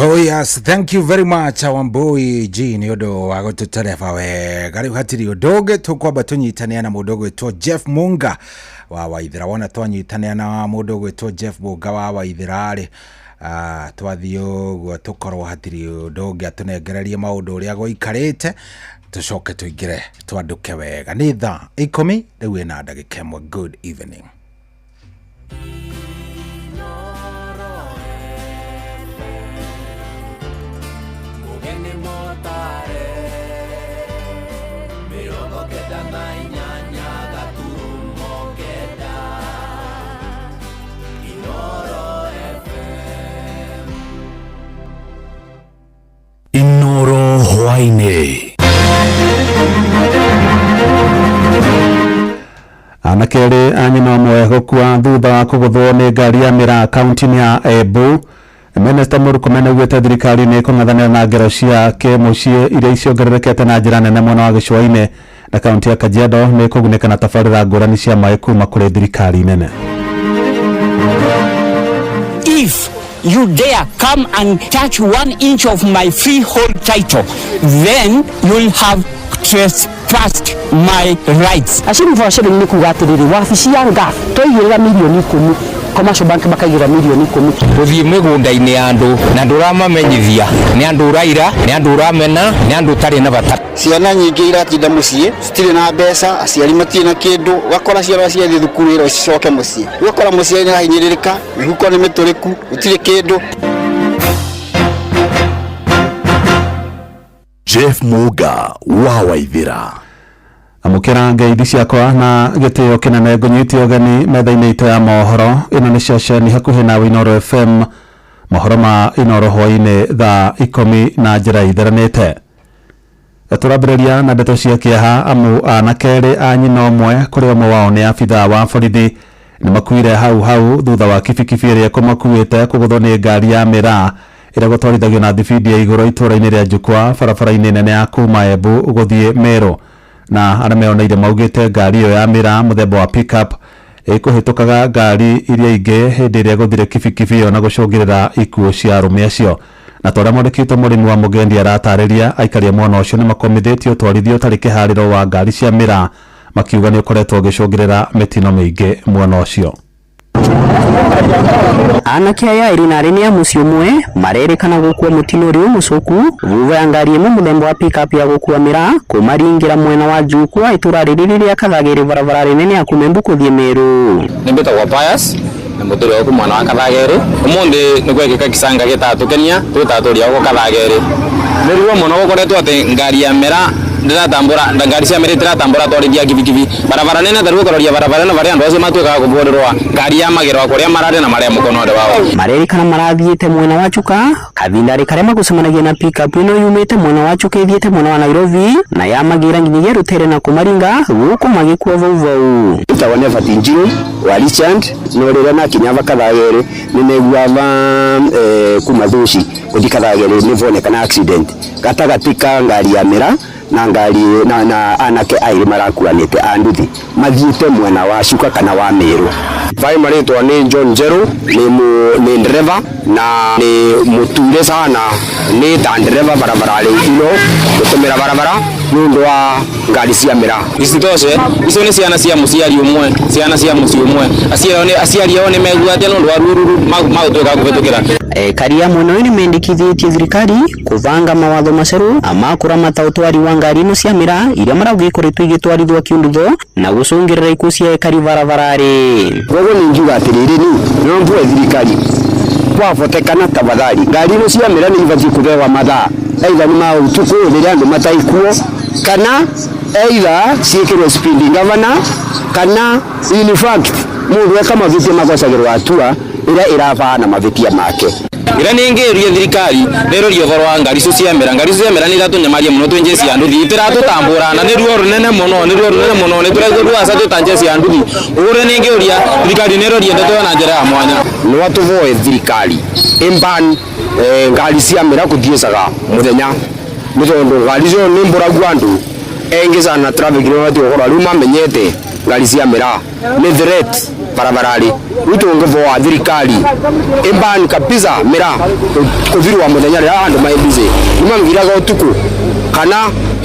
Oh yes, thank you very much Wambui G nĩ ũndũ wa gũtũtereba wega. Rĩu hatirĩ ũndũ ũngĩ, tũkwamba tũnyitanĩre na mũndũ ũgwĩtwo Jeff Munga wa Waithĩra. Wona twanyitanĩra na mũndũ ũgwĩtwo Jeff Munga wa Waithĩra rĩ, twathiĩ ũguo tũkorwo hatirĩ ũndũ ũngĩ, atũnengererie maũndũ ũrĩa gũikarĩte, tũcoke tũingĩre twandũke wega. Nĩ thaa 10 rĩu ĩna ndagĩka 1. Good evening. Mugeni motare 98 gaturumo 9 Inoro FM. Inoro hwaini. Anake erĩ a nyina ũmwe gũkua thutha wa kũgũthwo nĩ ngari ya mĩraa kaunti-inĩ ya Embu. Minista Murkomen augĩte thirikari nĩ ĩkũng'ethanĩra na ngero cia kĩmũciĩ iria ciongererekete na njĩra nene mwena wa gĩcũa-inĩ, na kaunti ya Kajiado nĩ ĩkũgunĩka na tabarĩra ngũrani cia maĩ kuma kũrĩ thirikari nene. If you dare come and touch 1 inch of my freehold title, then you'll have trespassed my rights. A shilling for a shilling nĩ kuga atĩrĩrĩ, wabici ya NGAAF twaigĩrĩra mirioni 10 Commercial Bank makaigĩra mirioni 10. Gũthiĩ mĩgũnda-inĩ ya andũ na ndũramamenyithia nĩ andũ ũraira, nĩ andũ ũramena, nĩ andũ ũtarĩ na bata. Ciana nyingĩ iratinda mũciĩ citirĩ na mbeca, aciari matirĩ na kĩndũ, ũgakora ciana ciathiĩ thukuru ĩro cicoke mũciĩ, ũgakora mũciari nĩ arahinyĩrĩrĩka, mĩhuko nĩ mĩtũrĩku, gũtirĩ kĩndũ. Jeff Muga wa Waithira. Amũkĩra ngeithi ciakwa na gĩtĩo kĩnene, ngũnyite ũgeni metha-inĩ itũ ya mohoro. Ĩno nĩ ceceni hakuhĩ na Inooro FM, mohoro ma Inooro hwaĩ-inĩ thaa 10 na njĩra itheranĩte. Tũrambĩrĩria na ndeto cia kĩeha, amu anake erĩ a nyina ũmwe kũrĩ ũmwe wao nĩ abithaa wa borithi nĩ makuire hau hau thutha wa kibikibi ĩrĩa ĩkũmakuĩte kũgũthwo nĩ ngari ya mĩraa ĩrĩa gũtwarithagio na thibindi ya igũrũ itũũra-inĩ rĩa Njukwa, barabara-inĩ nene ya kuma Embu gũthiĩ Meru. Na arĩa meyoneire maugĩte ngari ĩyo ya mĩraa mũthemba wa pickup ĩkũhĩtũkaga ngari iria ingĩ hĩndĩ ĩrĩa ĩgũthire kibikibi ĩyo na gũcũngĩrĩra ikuũ cia arũme acio. Na ta ũrĩa mwandĩki witũ mũrĩmi wa Mũgendi aratarĩria, aikari a mwena ũcio nĩ makomithĩtie ũtwarithia ũtarĩ kĩharĩro wa ngari cia mĩraa, makiuga nĩ ũkoretwo ũgĩcũngĩrĩra mĩtino mĩingĩ mwena ũcio. Anake aya erĩ na arĩ nĩ a mũciĩ ũmwe marerĩkana gũkua mũtino ũrĩ mũcoku thutha ya ngari ĩmwe mũthemba wa pickup ya gũkua mĩraa kũmaringĩra mwena wa Njukwa itũra rĩrĩ rĩa Kathagĩrĩ barabara nene ya kuma Embu kũthiĩ Meru. Nĩ mbĩtagwo Pius na mũtũrĩ waku mwana wa Kathagĩrĩ. Ũmũthĩ nĩ gwekĩka gĩcanga gĩtatũkenia twĩtatũria gũkũ Kathagĩrĩ. Nĩ ruo mũno gũkoretwo atĩ ngari ya mĩraa ndĩratambũra, ngari cia mĩraa itiratambũra twarithia kibikibi barabara nene ta rĩu ũkaroria barabara ĩno barĩa andũ acio matuĩkaga kũbũrĩrwo ngari ya magĩrwa kũrĩa mararĩ na marĩa mũkono ũrĩ wao. Marerĩkana marathiĩte mwena wa Chuka kahinda karĩa magũcemanagia na pickup ĩno yumĩte mwena wa Chuka ĩthiĩte mwena wa Nairobi na yamagĩra nginyagia rũtere na kũmaringa gũkũ magĩkua vau vau. Ĩtagwo Nevat Njiru wa Richard no rĩrĩa nakinya va Kathagĩrĩ nĩ negua va kuma Thũci gũthiĩ Kathagĩrĩ nĩ vonekana accident gatagatĩ ka ngari ya mĩraa na ngari na anake aĩrĩ marakuanĩte a nduthi mathiĩte mwena wa Chuka kana wa Meru. Vai marĩtwa nĩ John Njeru, nĩ ndereva na nĩ mũture sana, nĩ ta ndereva barabara-rĩ ino gũtũmĩra barabara nĩ ũndũ wa ngari cia mĩraa. Isitoshe icio nĩ ciana cia mũciari ũmwe, ciana cia mũciĩ ũmwe, aciari ao nĩ megua atĩa nĩ ũndũ wa ruo rũrũ magũtuĩka kũhĩtũkĩra. Ekari a mwena ũyũ nĩ mendekithĩtie thirikari kũbanga mawatho macerũ ma kũramata ũtwari wa ngari ino cia mĩraa iria marauga ikoretwo igĩtwarithwo kĩundutho na gũcũngĩrĩra ikuũ cia ekari barabara-rĩ. Koguo nĩ ngiuga atĩrĩrĩ, ni no mvue thirikari kwabotekana tafadhali ngari ino cia mĩraa nĩ ibatiĩ kũhewa mathaa either nĩ ma ũtukũ rĩrĩa andũ mataikuo kana either ciĩkĩrwo speed governor kana in fact mũndũ eka mavĩtia magocagĩrwo hatua ĩrĩa ĩrabana mavĩtia make. Ĩrĩa nĩ ngĩũria thirikari nĩ ĩroria ũhoro wa ngari icio cia mĩraa. Ngari icio cia mĩraa nĩ iratũnyamaria mũno twĩ njeci ya nduthi, itiratũtambũra na nĩ ruo rũnene mũno, nĩ ruo rũnene mũno, nĩ tũraigua ruo aca twĩ ta njeci ya nduthi. Ũguo ũrĩa nĩ ngĩũria thirikari nĩ ĩroria ndeto ĩyo na njĩra ya mwanya. No atũvoe thirikari ĩmban ngari cia mĩraa kũthiĩcaga mũthenya nĩ tondũ ngari icio nĩ mbũragu andũ engĩ sana traffic nĩ mabatiĩ gũkorwo rĩu mamenyete ngari cia mĩraa nĩ threat barabarari. Rĩu tũngĩvoa thirikari ĩmban kabisa mĩraa kũthirwa mũthenya rĩrĩa andũ mai busy, nĩ mamĩthiraga ũtukũ kana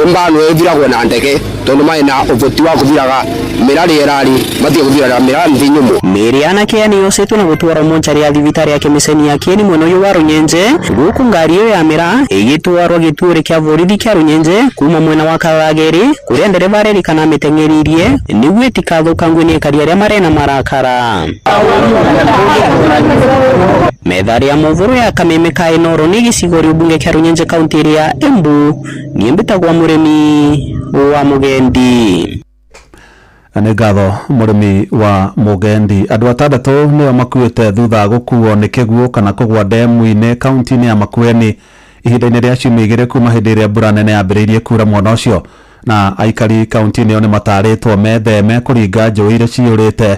ĩmbanwo ĩthiragwo na ndege tondũ marĩ na ũhoti wa kũthiraga mĩraa rĩera-rĩ, matige gũthiraga mĩraa nthĩ nyũmũ. Mĩĩrĩ ya anake aya nĩ yocetwo na gũtwarwo mocarĩ ya thibitarĩ ya Kĩmĩceni ya Kieni mwena ũyũ wa Rũnyenje gũkũ ngari ĩyo ya mĩraa ĩgĩtwarwo gĩtuũrĩ kĩa borithi kĩa Rũnyenje kuma mwena wa Kathagĩrĩ kũrĩa ndereba arerĩkana amĩteng'eririe nĩguo ĩtikathũkangwe nĩ ekari arĩa marĩ na marakara. Metha ya mohoro ya Kameme ka Inooro nĩ gĩcigo rĩa ũmbunge kĩa Rũnyenje kaũntĩ ĩrĩa ya Embu. Niĩ mbĩtagwo mũrĩmi wa Mũgendi. Nĩ ngatho mũrĩmi wa Mũgendi. Andũ atandatũ nĩo makuĩte thutha gũkuo nĩ kĩguũ kana kũgwa ndemu-inĩ kaunti-inĩ ya Makueni ihinda-inĩ rĩa ciumia igĩrĩ kuma hĩndĩ ĩrĩa mbura nene yambĩrĩirie kura mwena ũcio. Na aikari kaunti-inĩ ĩyo nĩ matarĩtwo metheme kũringa njũĩ iria ciyũrĩte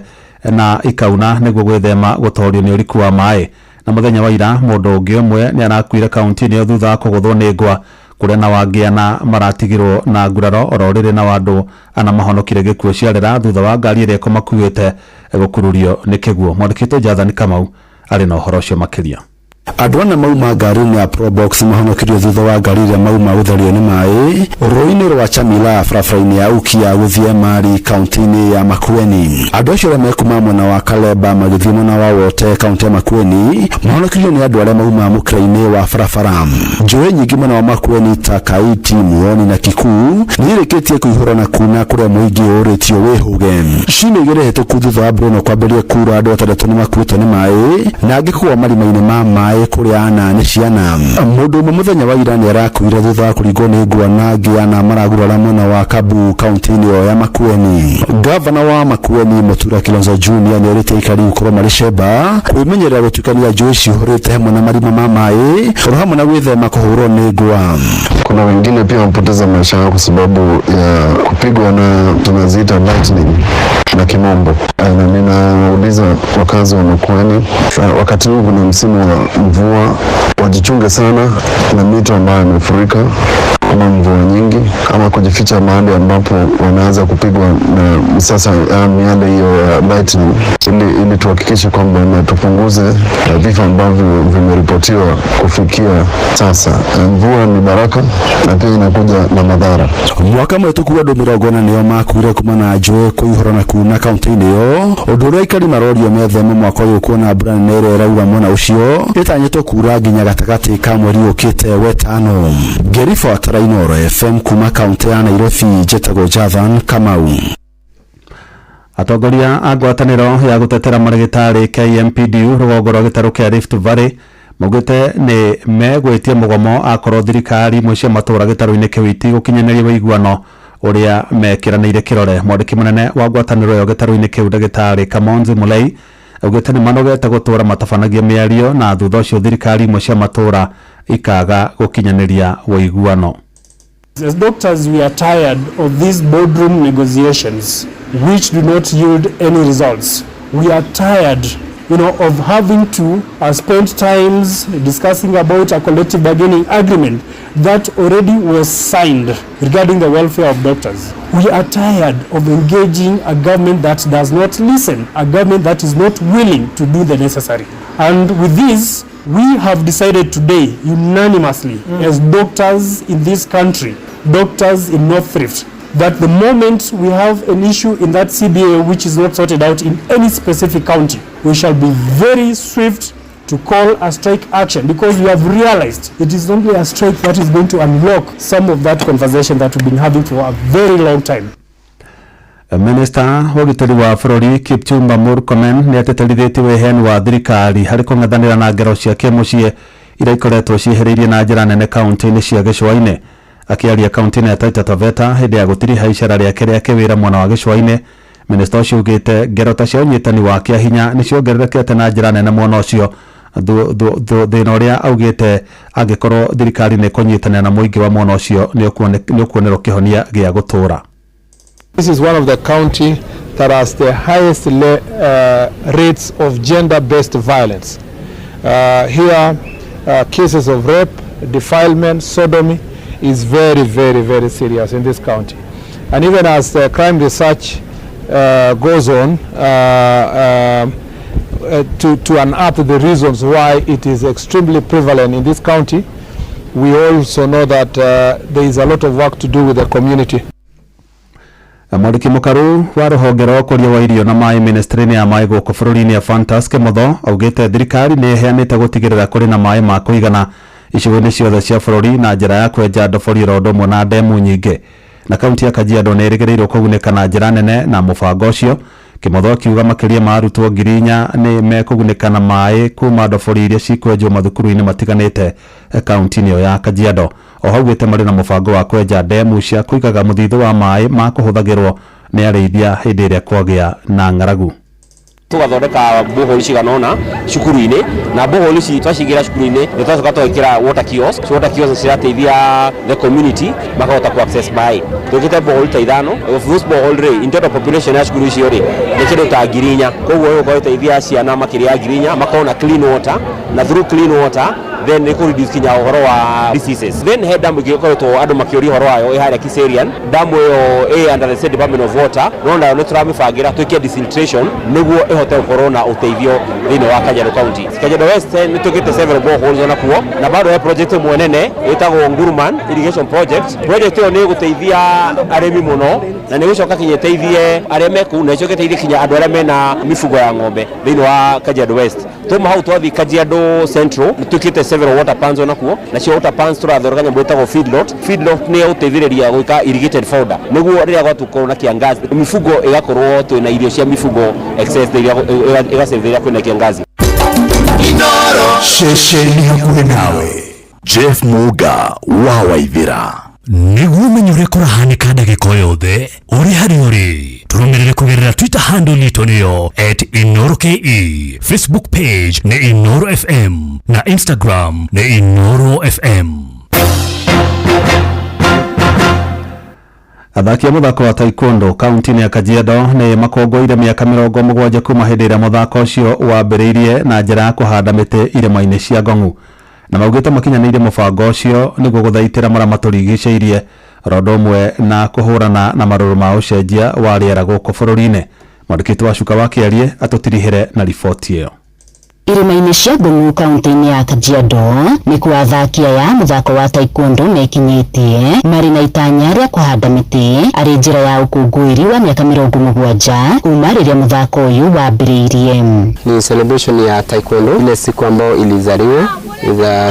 na ikauna nĩguo gwĩthema gũtorio nĩ ũriku wa maĩ. Na mũthenya wa ira mũndũ ũngĩ ũmwe nĩ arakuire kaunti-inĩ ĩyo thutha wa kũgũthwo nĩ ngwa kũrĩa na wangĩ ana maratigirwo na nguraro oro rĩrĩ na andũ ana mahonokire gĩkuũ ciarĩra thutha wa ngari ĩrĩa ĩkũmakuĩte gũkururio nĩ kĩguũ. Mwandĩki witũ Jathani Kamau arĩ na ũhoro ũcio makĩria. Andũ ana mauma ngari-inĩ ya Probox mahonokirio thutha wa ngari ĩrĩa mauma gũtherio nĩ maĩ rũĩ-inĩ rwa Chamila barabara-inĩ ya Ukia gũthiĩ Emali kaunti-inĩ ya Makueni. Andũ acio arĩa mekuma mwena wa Kaleba magĩthiĩ mwena wa Wote kaunti ya Makueni mahonokirio nĩ andũ arĩa mauma mũkĩra-inĩ wa barabara. Njũĩ nyingĩ mwena wa Makueni ta Kaiti, Muoni na Kikuu nĩ irĩkĩtie kũihũra na kuna kũrĩa mũingĩ ũrĩtio wĩhũge. Ciumia igĩrĩ hĩtũku thutha wa mbura ĩno kwambĩrĩria kura andũ atandatũ nĩ makuĩtwo nĩ maĩ na angĩ kũgwa marima-inĩ ma maĩ kũrĩa ana nĩ ciana. Mũndũ ũmwe mũthenya wa ira nĩ arakuire thutha wa kũringwo nĩ ngwa na angĩ ana maragurara mwena wa Kabu kaunti-inĩ ĩyo ya Makueni. Gavana wa Makueni Mutura Kilonzo Junior nĩ orĩtie aikari gũkorwo marĩ cemba kwĩmenyerera gũtuĩkania njũĩ cihũrĩte hamwe na marima ma maĩ oro hamwe na gwĩthema kũhũrwo nĩ ngwa. Kuna wengine pia wamepoteza maisha yao kwa sababu ya kupigwa na tunaziita lightning na kimombo. Na ninauliza wakazi wa Makueni, wakati huu kuna msimu wa mvua, wajichunge sana na mito ambayo imefurika ama mvua nyingi, ama kujificha mahali ambapo wanaweza kupigwa na sasa miale hiyo ya lightning, ili tuhakikishe kwamba na tupunguze vifo ambavyo vimeripotiwa kufikia sasa. Mvua ni baraka na pia inakuja na madhara. Mwaka mũhĩtũku andũ 40 nĩo makuire kumana na njũĩ kũihũra na kuna kaunti-inĩ ĩyo, ũndũ ũrĩa aikari marorio metheme mwaka ũyũ kuona mbura nene ĩrĩa ĩraura mwena ũcio ĩtanyĩtwo kura nginya gatagatĩ ka mweri ũkĩte wetano. Ngĩribotera Inooro FM kuma kaunti ya Nairobi, njĩtagwo Jathan Kamau. Atongoria a ngwatanĩro ya gũtetera marĩgĩtarĩ KMPDU rũgongo rwa gĩtarũ kĩa Rift Valley maugĩte nĩ megwĩtia mũgomo akorwo thirikari imwe cia matũũra gĩtarũ-inĩ kĩu itigũkinyanĩria ũiguano ũrĩa mekĩranĩire kĩrore. Mwandĩki mũnene wa ngwatanĩro ĩyo gĩtarũ-inĩ kĩu ndagĩtarĩ Kamonzi Mulei augĩte nĩ manogete gũtũũra matabanagia mĩario na thutha ũcio thirikari imwe cia matũũra ikaga gũkinyanĩria ũiguano. As doctors, we are tired of these boardroom negotiations which do not yield any results. We are tired, of having to spend times discussing about a collective bargaining agreement that already was signed regarding the welfare of doctors. We are tired of engaging a government that does not listen, a government that is not willing to do the necessary. And with this, we have decided today unanimously as doctors in this country, doctors in North Rift, that the moment we have an issue in that CBA which is not sorted out in any specific county, we shall be very swift to call a strike action, because we have realized it is only a strike that is going to unlock some of that conversation that we've been having for a very long time. Minista wa ũgitĩri wa bũrũri Kipchumba Murkomen nĩ atĩtĩrithĩtie wĩheani wa thirikari harĩ kũng'ethanĩra na ngero cia kĩmũciĩ iria ikoretwo ciĩhĩrĩirie na njĩra nene kaunti-inĩ cia gĩcũa-inĩ. Akĩaria kaunti-inĩ ya Taita Taveta hĩndĩ ya gũtiriha icera rĩake rĩa kĩwĩra mwena wa gĩcũa-inĩ, minista ũcio augĩte ngero ta cia ũnyitani wa kĩahinya nĩ ciongererekete na njĩra nene mwena ũcio, thĩna ũrĩa augĩte angĩkorwo thirikari nĩ ĩkũnyitanĩra na mũingĩ wa mwena ũcio nĩ ũkuonerwo kĩhonia gĩa gũtũũra. This is one of the county that has the highest rates of gender-based violence. Here, cases of rape, defilement, sodomy is very, very, very serious in this county. And even as the crime research goes on to unearth the reasons why it is extremely prevalent in this county, we also know that there is a lot of work to do with the community. Mwandĩki mũkaru wa rũhonge rwa ũkũria wa irio na maĩ ministry-inĩ ya maĩ gũkũ bũrũri-inĩ Ephantus Kĩmotho augĩte thirikari nĩ ĩheanĩte gũtigĩrĩra kũrĩ na maĩ ma kũigana icigo-inĩ ciothe cia bũrũri na njĩra ya kwenja ndobori oro ũndũ ũmwe na ndemu nyingĩ. Na kaunti ya Kajiado nĩ ĩrĩgĩrĩirwo kũgunĩka na njĩra nene na mũbango ũcio. Kĩmotho akiuga makĩria ma arutwo 4,000 nĩ mekũgunĩka na maĩ kuma ndobori iria cikwenjwo mathukuru-inĩ matiganĩte kaunti-inĩ ĩyo ya Kajiado. O augĩte marĩ na mũbango wa kwenja ndemu cia kũigaga mũthithũ wa maĩ ma kũhũthagĩrwo nĩ arĩithia hĩndĩ ĩrĩa kwagĩa na ng'aragu. Tugathondeka bohol cigana ũna cukuru-inĩ, na bohol ici twacigĩra cukuru-inĩ nĩ twacoka twekĩra water kiosk. Water kiosk cirateithia the community makahota ku access maĩ. Twĩkĩte bohol ta 5, of those bohol rĩ, in total population ya cukuru icio rĩ nĩ kĩndũ ta 4,000. Koguo ĩgũkorwo ĩteithia ciana makĩria ya 4,000 makorwo na clean water, na through clean water Then nĩ kũ reduce kinya ũhoro wa diseases. Then he damu ĩngĩ ĩkoretwo andũ makĩũria ũhoro wayo ĩ harĩa Kiserian. Damu ĩyo ĩ under the State Department of Water, no nayo nĩ tũramĩbangĩra twĩke desiltation nĩguo ĩhote gũkorwo na ũteithio thĩinĩ wa Kajiado County. Kajiado West nĩ twĩkĩte several boreholes ona kuo, na bado he project ĩmwe nene ĩtagwo Nguruman irrigation project. Project ĩyo nĩ ĩgũteithia arĩmi mũno na nĩ ĩgũcoka kinya ĩteithie arĩa me kũu na ĩcoke ĩteithie kinya andũ arĩa mena mifugo ya ng'ombe thĩinĩ wa Kajiado West. Tuma hau twathiĩ Kajiado Central nĩ twĩkĩte several water pans ona kuo, nacio water pans tũrathondeka nyamũ ĩtagwo feedlot. Feedlot nĩ ĩgũteithĩrĩria gwĩka irrigated fodder nĩguo rĩrĩa gwatukorwo na kiangazi mifugo ĩgakorwo twĩna irio cia mifugo excess ĩgasave rĩrĩa kwĩna kiangazi. Ceceni hakuhĩ nawe. Jeff Muga wa Waithĩra. Nĩguo ũmenye ũrĩa kũrahanĩka ndagĩka o yothe ũrĩ harĩa ũrĩ, tũrũmĩrĩre kũgerera Twitter handle itũ nĩyo @InooroKE, Facebook page nĩ Inooro FM na Instagram nĩ Inooro FM. Athaki a mũthako wa taekwondo kaunti-inĩ ya Kajiado nĩ makũngũĩire mĩaka 70 kuma hĩndĩ ĩrĩa mũthako ũcio wambĩrĩirie na njĩra ya kũhanda mĩtĩ irĩma-inĩ cia Ngong'u, na maugĩte makinyanĩirie mũbango ũcio nĩguo gũthaitĩra marĩa matũrigicĩirie oro ũndũ ũmwe na kũhũrana na marũrũ ma ũcenjia wa rĩera gũkũ bũrũri-inĩ. Mwandĩki wa Cuka wa Kĩarie atũtirihĩre na riboti ĩyo. Irĩma-inĩ cia Ngong'u kaunti-inĩ ya Kajiado nĩkuo athaki aya mũthako wa taekwondo mekinyĩtie marĩ na itanya rĩa kũhanda mĩtĩ arĩ njĩra ya ũkũngũĩri wa mĩaka 70 kuma rĩrĩa mũthako ũyũ wambĩrĩirie. Ni celebration ya taekwondo, ile siku ambayo ilizaliwa.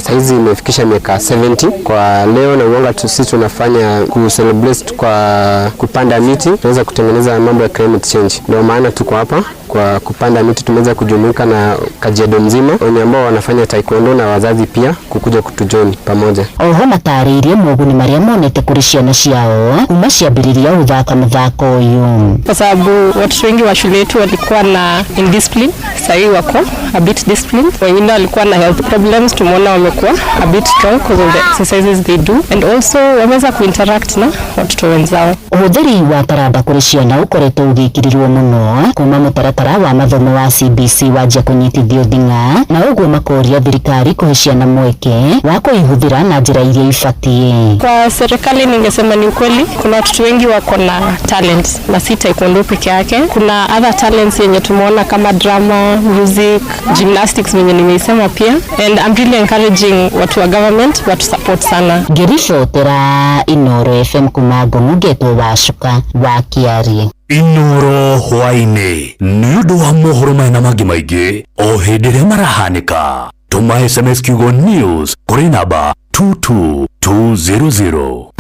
Saizi imefikisha miaka 70. Kwa leo na uonga sisi tunafanya ku celebrate kwa kupanda miti, tunaweza kutengeneza mambo ya climate change. Ndio maana tuko hapa kwa kupanda miti. Tumeweza kujumuika na Kajiado mzima wenye ambao wanafanya taekwondo na wazazi pia kukuja kutujoin pamoja. Oho matarĩirie moguni marĩa monete kũrĩ ciana ciao kuma ciambĩrĩria gũthaka mũthako ũyũ. Kwa sababu watoto wengi wa shule yetu walikuwa na indiscipline, sasa wako a bit disciplined. Wengine walikuwa na health problems, tumeona wamekuwa a bit strong because of the exercises they do, and also wameweza kuinteract na watoto wenzao. Ũhũthĩri wa taranda kũrĩ ciana ũkoretwo ũgĩkĩrĩrwo mũno kuma mũtaratara wa mathomo wa CBC wanjia kũnyitithio thing'a, na ũguo makoria thirikari kũhe ciana mweke wa kũihũthĩra na njĩra iria ibatiĩ. Kwa serikali ningesema ni ukweli, kuna watoto wengi wako na talent na si taekwondo peke yake. Kuna other talents yenye tumeona kama drama, music, gymnastics venye nimeisema pia, and I'm really encouraging watu wa government watu support sana. Ngĩribotera Inooro FM kuma Ngong'u ngetwo Wacuka wa Kĩarie. Inooro hwaĩ-inĩ nĩ ũndũ wa mohoro maya na mangĩ maingĩ o hĩndĩ ĩrĩa marahanĩka. Tũma SMS kiugo news kũrĩ namba 22200.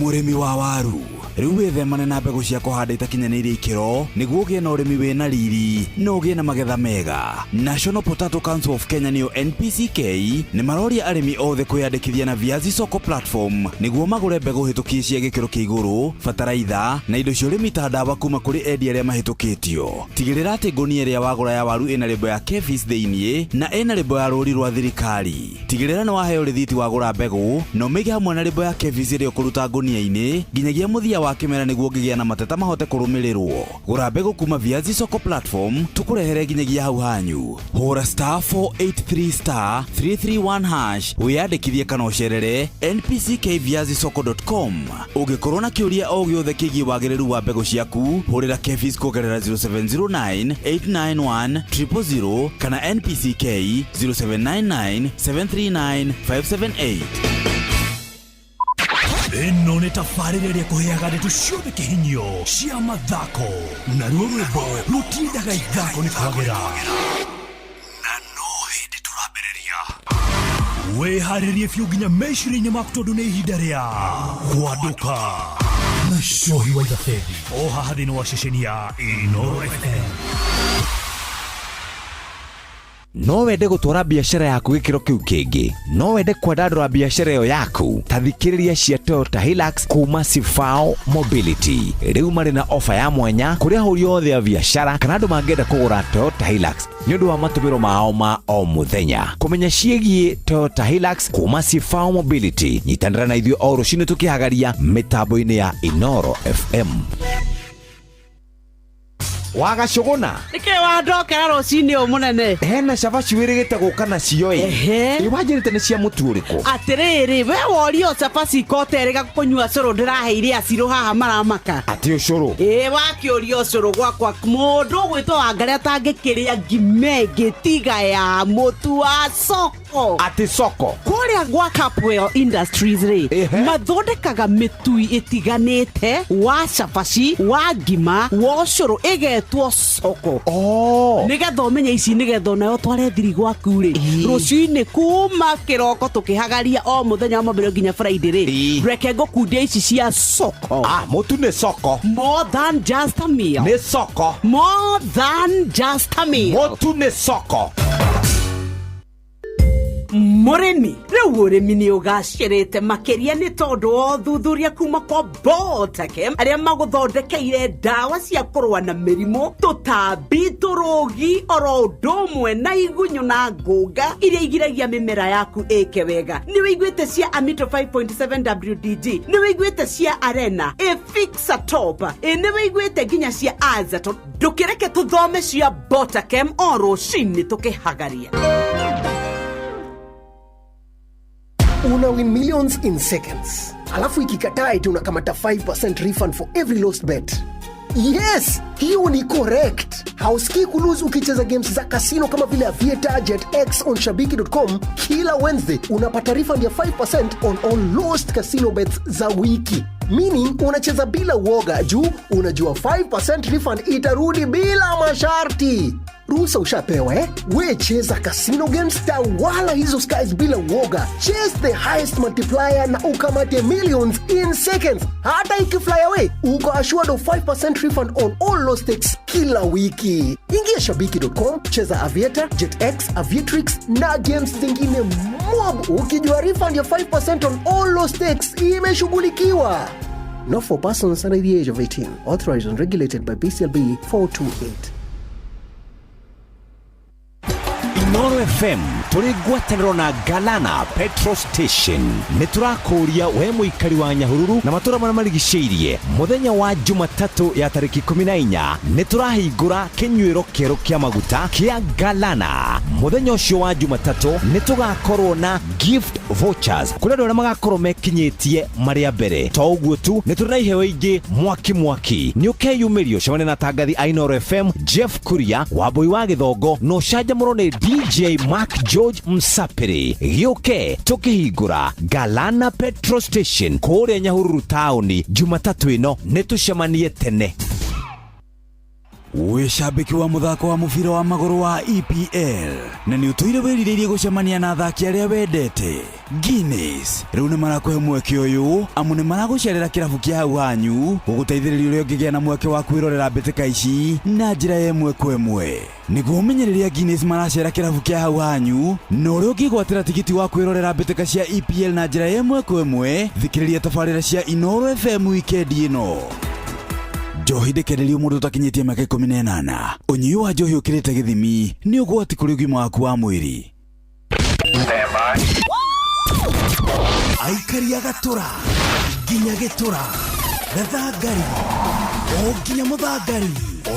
Mũrĩmi wa waru rĩu wĩthemane na mbegũ cia kũhanda itakinyanĩirie ikĩro nĩguo ũgĩe na ũrĩmi wĩna riri na ũgĩe na magetha mega. National Potato Council of Kenya nĩyo NPCK nĩ maroria arĩmi othe kwĩyandĩkithia na Viazi Soko platform nĩguo magũre mbegũ hĩtũkie cia gĩkĩro kĩa igũrũ, bataraitha na indo cia ũrĩmi ta ndawa kuma kũrĩ endia arĩa mahĩtũkĩtio. Tigĩrĩra atĩ ngũnia ĩrĩa wagũra ya waru ĩna lebo ya KEPHIS thĩiniĩ na ĩna lebo ya rũri rwa thirikari. Tigĩrĩra nĩ waheo rĩthiti wagũra mbegũ na ũmĩige hamwe na lebo ya KEPHIS ĩrĩa ũkũruta ngũnia-inĩ nginyagia mũthia wa kĩmera nĩguo ũngĩgĩa na mateta mahote kũrũmĩrĩrwo. Gũra mbegũ kuma Viazi Soko platform tũkũrehere nginyagia hau hanyu. Hũra star 483 star 331 hash wĩyandĩkithie kana ũcerere npckviazisoko.com. Ũngĩkorwo na kĩũria o gĩothe kĩgiĩ wagĩrĩru wa mbegũ ciaku, hũrĩra KEPHIS kũgerera 0709 891 000 kana NPCK 0799 739 578. Ĩno nĩ tabarĩra ĩrĩa ĩkũheaga ndeto ciothe kĩhinyio cia mathako, naruo rwĩmbo rũtindaga ithako nĩ kwagĩra. Na no hĩndĩ tũrambĩrĩria. Wĩharĩrie biũ nginya meciria-inĩ maku tondũ nĩ ihinda rĩa kwandũka na Cohi wa Ithabethi o haha thĩinĩ wa ceceni ya Inooro FM. No wende gũtwara biacara yaku gĩkĩro kĩu kĩngĩ, no wende kwandandũra biacara ĩyo yaku, ta thikĩrĩria cia Toyota Hilux kuma Sifao Mobility. Rĩu marĩ na ofa ya mwanya kũrĩ ahũri othe a biacara kana andũ mangĩenda kũgũra Toyota Hilux nĩ ũndũ wa matũmĩro mao ma o mũthenya. Kũmenya ciĩgiĩ Toyota Hilux kuma Sifao Mobility, nyitanĩra na ithuĩ o rũcinĩ tũkĩhagaria mĩtambo-inĩ ya Inoro FM. Wagacũgũna Nĩkĩ wandokera rũcinĩ ũyũ mũnene? Hena cabaci wĩrĩgĩte gũka nacio ĩ. Ĩ wanjĩrĩte nĩ cia mũtu ũrĩkũ? Atĩrĩrĩ, we worio cabaci ikoterĩga kũnyua cũrũ ndĩraheire acirũ haha maramaka. Atĩ ũcũrũ? Ĩ wakĩũria ũcũrũ gwakwa mũndũ ũgwĩtwo Wangarĩ atangĩkĩrĩa ngima ĩngĩ tiga ya mũtu wa soko. Atĩ soko? Kũrĩa gwa Capwell Industries rĩ, mathondekaga mĩtui ĩtiganĩte wa cabaci, wa ngima, wa ũcũrũ ĩgetwo soko. Nĩgetha ũmenye ici nĩgetha onawe ũtware thiri gwaku rĩ, rũcinĩ kuma kĩroko tũkĩhagaria o mũthenya wa Mwambĩrĩrio nginya Friday rĩ, reke ngũkundia ici cia soko. Ah, mũtu nĩ soko. More than just a meal. Nĩ soko. More than just a meal. Mũtu nĩ soko. Mũrĩmi, rĩu ũrĩmi nĩ ũgacĩrĩte makĩria nĩ tondũ wa ũthuthuria kuma kwa Boltakem arĩa magũthondekeire ndawa cia kũrũa na mĩrimũ, tũtambi, tũrũgi oro ũndũ ũmwe na igunyũ na ngũnga iria igiragia mĩmera yaku ĩke wega. Nĩ wĩiguĩte cia Amito 5.7 WDG, nĩ wĩiguĩte cia Arena, Efixa Top, nĩ wĩiguĩte nginya cia Azaton. Ndũkĩreke tũthome cia Boltakem o rũcinĩ tũkĩhagaria. Una win millions in seconds. Alafu ikikataa eti unakamata 5% refund for every lost bet. Yes, hiyo ni correct. Hausikii kulose ukicheza games za casino kama vile Aviator, Jet X on shabiki.com. Kila Wednesday unapata refund ya 5% on all lost casino bets za wiki. Meaning unacheza bila uoga juu unajua 5% refund itarudi bila masharti. Ruhusa ushapewa eh? We cheza casino games, tawala hizo skies bila uoga. Chase the highest multiplier na ukamate millions in seconds. Hata ikifly away, uko assured of 5% refund on all lost stakes kila wiki. Ingia shabiki.com, cheza Aviator, Jet X, Aviatrix na games zingine mob. Ukijua refund ya 5% on all lost stakes imeshughulikiwa. Not for persons under the age of 18. Authorized and regulated by BCLB 428. Inoro FM tũrĩ ngwatanĩro na Galana Petrol Station. Nĩ tũrakũria we mũikari wa Nyahururu na matũra marĩa marigicĩirie. Mũthenya wa Jumatatũ ya tarĩki 14 nĩ tũrahingũra kĩnyuĩro kĩerũ kĩa maguta kĩa Galana. Mũthenya ũcio wa Jumatatũ nĩ tũgakorwo na gift vouchers kũrĩ andũ arĩa magakorwo mekinyĩtie marĩa mbere. To ũguo tu, nĩ tũrĩ na iheo ingĩ mwaki mwaki. Nĩ ũkeyumĩrio cemania na tangathi a Inoro FM Jeff Kuria, Wambui wa Gĩthongo na ũcanjamũrwo nĩ DJ Mark George Msapiri. Gĩũke tũkĩhingũra Galana Petrol Station kũrĩa Nyahururu taũni Jumatatũ ĩno. Nĩ tũcemanie tene. Wĩ shabiki wa mũthako wa mũbira wa magũrũ wa EPL na nĩ ũtũire wĩrirĩirie gũcemania na athaki arĩa wendete. Guinness rĩu nĩ marakũhe mweke ũyũ amu nĩ maragũcerera kĩrabu kĩa hau hanyu gũgũteithĩrĩria ũrĩa ũngĩgĩa na mweke wa kwĩrorera mbĩtĩka ici na njĩra ya ĩmwe kwa ĩmwe. Nĩguo ũmenye rĩrĩa Guinness maracera kĩrabu kĩa hau hanyu na ũrĩa ũngĩgwatĩra tigiti wa kwĩrorera mbĩtĩka cia EPL na njĩra ya ĩmwe kwa ĩmwe, thikĩrĩria tabarĩra cia Inoro FM wikendi ĩno. Njohi ndĩkenderio mũndũ ũtakinyĩtie mĩaka 18. Ũnyui wa njohi ũkĩrĩte gĩthimi nĩ ũgwati kũrĩ ũgima waku wa mwĩrĩ. Aikari a Gatũra nginya Gĩtũra, Gathangari o nginya Mũthangari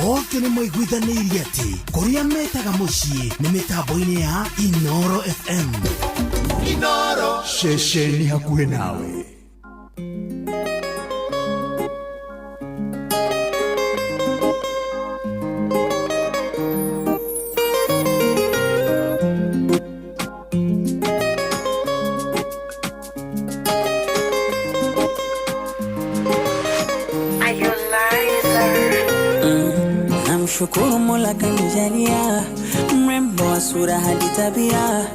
othe nĩ maiguithanĩirie atĩ kũrĩa metaga mũciĩ nĩ mĩtambo-inĩ ya Inoro FM. Inoro ceceni hakuhĩ nawe. Namshukuru Mola kanijalia mrembo wa sura hadi tabia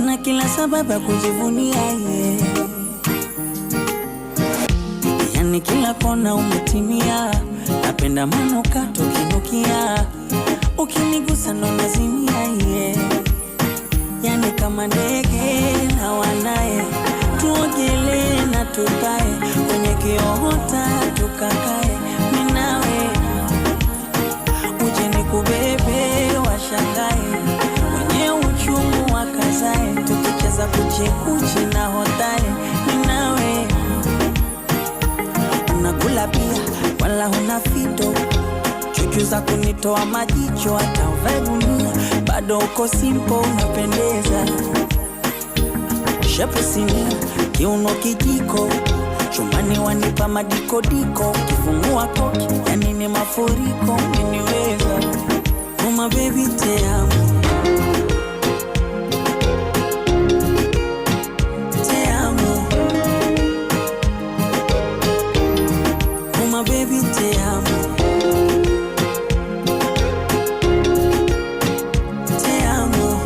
na kila sababu ya kujivunia ye. Yani kila kona umetimia, napenda manukato kinukia, ukinigusa ndo nazimia ye. tupae kwenye kiohota tukakae, mimi nawe uje nikubebe, washangae wenye uchungu wakazae, tukicheza kuchekuchi na hotae, mimi nawe unakula pia wala huna fito chuchu za kunitoa majicho, hata uvae gunia bado uko simple, unapendeza shepu sinia, kiuno kijiko, chumbani wanipa madikodiko, kifungua koki, yani ni mafuriko, umeniweza oh my baby te amo, te amo, oh my baby te amo, te amo.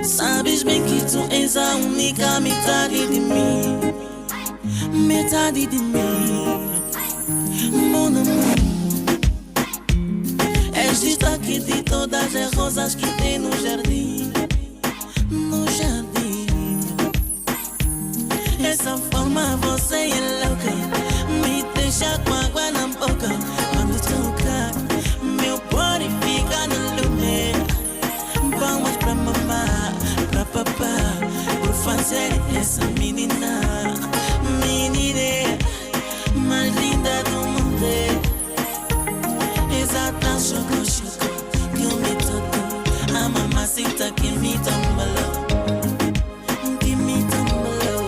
Sabes bem que tu és a única metade de mim, metade de mim, mon amour. És destaque de todas as rosas que tem no jardim, no jardim. Essa forma você é louca, me deixa com água na boca. Quando toca, meu body fica no lume. Palmas pra mamá, pra papá, por fazer essa menina, menina mais linda do mundo. Exata choco choco que me tocou, a mamacita que me tombalou, que me tombalou.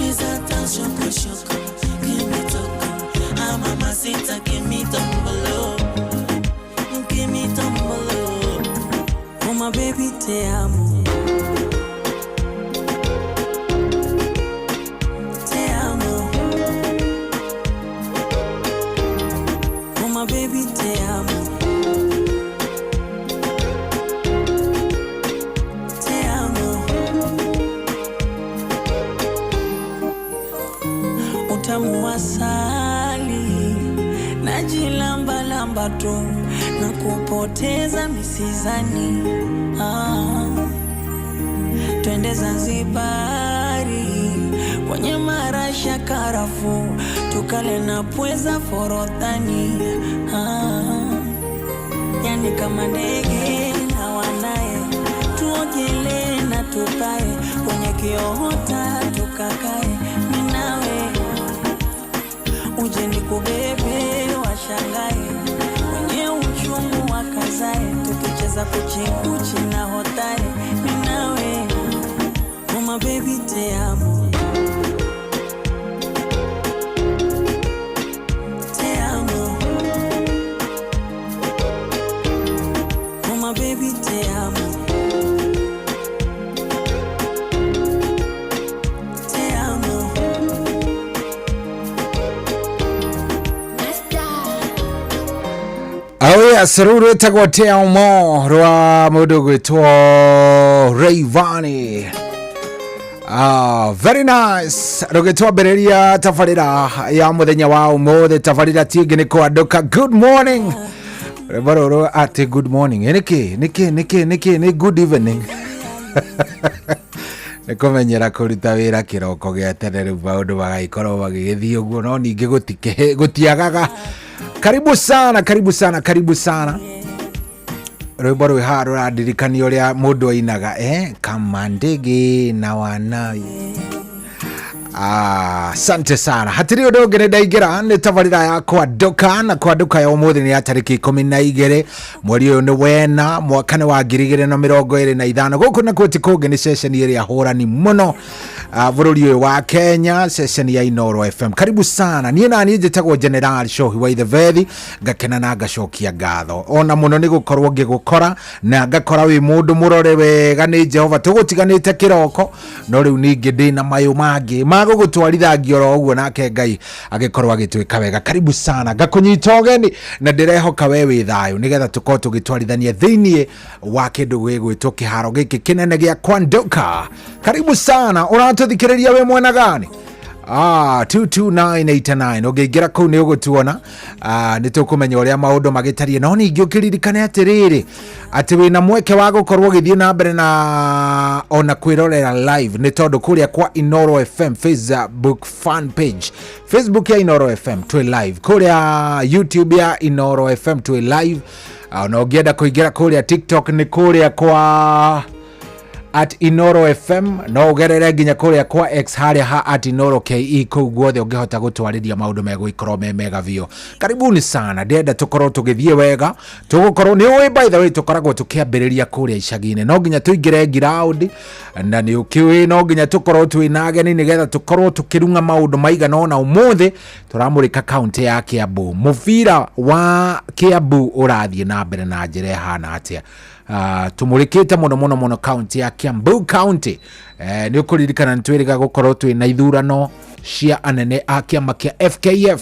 Exata choco choco que me tocou, a mamacita que me tombalou, que me tombalou. Oh my baby te amo, te amo, oh my baby te amo, te amo. Utamu wa asali najilambalamba tu na kupoteza misizani. Ah, twende Zanzibari kwenye marasha karafu tukale na pweza forodhani. Ah, yani kama ndege na wanaye tuogelee na tupae kwenye kiohota tukakae, mimi nawe uje nikubebe, washangae wenye uchungu wakazae, tukicheza kuchikuchi na hotae, mimi nawe oh my baby te amo, te amo, oh my baby te amo, te amo. Awe rũu rwĩtagwo Te Amo rwa mũndũ ũgwĩtwo Rayvanny. Very nice rũgĩtwambĩrĩria tabarĩra ya mũthenya wa ũmũthĩ tabarĩra ti ĩngĩ nĩ kwandũka good morning rwĩmbo rũrũ atĩ good morning ĩ nĩkĩ nĩkĩ nĩkĩ nĩkĩ nĩ good evening nĩ kũmenyera kũruta wĩra kĩroko gĩa tene rĩu maũndũ magagĩkorwo magĩgĩthiĩ ũguo no ningĩ gũtiagaga karibu sana karibu sana karibu sana rwĩmbo rwĩ haha rũrandirikania ũrĩa mũndũ ainaga kama ndege na wanawe. Asante sana hatirĩ ũndũ ũngĩ nĩ ndaingĩra nĩ tabarĩra ya kwanduka na kwanduka ya ũmũthĩ nĩ ya tarĩki 12 mweri ũyũ nĩ wena mwaka nĩ wa 2025 gũkũ nakuo ti kũngĩ nĩ ceceni ĩrĩa hũrani mũno bũrũri ũyũ wa Kenya ceceni ya Inooro FM karibu sana niĩ na niĩ njĩtagwo General Shohi wa Ithebethi ngakena na ngacokia ngatho ona mũno nĩ gũkorwo ngĩgũkora na ngakora wĩ mũndũ mũrore wega nĩ Jehova tũgũtiganĩte kĩroko no rĩu ningĩ ndĩna mayũ mangĩ magũgũtwarithangia oro ũguo nake Ngai agĩkorwo agĩtwĩka wega karibu sana ngakũnyita ũgeni na ndĩrehoka we wĩ thayũ nĩgetha tũkorwo tũgĩtwarithania thĩiniĩ wa kĩndũ gĩgwĩtwo kĩharo gĩkĩ kĩnene gĩa Kwanduka karibu sana ũratũthikĩrĩria wĩ mwena gani 22989 ũngĩingĩra kũu nĩ ũgũtuona. Nĩ tũkũmenya ũrĩa maũndũ magĩtariĩ, no ningĩ ũkĩririkane atĩrĩrĩ atĩ wĩna mweke wa gũkorwo ũgĩthiĩ na mbere na ona kwĩrorera live, nĩ tondũ kũrĩa kwa Inoro FM Facebook fan page, Facebook ya Inoro FM twĩ live, kũrĩa YouTube ya Inoro FM twĩ live. Ona ũngĩenda kũingĩra kũrĩa TikTok nĩ kũrĩa kwa @InoroFM, no ũgerere nginya kũrĩa kwa X harĩa ha @InoroKE, kũu guothe ũngĩhota gũtwarĩria maũndũ megũikorwo me mega biũ. Karibuni sana, ndĩrenda tũkorwo tũgĩthiĩ wega, tũgũkorwo nĩ ũĩ, by the way, tũkoragwo tũkĩambĩrĩria kũrĩa icagi-inĩ, no nginya tũingĩre ground, na nĩ ũkĩũĩ no nginya tũkorwo twĩ na ageni nĩgetha tũkorwo tũkĩrung'a maũndũ maigana ũna. Ũmũthĩ tũramũrĩka kaũntĩ ya Kiambu, mũbira wa Kiambu ũrathiĩ na mbere na njĩra ĩhana atĩa? Tumurikite muno muno muno kaunti ya Kiambu County. Nĩ ũkũririkana nĩ twĩrĩga gũkorwo twĩ na ithurano cia anene a kĩama kĩa FKF,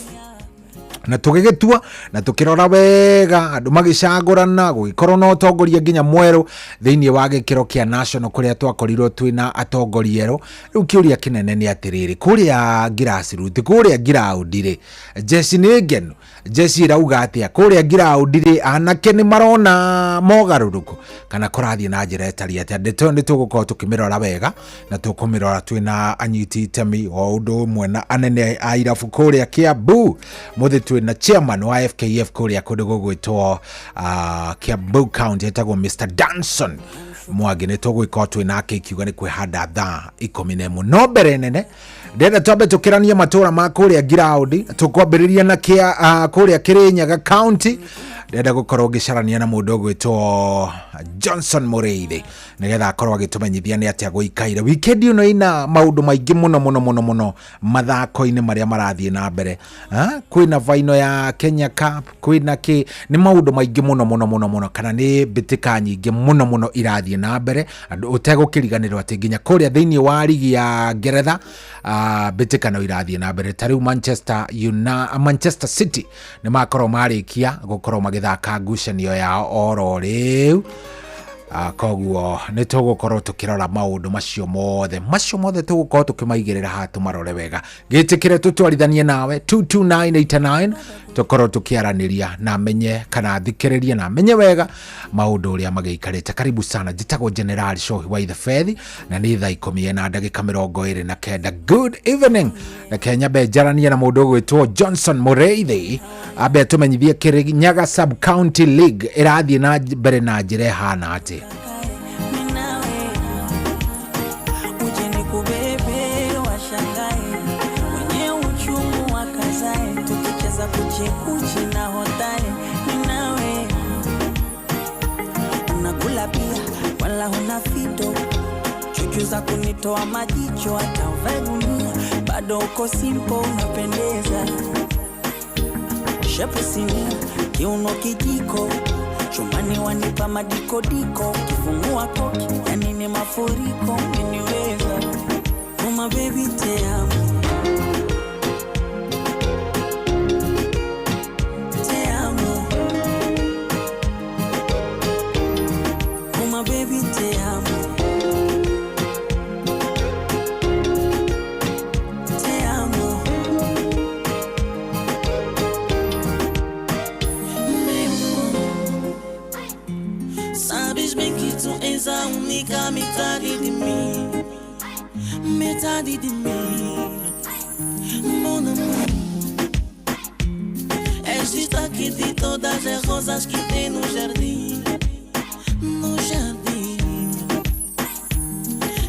na tũgĩgĩtua na tũkĩrora wega andũ magĩcagũrana, gũgĩkorwo na ũtongoria nginya mwerũ thĩinĩ wa gĩkĩro kĩa national, kũrĩa twakorirwo twĩna atongoria erũ. Rĩu kĩũria kĩnene nĩ atĩrĩrĩ, kũrĩa grassroots, kũrĩa ground rĩ, jeci nĩ ngenu, jeci ĩrauga atĩa kũrĩa ground rĩ? Anake nĩ marona mogarũrũku kana kũrathiĩ na njĩra ĩtariĩ atĩa? Ndeto ĩyo nĩ tũgũkorwo tũkĩmĩrora wega, na tũkũmĩrora twĩna anyiti itemi o ũndũ ũmwe na anene a irabu kũrĩa Kiambu. Mũthĩ twĩna chairman wa FKF kũrĩa kũndũ gũgwĩtwo Kiambu County, etagwo Mr Danson Mwangi. Nĩ tũgũgĩkorwo twĩ nake ikiuga nĩ kwĩhanda thaa 11. No mbere nene ndĩrenda twambe tũkĩranie matũra ma kũrĩa ground, tũkwambĩrĩria na kĩa kũrĩa Kĩrĩnyaga County. Ndĩrenda gũkorwo ngĩcarania na mũndũ ũgwĩtwo Johnson Mũrĩithi nĩgetha akorwo agĩtũmenyithia nĩ atĩa gũikaire. Weekend ĩno ĩna maũndũ maingĩ mũno mũno mũno mũno mathako-inĩ marĩa marathiĩ na mbere. Kwĩna final ya Kenya Cup, kwĩna kĩ, nĩ maũndũ maingĩ mũno mũno mũno mũno, kana nĩ mbĩtĩka nyingĩ mũno mũno irathiĩ na mbere, andũ ũtegũkĩriganĩrwo atĩ nginya kũrĩa thĩinĩ wa ligi ya Ngeretha mbĩtĩka no irathiĩ na mbere. Ta rĩu Manchester City nĩ makorwo marĩkia gũkorwo magĩthaka ngucanio yao oro rĩu. Koguo nĩ tũgũkorwo tũkĩrora maũndũ macio mothe, macio mothe tũgũkorwo tũkĩmaigĩrĩra haha tũmarore wega. Gĩtĩkĩre tũtwarithanie nawe 22989, tũkorwo tũkĩaranĩria na menye kana thikĩrĩrie na menye wega maũndũ ũrĩa magĩikarĩte. Karibu sana, njĩtagwo General Shohi wa Ithebeth, na nĩ thaa 10:29. Good evening. Reke nyambe njaranie na mũndũ ũgwĩtwo Johnson Mũrĩithi, ambe atũmenyithie Kĩrĩnyaga Sub County League ĩrathiĩ na mbere na njĩra ĩhana atĩa. Uje nikubebe washangae, wenye uchungu wakazae, tukicheza kuchekuchi na hotae, ninawe unakula pia wala huna fito, chuchu za kunitoa majicho, hata uvae gunia bado uko simple, unapendeza, shepu sinia, kiuno kijiko, chumbani wanipa madikodiko, kifungua koki yani ni mafuriko, umeniweza. Oh my baby te amo, te amo. Oh my baby te amo, te amo. Meu, sabes bem que tu és a única metade de mim, metade de mim, mon amor. És destaque de todas as rosas que tem no jardim, no jardim.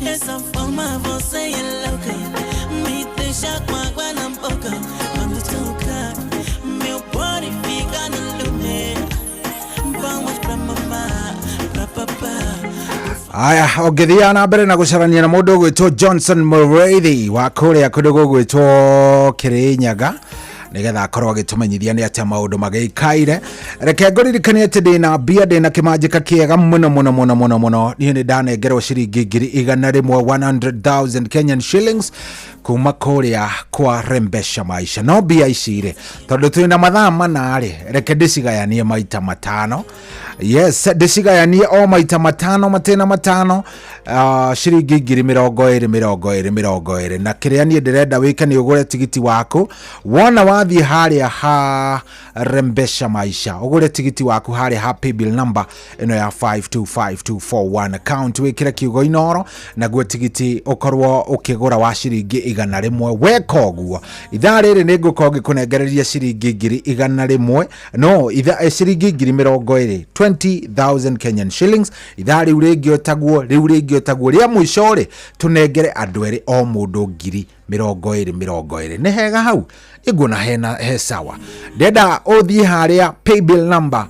Essa forma você é louca, me deixa com água na boca. Quando toca, meu body fica no lume. Palmas pra mamá, pra papá. Aya, ũngĩthiaga na mbere na gũcarania na mũndũ ũgwĩtwo Johnson Mũrĩithi wa kũrĩa kũndũ gũgwĩtwo Kĩrĩnyaga, Nĩgetha akorwo agĩtũmenyithia nĩ atĩa maũndũ magĩikaire. Reke ngũririkanie atĩ ndĩna mbia, ndĩna kĩmanjĩka kĩega mũno mũno mũno mũno mũno. Niĩ nĩ ndanengerwo ciringi 100,000, 100,000 Kenyan shillings kuma kũrĩa kwa Rembesha Maisha. No mbia ici rĩ, tondũ twĩna mathaa mana rĩ, reke ndĩcigayanie maita matano. Yes, ndĩcigayanie o maita matano, matĩna matano, ciringi 20,000 20 20. Na kĩrĩa niĩ ndĩrenda wĩke nĩ ũgũre tigiti waku. Wona wathiĩ harĩa ha Rembesha Maisha, ũgũre tigiti waku harĩa ha paybill number ĩno ya 525241, account wĩkĩre kiugo Inoro, naguo tigiti ũkorwo ũkĩgũra wa ciringi 100. Weka ũguo, ithaa rĩrĩ nĩ ngũkorwo ngĩkũnengereria ciringi 100,000, no itha, ciringi 20,000, 20,000 Kenyan shillings. Ithaa rĩu rĩngĩ ũtaguo, rĩu rĩngĩ ũtaguo, rĩa mũico rĩ, tũnengere andũ erĩ o mũndũ 20,000 20. Nĩ hega hau ĩguona hena he sawa. Ndenda ũthiĩ harĩa paybill number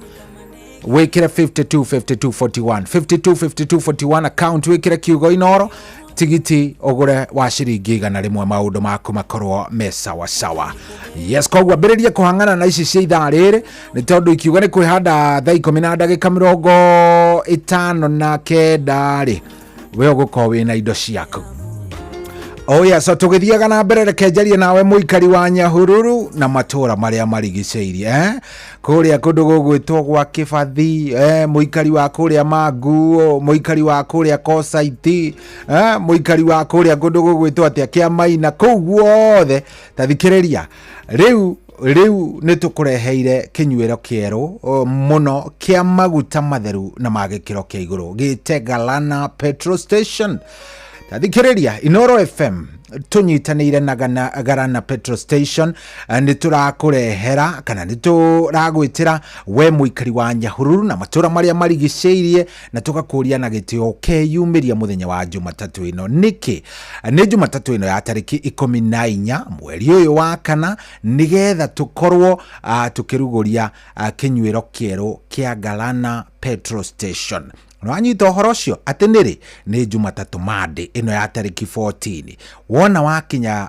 wĩkĩre 525241, 525241, account wĩkĩre kiugo Inoro, tigiti ũgũre wa ciringi 100, maũndũ maku makorwo me sawa sawa. Yes, koguo ambĩrĩria kũhang'ana na ici cia ithaa rĩrĩ, nĩ tondũ ikiuga nĩ kwĩhanda thaa 10 na ndagĩka 59 rĩ, we ũgũkorwo wĩna indo ciaku. Oh yes, so tũgĩthiaga na mbere, reke njarie nawe mũikari wa Nyahururu na matũra marĩa marigicĩirie, eh? Kũrĩa kũndũ gũgwĩtwo gwa Kĩbathi, eh? Mũikari wa kũrĩa Manguo, mũikari wa kũrĩa Kosaiti, eh? Mũikari wa kũrĩa kũndũ gũgwĩtwo atĩa Kĩamaina, kũu guothe ta thikĩrĩria. Rĩu rĩu nĩ tũkũreheire kĩnyuĩro kĩerũ mũno kĩa maguta matheru na ma gĩkĩro kĩa igũrũ, gĩte Galana Petrol Station. Tathikĩrĩria, Inoro FM tũnyitanĩire na Garana Petrol Station, nĩ tũrakũrehera kana nĩ tũragwĩtĩra we mũikari wa Nyahururu na matũra marĩa marigicĩirie, na tũgakũria na gĩtĩo ũkeyumĩria mũthenya wa Jumatatũ ĩno. Nĩkĩ? Nĩ Jumatatũ ĩno ya tarĩki 14 mweri ũyũ wa kana, nĩgetha tũkorwo tũkĩrugũria kĩnyuĩro kĩerũ kĩa Galana Petrol Station. Wanyita ũhoro ũcio atĩ nĩrĩ nĩ Jumatatũ Monday ĩno ya tarĩki 14. Wona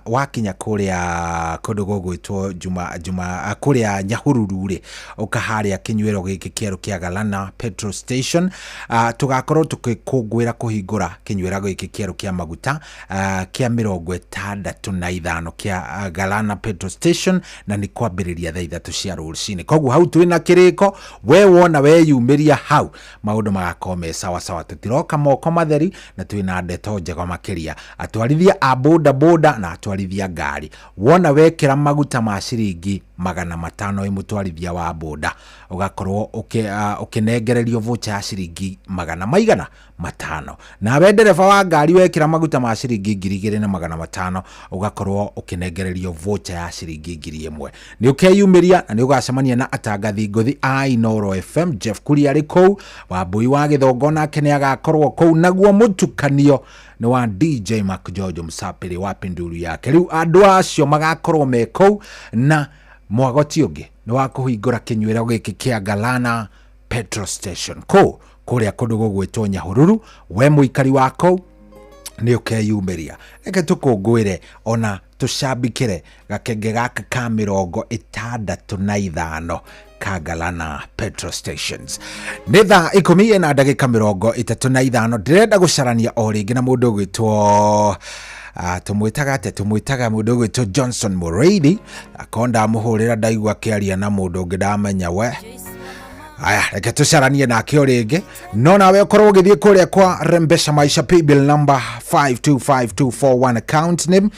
wakinya kũrĩa kũndũ gũgwĩtwo juma juma kũrĩa Nyahururu rĩ, ũkaharĩa kĩnyuĩro gĩkĩ kĩerũ kĩa Galana Petrol Station, tũgakorwo tũgĩkũngũĩra kũhingũra kĩnyuĩro gĩkĩ kĩerũ kĩa maguta kĩa 65 kĩa Galana Petrol Station, na nĩ kwambĩrĩria thaa 3 cia rũcinĩ. Koguo hau twĩna kĩrĩko, we wona weyumĩria hau, maũndũ magakorwo me sawa sawa. Tũtiroka moko matheri na twĩna ndeto njega makĩria. Atwarithia a boda boda na atwarithia ngari, wona wekĩra maguta ma ciringi 500 wĩ mũtwarithia wa boda, ũgakorwo ũkĩnengererio voucher ya ciringi magana maigana matano. Nawe ndereba wa ngari wekĩra maguta ma ciringi 2,500, ũgakorwo ũkĩnengererio voucher ya ciringi 1,000. Nĩ ũkeyumĩria na nĩ ũgacemania na atangathi ngũthi a Inoro FM. Jeff Kuria arĩ kũu, Wambui wa Gĩthongo nake nĩ agakorwo kũu, naguo mũtukanio nĩ wa DJ Mark George Msapiri wa Pinduru yake. Rĩu andũ acio magakorwo me kũu, na mwagoti ũngĩ nĩ wa kũhingũra kĩnyuĩro gĩkĩ kĩa Galana Petrol Station kũu kũrĩa kũndũ gũgwĩtwo Nyahururu. We mũikari wa kũu nĩ ũkeyumĩria, reke tũkũngũĩre ona tũcambikĩre gakenge gaka ka 65 ka Galana Petrol Stations. Nĩ thaa 10 na ndagĩka 35. Ndĩrenda gũcarania o rĩngĩ na mũndũ ũgwĩtwo, tũmwĩtaga atĩa? Tũmwĩtaga mũndũ ũgwĩtwo Johnson Mũrĩithi. Akorwo ndamũhũrĩra ndaigua akĩaria na mũndũ ũngĩ, ndamenya we. Aya, reke tũcaranie nake o rĩngĩ. No nawe ũkorwo ũgĩthiĩ kũrĩa kwa Rembesha Maisha, paybill number 525241, account name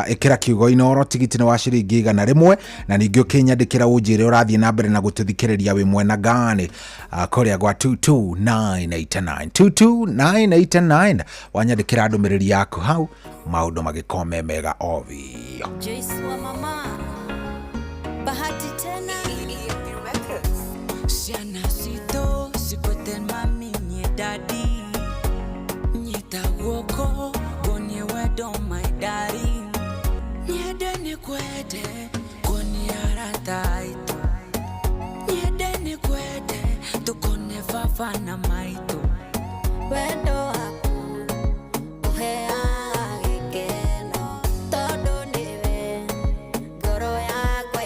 ĩkĩra kiugo Inoro, tigiti nĩ wa ciringi 100, na ningĩ ũkĩnyandĩkĩra ũnjĩre ũrathiĩ na mbere na gũtũthikĩrĩria wĩ mwena gani, kũrĩa gwa 22989, 22989. Wanyandĩkĩra ndũmĩrĩri yaku hau, maũndũ magĩkorwo me mega o biũ. Joyce wa mama Bahati tena. Ciana citũ cikwĩte mami nye daddy, nyita guoko nguonie wendo my darling, nyende nĩ kwende kuonia arata aitũ, nyende nĩ kwende tũkone baba na maitũ. Wendo waku ũheaga gĩkeno, tondũ nĩwe ngoro yakwa.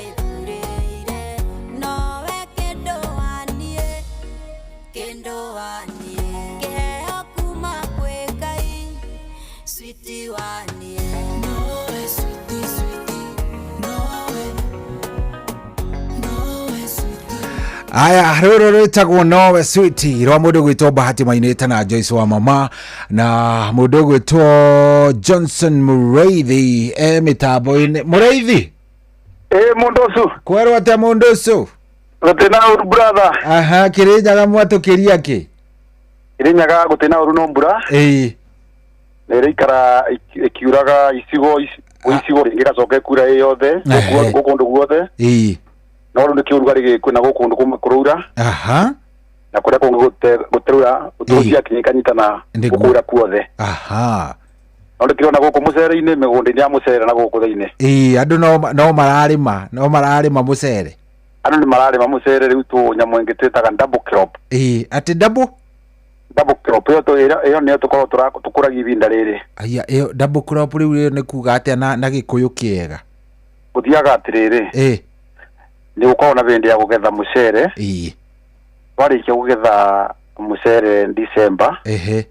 Aya, rũrũ rwĩtagwo Nowe Sweet rwa mũndũ gwĩtwo Bahati mainĩte na Joyce wa mama na mũndũ gwĩtwo Johnson Mũrĩithi e mĩtambo-inĩ. Mũrĩithi. Ĩ mũndũ ũcio. Kwerwo atĩa mũndũ ũcio? Gũtĩ na ũru brother. Aha, Kĩrĩnyaga mwatũkĩria kĩ? Kĩrĩnyaga gũtĩ na ũru no mbura. Ĩĩ. Na ĩraikara ĩkiuraga icigo icigo rĩngĩ ĩgacoka ĩkura ĩ yothe gũkũ kũndũ guothe. Ĩĩ. No rĩu nĩkĩo ũrugarĩ gĩkuo na gũkũ kũndũ kũmwe kũraura. Aha. Na kũrĩa kũngĩ gũtiraura ũtukũ ciakinya ikanyitana gũkũra kuothe. Aha. No ndĩkĩrona gũkũ mũcere-inĩ mĩgũnda-inĩ ya mũcere na gũkũ thĩinĩ. Ĩĩ, andũ no mararĩma, no mararĩma mũcere. Andũ nĩ mararĩma mũcere rĩu tũ nyamũ ĩngĩ twĩtaga double crop. Ĩĩ, atĩ double? Double crop ĩyo ĩyo nĩyo tũkoragwo tũkũragia ihinda rĩrĩ. Aya, ĩyo double crop rĩu ĩyo nĩ kuga atĩa na Gĩkũyũ kĩega? Gũthiaga atĩrĩrĩ. Ĩĩ. Nĩ gũkoragwo na hĩndĩ ya kũgetha mũcere. Ĩĩ. Warĩkia kũgetha mũcere December. Ehe.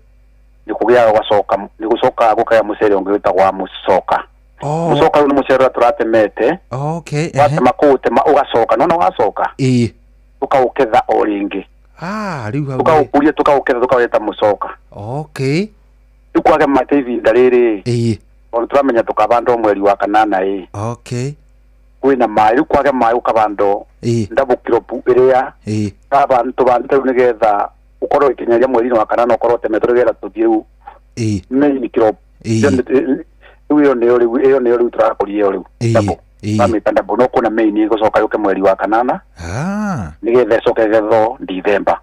Nĩ kũgĩaga gũgacoka, nĩ gũcokaga gũkagĩa mũcere ũngĩ wĩtagwo wa mũcoka. Oh. Mũcoka rĩu nĩ mũcere ũrĩa tũratemete. Okay, ehe. Watema kũũtema ũgacoka, nona wacoka? Ĩĩ. Tũkaũketha o rĩngĩ. Ah, rĩu hau. Tũkaũkũria, tũkaũketha, tũkawĩta mũcoka. Okay. Rĩu kwage mate ihinda rĩrĩ. Ĩĩ. Tondũ tũramenya tũkabanda o mweri wa kanana ĩ. Okay. Kwĩna maĩ, rĩu kwage maĩ ũkabando Ĩĩ. double crop ĩrĩa Ĩĩ. tũbandĩte rĩu nĩgetha ũkorwo ũgĩkinyanĩria mweri-inĩ wa kanana ũkorwo ũtemetwo nĩgetha tũthiĩ rĩu Ĩĩ. main crop. Ĩĩ. Rĩu ĩyo nĩyo rĩu, ĩyo nĩyo rĩu tũrakũria ĩyo rĩu. Ĩĩ. Double. Ĩĩ. Tũramĩta double, no kwĩna main ĩgũcoka yũke mweri wa kanana. Ah. Nĩgetha ĩcoke ĩgethwo December.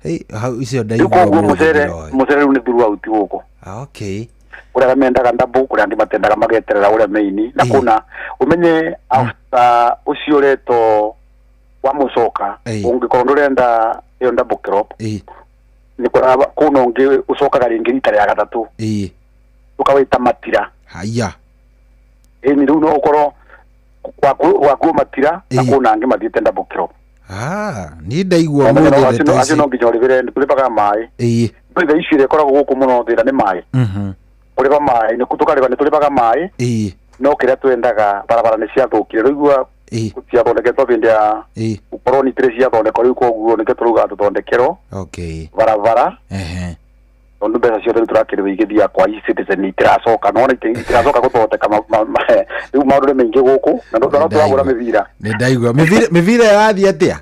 Hey, hau icio Rĩu ndaigua koguo ũmũthĩ mũcere, ndĩroĩ. mũcere rĩu nĩ throughout gũkũ. Okay. Kũrĩ arĩa mendaga double, kũrĩ angĩ matendaga mageterera ũrĩa main. Na kuna ũmenye after ũcio ũretwo wa mũcoka, ũngĩkorwo ndũrenda ĩyo double crop, nĩ kũraba kuna ũngĩ ũcokaga rĩngĩ rita rĩa gatatũ. Ũkawĩta matira. Haya. Ĩni rĩu no ũkorwo wakuo matira na kuna angĩ mathiĩte double crop. Ah, niĩ ndaigua Acio ũmũthĩ ndeto acio ici. no nginya ũrĩbĩre, tũrĩbaga maĩ. Ĩĩ. Thutha icio iria ĩkoragwo gũkũ mũno thĩna nĩ maĩ. Mhm. Kũrĩba maĩ, nĩ tũkarĩba, nĩ tũrĩbaga maĩ. Ĩĩ. No kĩrĩa twendaga barabara nĩ ciathũkire. Rĩu igua ciathondeketwo hĩndĩ ya gũkorwo nĩ itirĩ ciathondekwo rĩu koguo nĩkĩo tũrauga tũthondekerwo Okay. barabara. Ehe. Tondũ mbeca ciothe rĩu tũrakĩrĩba igĩthiaga kwa e-citizen itiracoka, nĩwona itiracoka gũthondeka rĩu maũndũ nĩ maingĩ gũkũ na no tũragũra mĩbira. Nĩ ndaigua. Mĩbira ĩrathiĩ atĩa?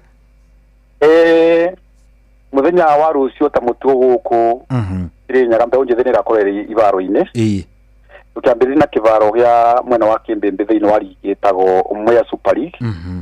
Mũthenya wa rũciũ ta mũtugo gũkũ Mhm. Kirinyaga mbeũ njĩthĩ nĩ ĩgakorwo ĩrĩ ibaro-inĩ. Ĩĩ. Tũkĩambĩrĩria na kĩbaro gĩa mwena wa Kĩmbĩmbĩ thĩinĩ wa ligi ĩtagwo Mwea Super League. Mhm.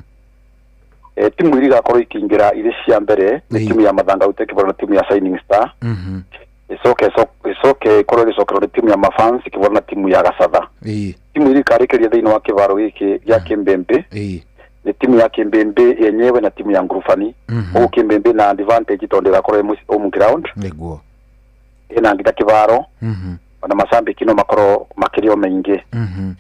Timu iria igakorwo ikĩingĩra irĩ cia mbere nĩ timu ya Mathanga Ute ĩkĩborwo na timu ya Shining Star. Mhm. Ĩcoke ĩcoke ĩkorwo ĩgĩcokerwo nĩ timu ya Mafans ĩkĩborwo na timu ya Gacatha. Ĩĩ. Timu iria ikarĩkĩria thĩinĩ wa kĩbaro gĩkĩ gĩa Kĩmbĩmbĩ Ĩĩ. nĩ timu ya Kĩmbĩmbĩ yenyewe na timu ya Ngurubani. Mhm. Ũguo Kĩmbĩmbĩ na advantage tondũ ĩgakorwo ĩ home ground. Nĩguo. Ĩna nginya kĩbaro Mhm. ona macambĩki no makorwo makĩrĩ o maingĩ. Mhm.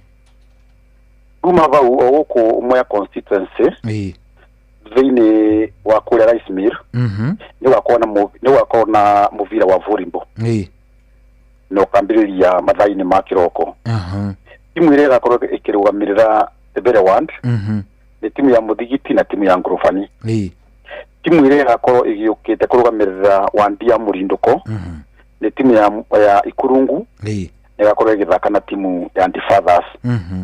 Kuma vau o gũkũ Mwea constituency Ĩĩ. thĩinĩ wa kũrĩa Rice Mill Mhm. nĩ ũgakorwo na mũbira wa volleyball Ĩĩ. na ũkambĩrĩria mathaa-inĩ ma kĩroko. Aha. Timu ĩrĩa ĩgakorwo ĩkĩrũgamĩrĩra Tebere Ward Mhm. nĩ timu ya Mũthigiti na timu ya Ngurubani. Ĩĩ. Timu ĩrĩa ĩgakorwo ĩgĩũkĩte kũrũgamĩrĩra wandi ya Mũrindũko Mhm. nĩ timu ya Ikurungu Ĩĩ. ĩgakorwo ĩgĩthaka na timu ya Antifathers. Mhm.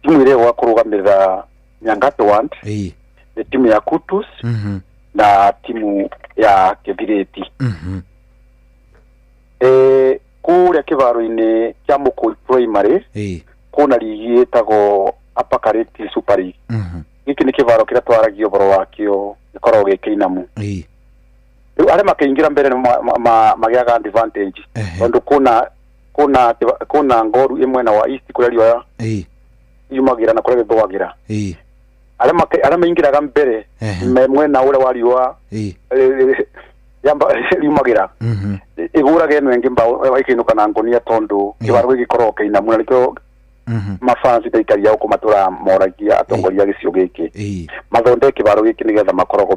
Timu ĩrĩa ĩgoka kũrũgamĩrĩra Nyangatũ Ward Ĩĩ. nĩ timu ya Kutus Mhm. na timu ya Kĩbirĩti. Mhm. Kũrĩa kĩbaro-inĩ kĩa Mũkũi Primary Ĩĩ. kwĩna ligi ĩtagwo Upper Kariti Super League. Mhm. Gĩkĩ nĩ kĩbaro kĩrĩa twaragia ũhoro wakĩo gĩkoragwo gĩ kĩinamu. Ĩĩ. Rĩu arĩa makĩingĩra mbere nĩ magĩaga advantage tondũ kuna ngoru ĩ mwena wa east kũrĩa riũa Ĩĩ. yumagĩra na kũrĩa rĩthũagĩra. Ĩĩ. Arĩa maingĩraga mbere me mwena ũrĩa wa riũa Ĩĩ. yamba riumagĩra Mhm. ĩgũraga ĩno ĩngĩ mbaũ ĩkainũka na ngonia tondũ kĩbaro gĩgĩkoragwo kĩinamu na nĩkĩo Mhm. mafansi taikaria gũkũ matũra moragia atongoria a gĩcigo gĩkĩ Ĩĩ. mathondeke kĩbaro gĩkĩ nĩgetha makoragwo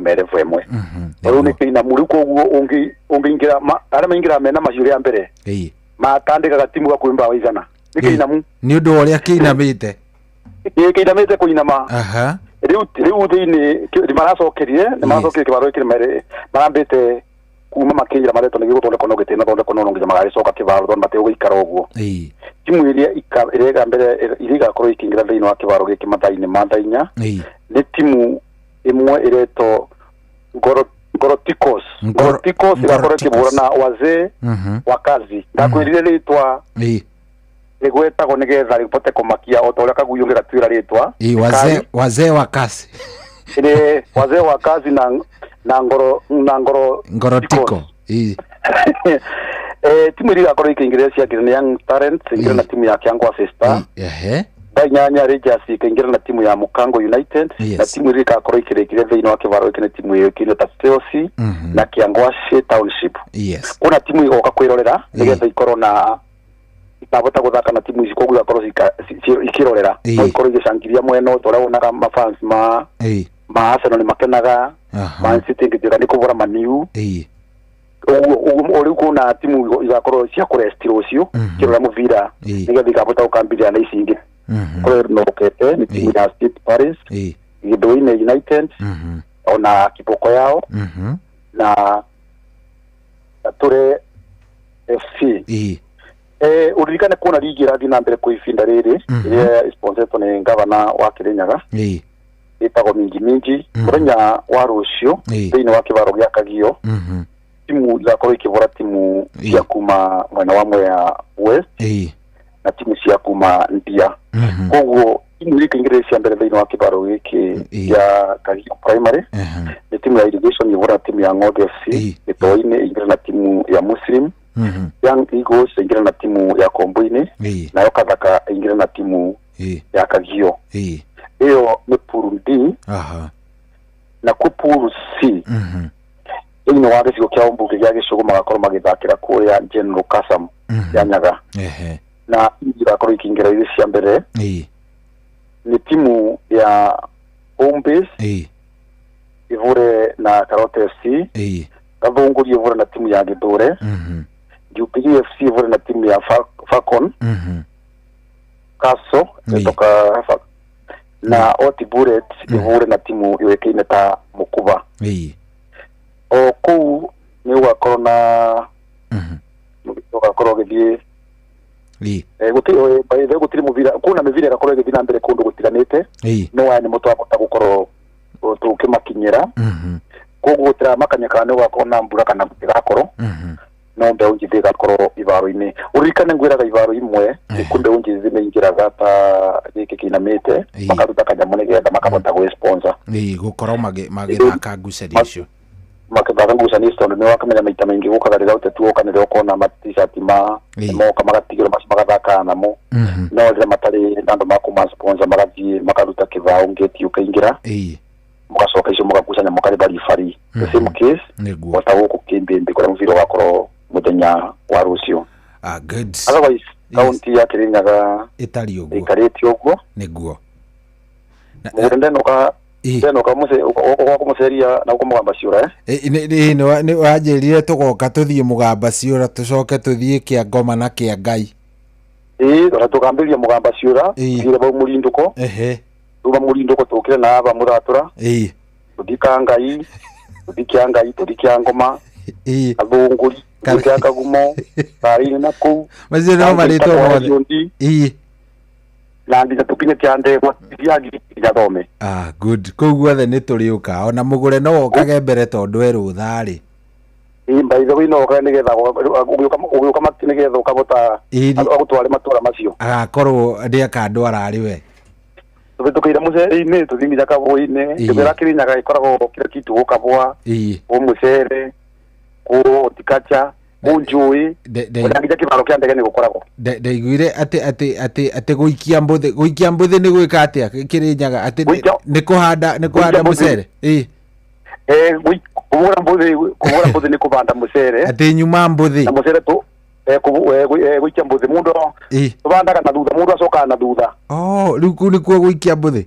me level ĩmwe. Rĩu nĩ kĩinamu rĩu koguo ũngĩingĩra arĩa maingĩraga mena mahiũ rĩa mbere Ĩĩ. matandĩkaga timu gakuhĩ mbaũ 100 nĩ kĩinamu. Nĩ ũndũ wa ũrĩa kĩinamĩte. Ĩĩ, kĩinamĩte kũinama. Aha. Rĩu thĩinĩ nĩ maracokerie kĩbaro gĩkĩ marambĩte kuma makĩnjĩra maretwo nĩ gĩgũthondekwo no gĩtinathondekwo no nginya magagĩcoka kĩbaro tondũ mategũikara ũguo. Timu ĩrĩa ĩrĩa mbere ĩrĩa ĩgakorwo ĩkĩingĩra thĩinĩ wa kĩbaro gĩkĩ mathaa-inĩ ma thaa inya nĩ timu ĩmwe ĩretwo Ngorotikos. Ngorotikos ĩgakorwo ĩkĩhũra na wazee wa kazi. Ndakwĩrire rĩtwa rĩgwetagwo nĩgetha rĩbote kũmakia o ta ũrĩa kagui ũngĩgatuĩra rĩtwa. Wazee wa kazi. Ĩrĩ wazee wa kazi na ngoro Ngorotiko. Timu ĩrĩa ĩgakorwo ĩkĩingĩra ciangĩra nĩ Young Talents ĩingĩra na timu ya Kiangwa Sister. Thaa inyanya Rangers ĩkaingĩra na timu ya Mukango United. Na timu ĩrĩa ĩgakorwo ĩkĩrĩkĩria thĩinĩ wa kĩbaro gĩkĩ nĩ timu ĩyoĩkaine ta Chelsea na Kiangwashe Township. Kuna timu igoka kwĩrorera nĩgetha ikorwo na itabota gũthaka na timu ici koguo igakorwo ikĩrorera no ikorwo igĩcangiria mwena ta ũrĩa wonaga mafans ma Arsenal nĩ makenaga, Man City ĩngĩtuĩka nĩ kũbũra Man U. Ũguo rĩu kuna timu igakorwo cia kũresti rũciũ ikĩrora mũbira nĩgetha ikabota gũkambiria na ici ingĩ. Kũrĩa nokete nĩ timu ya State Paris, Gĩthũinĩ United ona kiboko yao na Ture FC. Uririkane kuona ligi ĩrathiĩ na mbere kwa ibinda rĩrĩ ĩrĩa sponsoretwo nĩ gavana wa Kirinyaga ĩtagwo Minji Minji. Mũthenya wa rũciũ thĩinĩ wa kĩbaro gĩa Kagio timu igakorwo ikĩbũra timu cia kuma mwena wa Mwea West na timu cia kuma Ndia. Koguo timu iria ikaingĩra cia mbere thĩinĩ wa kĩbaro gĩkĩ gĩa Kagio Primary nĩ timu ya Irrigation ĩbũra timu ya Ng'ondu FC, Gĩtoi-inĩ ĩingĩra na timu ya Muslim, Young Eagles ĩingĩra na timu ya Kombo-inĩ, nayo Kathaka ĩingĩra na timu ya Kagio. Ĩyo nĩ pool D. Na ku pool C thĩinĩ wa gĩcigo kĩa ũmbunge gĩa Gĩcũgũ magakorwo magĩthakĩra kũrĩa General Kasam ya Nyaga. Na igakorwo ikĩingĩra irĩ cia mbere nĩ timu ya Home Base ĩvũre na Karote FC, Gathũngũri ĩvũre na timu ya Gĩthũre, Jubilee FC ĩvũre na timu ya Falcon, Kaso ĩtoka na Oti Bullet ĩvũre na timu yũĩkaine ta Mũkuba. O kũu nĩ ũgakorwo na ũgakorwo ũgĩthiĩ gũtirĩ mũbira kuna mĩbira ĩgakorwo ĩgĩthiĩ na mbere kũndũ gũtiganĩte no aya nĩmo twahota gũkorwo tũkĩmakinyĩra. Koguo gũtiramakania kana nĩ gũgakorwo na mbura kana gũtigakorwo, no mbeũ njĩthĩ ĩgakorwo ibaro-inĩ. Ũririkane ngwĩraga ibaro imwe nĩkuo mbeũ njĩthĩ maingĩraga ta gĩkĩ kĩinamĩte makaruta kanyamũ nĩgetha makahota gwĩ-sponsor gũkorwo magĩthaka ngucanio icio makĩthaka ngucanio icio tondũ nĩ wakamenya maita maingĩ gũkaga rĩrĩa ũteti woka nĩrĩo ũkona ma-t-shirt ma moka magatigĩrwo macio magathakaga namo no rĩrĩa matarĩ na andũ ma kũma-sponsor magathiĩ makaruta kĩbaũ ngĩti ũkaingĩra mũgacoka icio mũgakucania mũkarĩba ribari. The same case o ta gũkũ Kĩmbĩmbĩ kũrĩa mũbira ũgakorwo mũthenya wa rũciũ. Good. Otherwise kaunti ya Kirinyaga ĩtariĩ ũguo, ĩikarĩte ũguo nĩguo. Mũgũnda ndenoka ndenoka ũkũmũceria na ũkũmũgamba ciũra. Nĩ wanjĩrire tũgoka tũthiĩ mũgamba ciũra tũcoke tũthiĩ kĩa ngoma na kĩa Ngai. Ĩĩ tũkambĩrĩria mũgamba ciũra tũthiĩre bau mũrindũko tuma mũrindũko tũkĩre na aba mũthatũra tũthiĩ ka Ngai tũthiĩ kĩa Ngai tũthiĩ kĩa ngoma Gathũngũri tũthiĩ kĩa Kagumo Karĩinĩ na kũu macio nĩmo marĩtwa mothe na nginya tũkinye kĩa ndegwa nginya thome. Good. Kũu guothe nĩ tũrĩũka ona mũgũre no wokage mbere tondũ e rũtha rĩ. By the way no ũkage nĩgetha ũgĩũka nĩgetha ũkabota agũtware matũra macio agakorwo nĩ akandwara arĩ we. Tũhĩtũkĩire mũcere-inĩ tũthiĩ nginya kabũa-inĩ ngĩkwĩra Kirinyaga ĩkoragwo kila kitu gũkabũa kũ mũcere kũ horticulture kũ njũĩ ona nginya kĩbaro kĩa ndege nĩ gũkoragwo. Ndaiguire atĩ atĩ atĩ atĩ gũikia mbũthĩ gũikia mbũthĩ nĩ gwĩka atĩa Kirinyaga atĩ nĩ kũhanda nĩ kũhanda mũcere. Kũbũra mbũthĩ kũbũra mbũthĩ nĩ kũbanda mũcere atĩ nyuma mbũthĩ na mũcere tu gũikia mbũthĩ mũndũ tũbandaga na thutha mũndũ acokaga na thutha. Rĩu kũu nĩkuo gũikia mbũthĩ.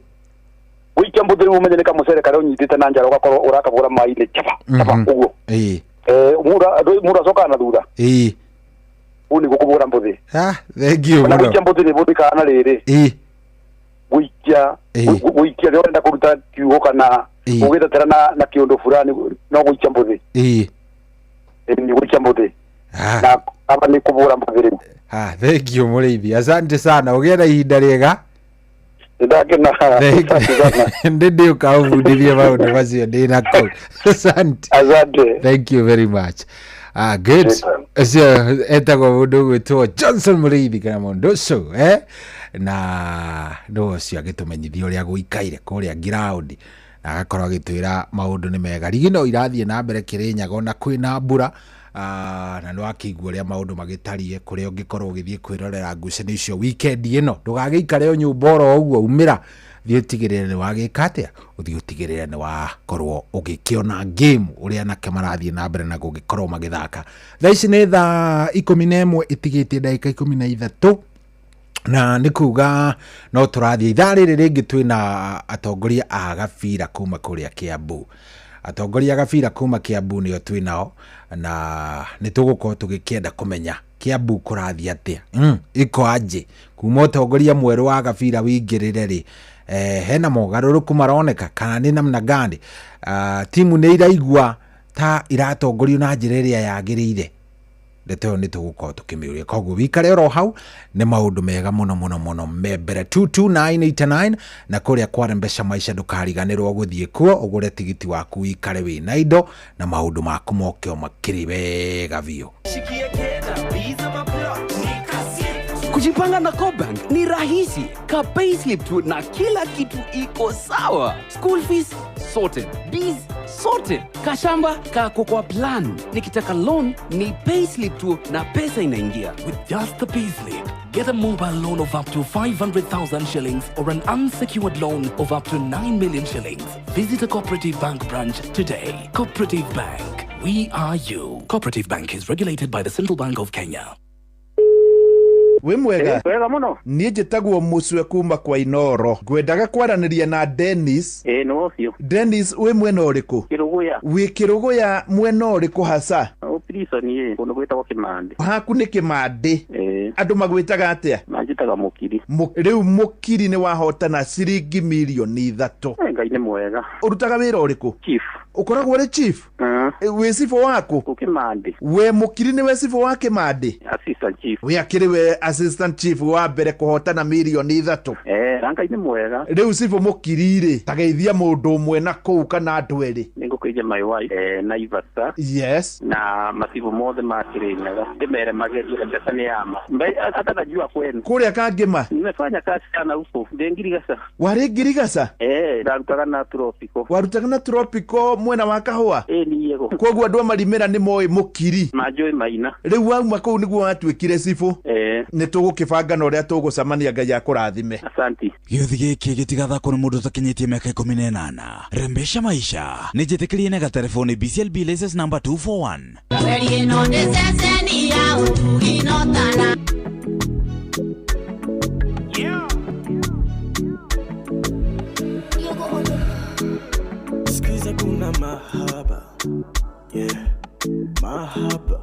Gũikia mbũthĩ rĩu ũmenye nĩ kamũcere karĩa ũnyitĩte na njara ũgakorwo ũrakabũra maĩ-inĩ chaba chaba ũguo. Mũndũ acokaga na thutha. Ũũ nĩguo kũbũra mbũthĩ. Thank you Ona mũno. Gũikia mbũthĩ nĩ bũthĩkaga na rĩrĩ. Gũikia gũikia rĩrĩa ũrenda kũruta kiugo kana ũgĩtetera na kĩũndũ fulani no gũikia mbũthĩ. Nĩ gũikia mbũthĩ. Na aba nĩ kũbũra mbũthĩ rĩu. Ah, thank you Mũrĩithi, asante sana, ũgĩe na ihinda rĩega. Ndakena. Ndĩ ndĩũka ũbundithie maũndũ macio ndĩ na kũu. Asante. Asante. Thank you very much. Ah, good. Ũcio etagwo mũndũ ũgwĩtwo Johnson Mũrĩithi kana mũndũ ũcio, eh? Na nĩ ũcio agĩtũmenyithia ũrĩa gũikaire kũrĩa ground na agakorwo agĩtwĩra maũndũ nĩ mega. Rigi no irathiĩ na mbere Kĩrĩnyaga ona kwĩna mbura. Na nĩ wakĩigua ũrĩa maũndũ magĩtariĩ kũrĩa ũngĩkorwo ũgĩthiĩ kwĩrorera ngucanio icio weekend ĩno. Ndũgagĩikare o nyũmba oro ũguo, umĩra thiĩ ũtigĩrĩre nĩ wagĩka atĩa, ũthiĩ ũtigĩrĩre nĩ wakorwo ũgĩkĩona game ũrĩa anake marathiĩ na mbere na gũgĩkorwo magĩthaka. Thaa ici nĩ thaa 11 itigĩtie ndagĩka 13, na nĩ kuga no tũrathiĩ ithaa rĩrĩ rĩngĩ twĩna atongoria a gabira kuma kũrĩa Kiambu. Atongoria a gabira kuma Kiambu nĩo twĩ nao, na nĩ tũgũkorwo tũgĩkĩenda kũmenya Kiambu kũrathiĩ atĩa. Iko aje kuma ũtongoria mwerũ wa gabira wĩingĩrĩre rĩ, hena mogarũrũku maroneka kana nĩ namna gani? Timu nĩ iraigua ta iratongorio na njĩra ĩrĩa yagĩrĩire? Ndeto ĩyo nĩ tũgũkorwo tũkĩmĩũria, koguo wikare oro hau, nĩ maũndũ mega mũno mũno mũno me mbere. 22989 na kũrĩa kwa Rembesha Maisha ndũkariganĩrwo gũthiĩ kuo ũgũre tigiti waku wikare wĩna indo na maũndũ maku moke o makĩrĩ wega biũ. Kujipanga na CoBank ni rahisi. Ka payslip tu na kila kitu iko sawa. School fees sorted, bees sorted, kashamba kako kwa plan. Nikitaka loan ni payslip tu na pesa inaingia. With just the payslip, get a mobile loan of up to 500,000 shillings or an unsecured loan of up to 9 million shillings. Visit a Cooperative Bank branch today. Cooperative Bank, we are you. Cooperative Bank is regulated by the Central Bank of Kenya. Wĩ mwega? Wega mũno. Niĩ njĩtagwo Mũcwe kuma kwa Inoro, ngwendaga kwaranĩria na Dennis. Ĩĩ nĩ ũcio. Dennis, wĩ mwena ũrĩkũ? Kĩrũgũya. Wĩ Kĩrũgũya mwena ũrĩkũ hasa? Prison ĩ kũndũ gwĩtagwo Kĩmandĩ. Haku nĩ Kĩmandĩ. Ĩĩ. Andũ magwĩtaga atĩa? Manjĩtaga Mũkiri. Rĩu Mũkiri nĩ wahotana ciringi mirioni 3. Ngai nĩ mwega. Ũrutaga wĩra ũrĩkũ? Chief. Ũkoragwo ũrĩ chief? Wĩ cibũ waku? Kũ Kĩmandĩ. We Mũkiri nĩwe cibũ wa Kĩmandĩ? Assistant chief. We akĩrĩ we assistant chief wa mbere kũhotana mirioni 3. Na Ngai nĩ mwega. Rĩu cibũ Mũkiri rĩ, tageithia mũndũ ũmwe na kũu kana andũ erĩ. Nĩngũkĩria my wife, Naivasha. Yes. Na macibũ mothe ma Kĩrĩnyaga. Ndĩmere magerie mbeca nĩ yama. Hata najua kwenu. Kũrĩa Kangĩma? Nimefanya kazi sana huko. Ndĩ Ngirigaca. Warĩ Ngirigaca? Ndarutaga na Tropico. Warutaga na Tropico mwena wa Kahũa? Niĩ. Koguo andũ a Marimĩra nĩ moĩ Mũkiri. Manjũĩ maina. Rĩu wauma kũu nĩguo watuĩkire cibũ. Nĩ tũgũkĩbanga na ũrĩa tũgũcemania, Ngai akũrathime. Asante. Gĩũthi gĩkĩ gĩtigathakwo nĩ mũndũ ũtakinyĩtie mĩaka 18. Rembesha Maisha nĩ njĩtĩkĩrie na gatelefoni BCLB license number 241. Reri ĩno nĩ ceceni ya ũtugi no tana. Sikiza, kuna mahaba, yeah, mahaba,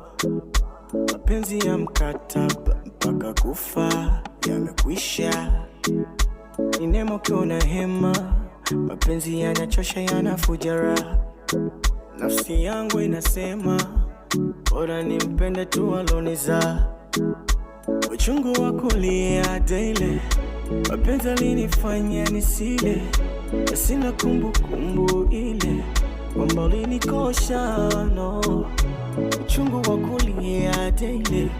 mapenzi ya mkataba mpaka kufa yamekwisha. Ni nemo ukiona hema, mapenzi yanachosha yanafuja raha. Nafsi yangu inasema bora nimpende tu aloniza. Uchungu wa kulia daily, mapenzi alinifanya nisile, na sina kumbukumbu ile kwamba ulinikosha, no. Uchungu wa kulia daily,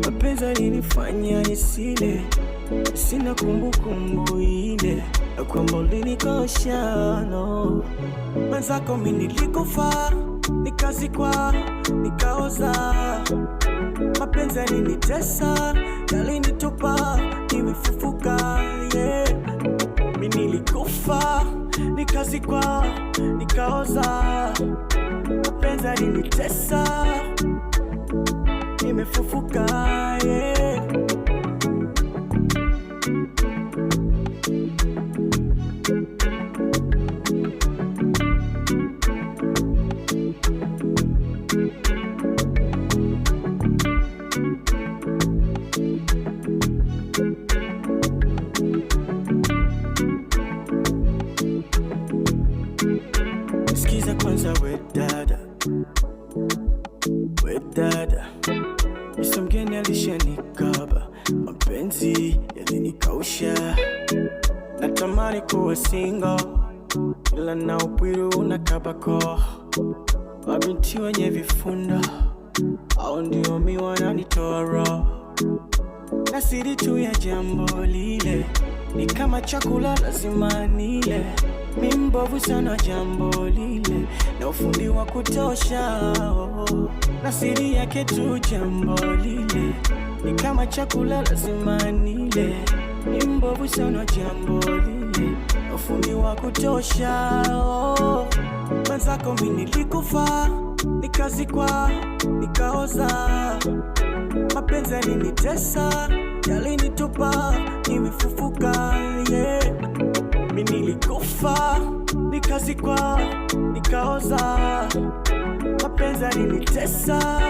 mapenzi alinifanya nisile, sina kumbukumbu ile kwamba ulinikosha, no. Mwenzako mimi nilikufa, nikazikwa, nikaoza. Mapenzi yalinitesa, yalinitupa, nimefufuka, yeah. Mimi nilikufa, nikazikwa, nikaoza. Mapenzi yalinitesa, nimefufuka, yeah. Dada, we dada, Mr. mgeni alishanikaba, mapenzi yalinikausha, natamani kuwa single, ila na upwiru unakabako, mabinti wenye vifundo au ndio mi wananitoa roho, na siri tu ya jambo lile ni kama chakula lazima nile, mi mbovu sana jambo lile na ufundi wa kutosha oh. Na siri yake tu jambo lile ni kama chakula lazima nile, mi mbovu sana jambo lile na ufundi wa kutosha oh. Mwenzako mi nilikufa nikazikwa nikaoza, mapenzi yalinitesa yalinitupa, nimefufuka yeah. Mi nilikufa nikazikwa nikaoza, mapenzi yalinitesa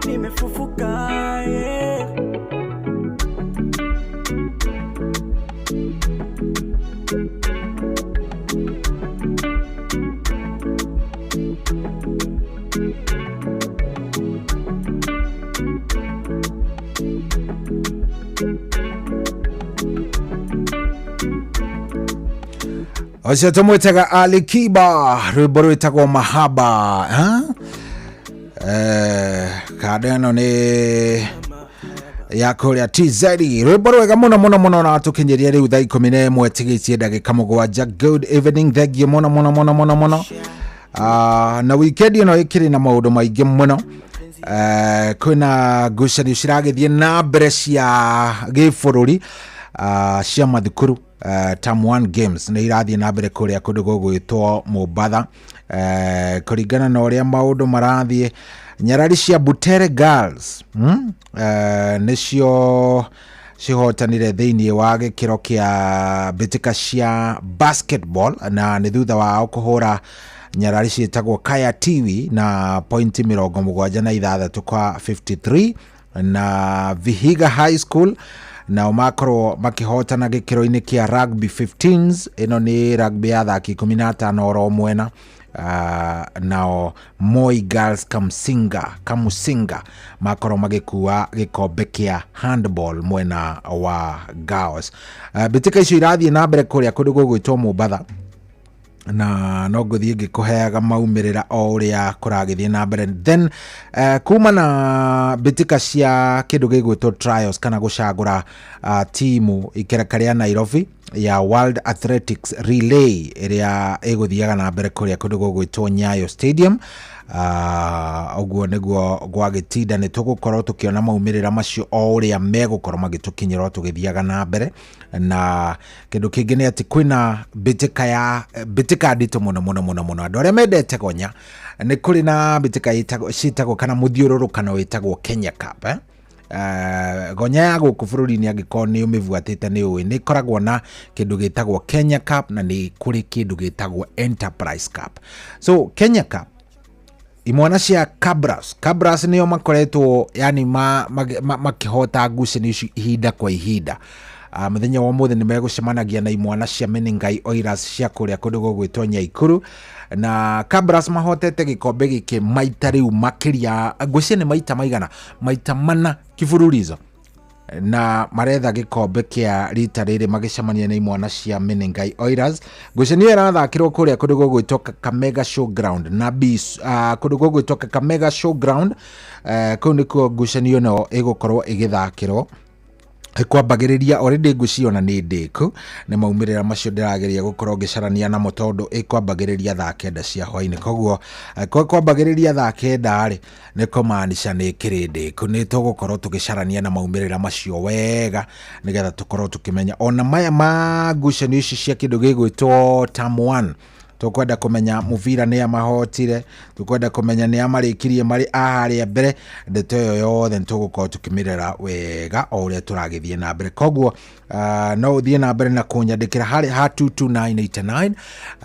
nimefufuka yeah. Ũcio tũmwĩtaga Ali Kiba, rwĩmbo rwĩtagwo Mahaba ha? Kanda ĩno nĩ ya kũrĩa TZ, rwĩmbo rwega mũno mũno mũno, na tũkinyĩria rĩu thaa 11 tigĩtie ndagĩka 7. Good evening, thank you mũno mũno mũno mũno mũno. Na weekend ĩno ĩkĩrĩ na maũndũ maingĩ mũno. Kwĩna ngucanio ciragĩthiĩ na mbere cia gĩbũrũri, cia mathukuru. Term 1 games nĩ irathiĩ na mbere kũrĩa kũndũ gũgwĩtwo Mombatha. Kũringana na ũrĩa maũndũ marathiĩ, nyarari cia Butere Girls nĩcio cihotanire thĩinĩ wa gĩkĩro kĩa mbĩtĩka cia basketball, na nĩ thutha wao kũhũra nyarari ciĩtagwo Kaya Tiwi na pointi 76 kwa 53, na Vihiga High School nao makorwo makĩhotana gĩkĩro-inĩ kĩa rugby 15s. Ĩno nĩ rugby ya athaki 15 oro mwena. Nao Moi Girls Kamusinga makorwo magĩkua gĩkombe kĩa handball mwena wa Girls. Mbĩtĩka icio irathiĩ na mbere kũrĩa kũndũ gũgwĩtwo Mombatha, na no ngũthiĩ ngĩkũheaga maumĩrĩra o ũrĩa kũragĩthiĩ na mbere. Then kuma na mbĩtĩka cia kĩndũ gĩgwĩtwo trials kana gũcagũra timu ikereka rĩa Nairobi ya World Athletics Relay ĩrĩa ĩgũthiaga na mbere kũrĩa kũndũ gũgwĩtwo Nyayo Stadium. Ũguo nĩguo gwagĩtinda, nĩ tũgũkorwo tũkĩona maumĩrĩra macio o ũrĩa megũkorwo magĩtũkinyĩra o tũgĩthiaga na mbere. Na kĩndũ kĩngĩ nĩ atĩ kwĩna mbĩtĩka nditũ mũno mũno mũno mũno. Andũ arĩa mendete gonya, nĩ kũrĩ na mbĩtĩka ciĩtagwo kana mũthiũrũrũkano wĩtagwo Kenya Cup, gonya ya gũkũ bũrũri-inĩ angĩkorwo nĩ ũmĩbuatĩte nĩ ũĩ nĩ ĩkoragwo na kĩndũ gĩtagwo Kenya Cup, na nĩ kũrĩ kĩndũ gĩtagwo Enterprise Cup. So Kenya Cup, imwana cia Cabras nĩo makoretwo yani makĩhota ngucanio ici ihinda kwa ihinda. Mũthenya wa ũmũthĩ nĩ megũcemanagia na imwana cia Menengai Oilers cia kũrĩa kũndũ gũgwĩtwo Nyaikuru, na Cabras mahotete gĩkombe gĩkĩ maita rĩu makĩria, ngwĩciria nĩ maita maigana, maita mana kĩbururizo, na maretha gĩkombe kĩa rita rĩrĩ magĩcemania na imwana cia Menengai Oilers. Ngucanio ĩrathakĩrwo kũrĩa kũndũ gũgwĩtwo Kakamega Showground na kũndũ gũgwĩtwo Kakamega Showground. Kũu nĩkuo ngucanio ĩno ĩgũkorwo ĩgĩthakĩrwo. Ĩkwambagĩrĩria already ngwĩciria ona nĩ ndĩku, nĩ maumĩrĩra macio ndĩrageria gũkorwo ngĩcarania namo tondũ ĩkwambagĩrĩria thaa 9 cia hwainĩ. Koguo kwambagĩrĩria thaa 9 rĩ, nĩ kũmaanisha nĩ ĩkĩrĩ ndĩku. Nĩ tũgũkorwo tũgĩcarania na maumĩrĩra macio wega nĩgetha tũkorwo tũkĩmenya ona maya ma ngucanio ici cia kĩndũ gĩgwĩtwo term 1. Tũkwenda kũmenya mũbira nĩa mahotire, tũkwenda kũmenya nĩa marĩkirie marĩ a harĩa mbere. Ndeto ĩyo yothe nĩ tũgũkorwo tũkĩmĩrora wega o ũrĩa tũragĩthiĩ na mbere. Koguo no ũthiĩ na mbere na kũnyandĩkĩra harĩ ha 22989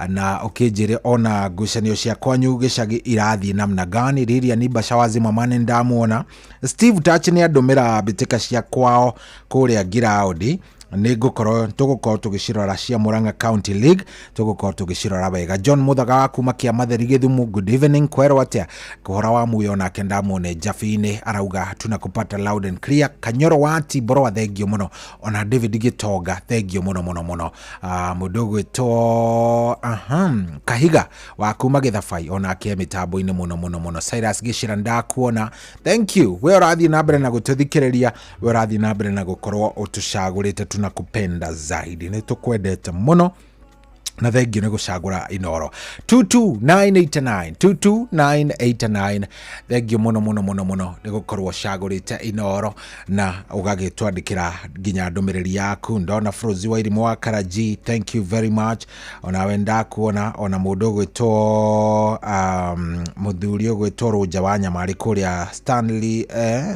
na ũkĩnjĩre ona ngucanio cia kwanyu gĩcagi irathiĩ namna gani. Rĩrĩa Bashawazi Mamane ndamuona, Steve Touch nĩ andũmĩra mbĩtĩka cia kwao kũrĩa Ngiraũndi. Nĩ ngũkorwo tũgũkorwo tũgĩcirora cia Murang'a County League, tũgũkorwo tũgĩcirora wega. John Muthaga wa kuma Kĩamatheri Gĩthumu, good evening, kwerwo atĩa kũhora wa muyo nake ndamuone Jabinĩ arauga tunakupata loud and clear. Kanyoro wa Timboro, thengio mũno. Ona David Gĩtonga, thengio mũno mũno mũno. Mũndũ ũgwĩtwo Kahiga wa kuma Gĩthabai onake mĩtambo-inĩ mũno mũno mũno. Cyrus Gĩcĩra, ndakuona, thank you. We ũrathiĩ na mbere na gũtũthikĩrĩria, we ũrathiĩ na mbere na gũkorwo ũtũcagũrĩte, tunakupenda zaidi, nĩ tũkwendete mũno na thengio nĩ gũcagũra Inoro 22989 22989. Thengio mũno mũno mũno mũno nĩ gũkorwo ũcagũrĩte Inoro na ũgagĩtwandĩkĩra nginya ndũmĩrĩri yaku. Ndona Frozi wa Irimũ wa Karaji, thank you very much, onawe ndakuona. Ona mũndũ ũgwĩtwo mũthuri ũgwĩtwo Rũnja wa Nyamarĩ kũrĩa Stanley,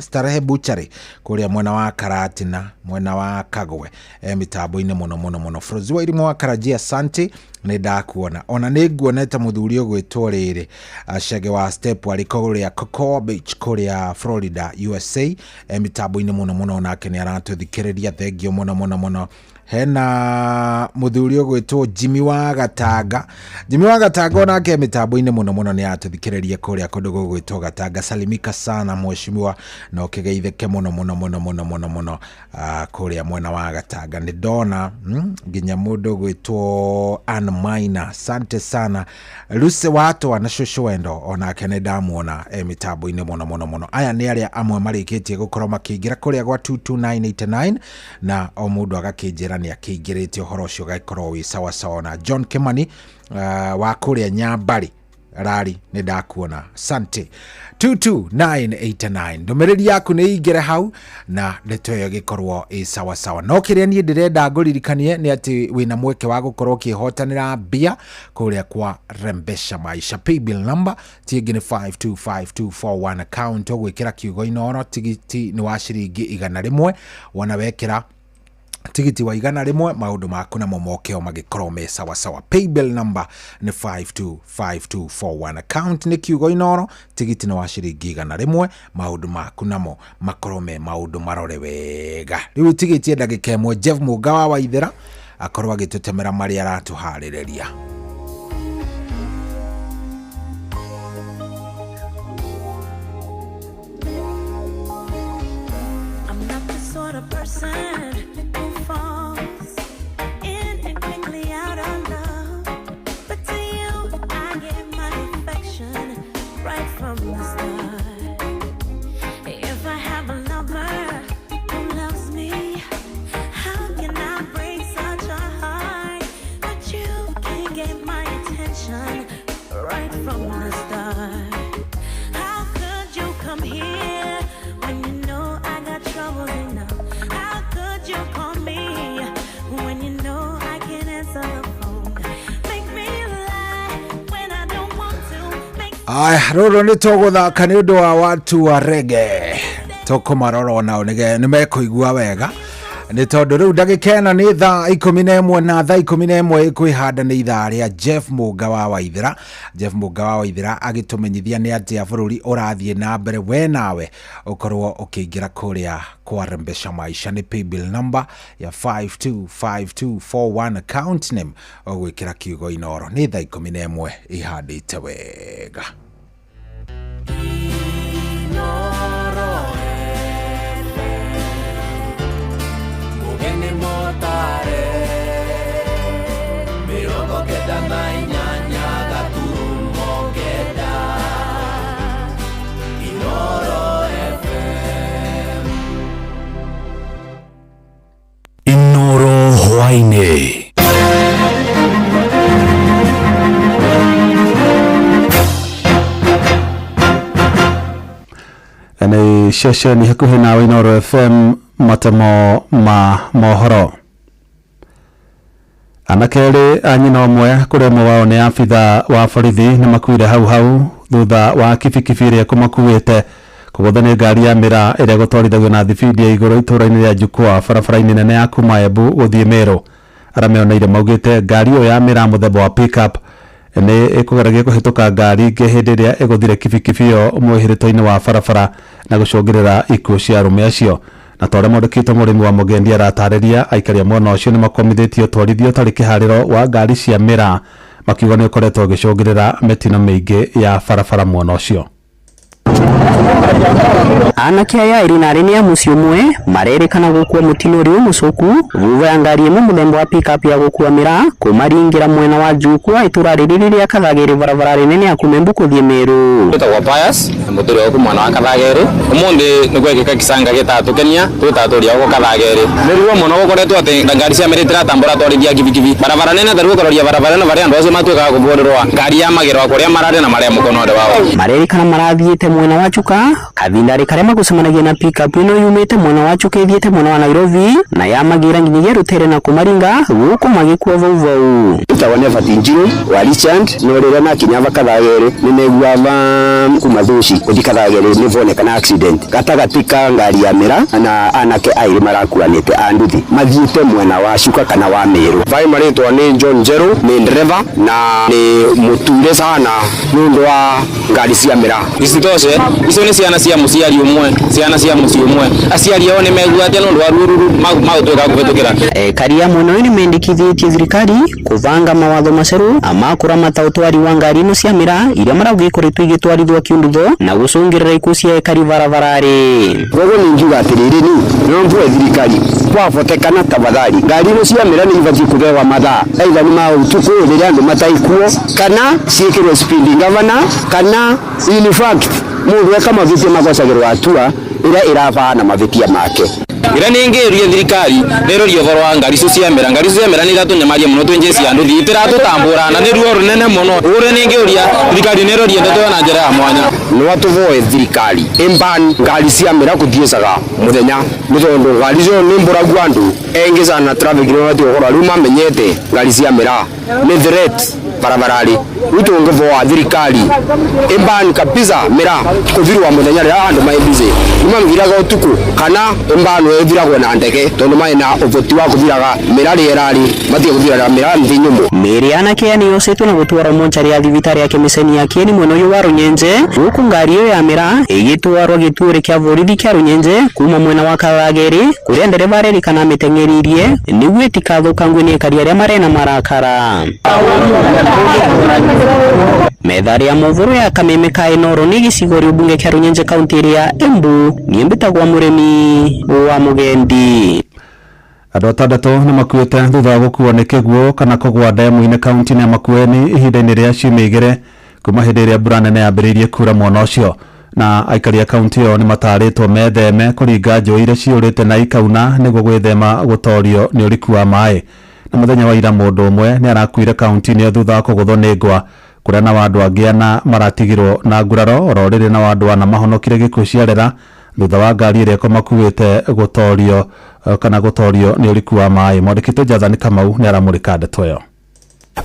Starehe Butchery kũrĩa mwena wa Karatina, mwena wa Kagwe, mĩtambo-inĩ mũno mũno mũno. Frozi wa Irimũ wa Karaji, asante, nĩ ndakuona. Ona nĩ nguonete mũthuri ũgwĩtwo rĩrĩ Cege wa Step arĩ kũrĩa Cocoa Beach kũrĩa Florida, USA, mĩtambo-inĩ mũno mũno, nake nĩ aratũthikĩrĩria, thengio mũno mũno mũno. Hena mũthuri ũgwĩtwo Jimmy wa Gatanga, Jimmy wa Gatanga onake mĩtambo-inĩ mũno mũno, nĩ aratũthikĩrĩria kũrĩa kũndũ gũgwĩtwo Gatanga. Salimika sana mheshimiwa, na ũkĩgeithĩke mũno mũno mũno mũno mũno mũno kũrĩa mwena wa Gatanga. Nĩ ndona nginya mũndũ ũgwĩtwo Ann Maina, asante sana. Lucy Watwa na Cũcũ Wendo onake nĩ ndamuona mĩtambo-inĩ mũno mũno mũno. Aya nĩ arĩa amwe marĩkĩtie gũkorwo makĩingĩra kũrĩa gwa 22989 na o mũndũ agakĩnjĩra nĩ akĩingĩrĩte, ũhoro ũcio ũgagĩkorwo wĩ sawasawa. Na John Kimani wa kũrĩa Nyambari rari, nĩ ndakuona, asante. 22989, ndũmĩrĩri yaku nĩ ingĩre hau na ndeto ĩyo ĩgĩkorwo ĩ sawasawa. No kĩrĩa niĩ ndĩrenda ngũririkanie nĩ atĩ wĩna mweke wa gũkorwo ũkĩhotanĩra mbia kũrĩa kwa Rembesha Maisha. Paybill number ti ĩngĩ nĩ 525241, account ũgwĩkĩra kiugo Inoro, tigiti nĩ wa ciringi 100. Wona wekĩra tigiti wa 100, maũndũ maku namo moke o magĩkorwo me sawasawa. Paybill number nĩ 525241, account nĩ kiugo Inoro, tigiti nĩ wa ciringi 100, maũndũ maku namo makorwo me maũndũ marore wega. Rĩu tigĩtie ndagĩka 1, Jeff Mũnga wa Waithĩra akorwo agĩtũtemera marĩa aratũharĩrĩria. I'm not the sort of person who falls in and quickly out of love. But to you, I give my affection right from the start. If I have a lover who loves me, how can I break such a heart? But you can get my attention right from the start. How could you come here when you know I got troubles enough? How could you call me when you know I can't answer the phone? Make me lie when I don't want to. Make Aya, rũrũ nĩ tũgũthaka nĩ ũndũ wa watu wa rege, tũkũmarora onao nĩ mekũigua wega, nĩ tondũ rĩu ndagĩka ĩno nĩ thaa 11, na thaa 11 ĩkwĩhanda nĩ ithaa rĩa Jeff Mũnga wa Waithĩra. Jeff Mũnga wa Waithĩra agĩtũmenyithia nĩ atĩa bũrũri ũrathiĩ na mbere. We nawe ũkorwo ũkĩingĩra kũrĩa kwa Rembesha Maisha, nĩ paybill number ya 525241, account name ũgwĩkĩra kiugo Inoro. Nĩ thaa 11 ihandĩte wega. Inoro Mugeni motare 98.9 Inoro FM. Inoro hwaini. Nĩ ceceni hakuhĩ nawe, Inoro FM, matemo ma mohoro. Anake erĩ a nyina ũmwe, kũrĩa ũmwe wao nĩ abitha wa borithi, nĩ makuire hau hau thutha wa kibikibi ĩrĩa ĩkũmakuĩte kũgũthwo nĩ ngari ya mĩraa ĩrĩa ĩgũtwarithagio na thibindi ya igũrũ itũũra-inĩ rĩa Njukwa, barabara-inĩ nene ya kuma Embu gũthiĩ Meru. Arĩa meoneire maugĩte ngari ĩyo ya mĩraa mũthemba wa pickup nĩ ĩkũgeragia kũhĩtũka ngari ingĩ hĩndĩ ĩrĩa ĩgũthire kibikibi ĩyo mwĩhĩrĩto-inĩ wa barabara na gũcũngĩrĩra ikuũ cia arũme acio. Na ta ũrĩa mwandĩkĩtwo mũrĩmi wa mũgendi aratarĩria, aikari a mwena ũcio nĩ makomithĩtie ũtwarithia ũtarĩ kĩharĩro wa ngari cia mĩraa, makiuga nĩ ũkoretwo ũgĩcũngĩrĩra mĩtino mĩingĩ ya barabara mwena ũcio. Anake aya erĩ na arĩ nĩ a mũciĩ ũmwe marerĩkana gũkua mũtino ũrĩ mũcoku thutha ya ngari ĩmwe mũthemba wa pickup ya gũkua mĩraa kũmaringĩra mwena wa Jukwa itũra rĩrĩ rĩa Kathagĩrĩ barabara nene ya kuma Embu kũthiĩ Meru. Wĩtagwo Pius na mũtũri wa mwana wa Kathagĩrĩ. Ũmũthĩ nĩ gwekĩka kĩcanga gĩtatũkenia twĩtatũria gũkũ Kathagĩrĩ. Nĩ ruo mũno gũkoretwo atĩ ngari cia mĩrĩ itiratambũra atwarithia kibikibi. Barabara nene ta rĩu ũkaroria barabara ĩno barĩa andũ acio matuĩkaga kũbũrĩrwo ngari ya magĩrwa kũrĩa mararĩ na marĩa mũkono ũrĩ wao. Marerĩkana marathiĩte mwena wa Chuka kavinda karĩa magucemanagia na pickup ĩno yumĩte mwena wa Chuka ĩthiĩte mwena wa Nairobi na yamagira nginyagia Rutere na kũmaringa gũkũ magĩkua vau vau. Njĩtagwo Nevat Njiru wa Richard no rĩrĩa nakinya va Kathagĩrĩ nĩ negua va kuma Thũci gũthiĩ Kathagĩrĩ nĩ vonekana accident gatagatĩ ka ngari ya mĩraa na anake aĩrĩ marakuanĩte a nduthi mathiĩte mwena wa Chuka kana wa Meru. Vai marĩtwa nĩ John Njeru, nĩ ndereva na nĩ mũture sana nĩ ũndũ wa ngari cia mĩraa. Isitoshe icio nĩ ciana cia mũciari ũmwe, ciana cia mũciĩ ũmwe, aciari ao nĩ megua atĩa nĩ ũndũ wa ruo rũrũ magũtuĩka kũhĩtũkĩra. Ekari a mwena ũyũ nĩ mendekithĩtie thirikari kũbanga mawatho macerũ makũramata ũtwari wa ngari ino cia mĩraa iria marauga ikoretwo igĩtwarithwo kĩundutho na gũcũngĩrĩra ikuũ cia ekari barabararĩ. Koguo nĩ ngiuga atĩrĩrĩ ni no mvue thirikari kwabotekana tafadhali ngari ino cia mĩraa nĩ ibatiĩ kũhewa mathaa aitha nĩ ma ũtukũ rĩrĩa andũ mataikuo kana ciĩkĩrwo speed governor kana in fact mũndũ eka mavĩtia makosagĩrwo hatua ĩrĩa ĩrabana mavĩtia make. Ĩrĩa nĩ ngĩũria thirikari nĩ ĩrorie ũhoro wa ngari icio cia mĩraa. Ngari icio cia mĩraa nĩ iratũnyamaria mũno twĩ njeci ya nduthi, itiratũtambũra na nĩ ruo rũnene mũno. Ũrĩa nĩ ngĩũria thirikari nĩ ĩrorie ndeto ĩyo na njĩra ya mwanya. No atũvoe thirikari ĩmban ngari cia mĩraa kũthiĩcaga mũthenya nĩ tondũ ngari icio nĩ mbũragu andũ engĩ sana traffic nĩ mabatiĩ gũkorwo rĩu mamenyete ngari cia mĩraa nĩ threat barabararĩ. Rĩu tũngĩvoa thirikari ĩmban kabisa mĩraa kũthirwa mũthenya rĩrĩa andũ me busy nĩ mamĩthiraga ũtukũ kana ĩmbanwo ĩthiragwo na ndege tondũ marĩ na ũhoti wa kũthiraga mĩraa rĩera-rĩ matige kũthiraga mĩraa nthĩ nyũmũ. Mĩĩrĩ ya anake aya nĩ yocetwo na gũtwarwo mocarĩ ya thibitarĩ ya Kĩmĩceni ya Kieni mwena ũyũ wa Rũnyenje gũkũ ngari ĩyo ya mĩraa ĩgĩtwarwo gĩtuũrĩ kĩa borithi kĩa Rũnyenje kuma mwena wa Kathagĩrĩ kũrĩa ndereba arerĩkana amĩteng'eririe nĩguo ĩtikathũkangwe nĩ ekari arĩa marĩ na marakara. Metha ya mohoro ya Kameme ka Inooro nĩ gĩcigo rĩa ũmbunge kĩa Rũnyenje kaunti ĩrĩa ya Embu. Niĩ mbĩtagwo mũrĩmi wa Mũgendi. Andũ atandatũ nĩ makuĩte thutha wa gũkuo nĩ kĩguũ kana kũgũa ndemu-inĩ kaunti-inĩ ya Makueni ihinda-inĩ rĩa ciumia igĩrĩ kuma hĩndĩ ĩrĩa mbura nene yambĩrĩirie kura mwena ũcio. Na aikari a kaunti ĩyo nĩ matarĩtwo metheme kũringa njũĩ iria ciyũrĩte na ikauna nĩguo gwĩthema gũtorio nĩ ũriku wa maĩ. Na mũthenya wa ira mũndũ ũmwe nĩ arakuire kaunti-inĩ ĩyo thutha wa kũgũthwo nĩ ngwa kũrĩa na andũ angĩ ana maratigirwo na nguraro oro rĩrĩ na andũ ana mahonokire gĩkuũ ciarera thutha wa ngari ĩrĩa ĩkũmakuĩte gũtorio kana gũtorio nĩ ũriku wa maĩ. Mwandĩkĩtwo Jathani Kamau nĩ aramũrĩka ndeto ĩyo.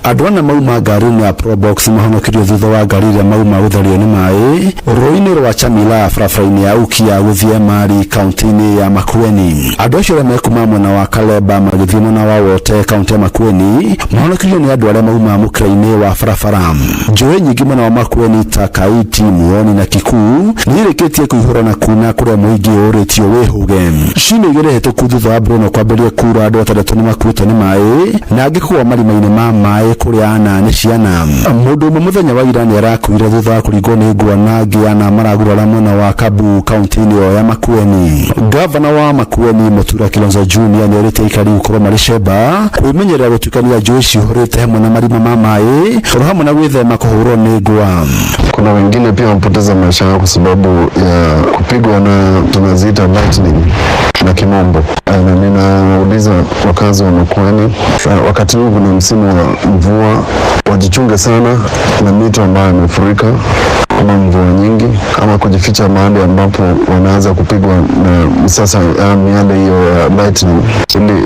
Andũ ana mauma ngari-inĩ ya Probox mahonokirio thutha wa ngari ĩrĩa mauma gũthario nĩ maĩ rũĩ-inĩ rwa Chamila barabara-inĩ ya Ukia gũthiĩ Mari kaunti-inĩ ya Makueni. Andũ acio arĩa mekuma mwena wa Kaleba magĩthiĩ mwena wa Wote kaunti ya Makueni mahonokirio nĩ andũ arĩa mauma mũkĩra-inĩ wa barabara. Njũĩ nyingĩ mwena wa Makueni ta Kaiti, Muoni na Kikuu nĩ irĩkĩtie kũihũra na kuna kũrĩa mũingĩ ũrĩtio wĩhũge. Ciumia igĩrĩ hĩtũku thutha wa mbura ĩno kwambĩrĩria kura andũ atandatũ nĩ makuĩtwo nĩ maĩ na angĩ kũgũa marima-inĩ ma maĩ kũrĩa ana nĩ ciana. Mũndũ ũmwe mũthenya wa ira nĩ arakuire thutha wa kũringwo nĩ ngwa na angĩ ana maragurara mwena wa Kabu kaunti-inĩ ĩyo ya Makueni. Gavana wa Makueni Mutura Kilonzo Junior nĩ erĩte aikari gũkorwo marĩ cemba kwĩmenyerera gũtuĩkania njũĩ cihũrĩte hamwe na marima ma maĩ oro hamwe na gwĩthema kũhũrwo nĩ ngwa. Kuna wengine pia wamepoteza maisha yao kwa sababu ya kupigwa na tunaziita lightning na kimombo. Na ninauliza wakazi wa Makueni, wakati huu kuna msimu wa mvua, wajichunge sana na mito ambayo imefurika ama mvua nyingi, ama kujificha mahali ambapo wanaanza kupigwa na sasa miale hiyo ya lightning,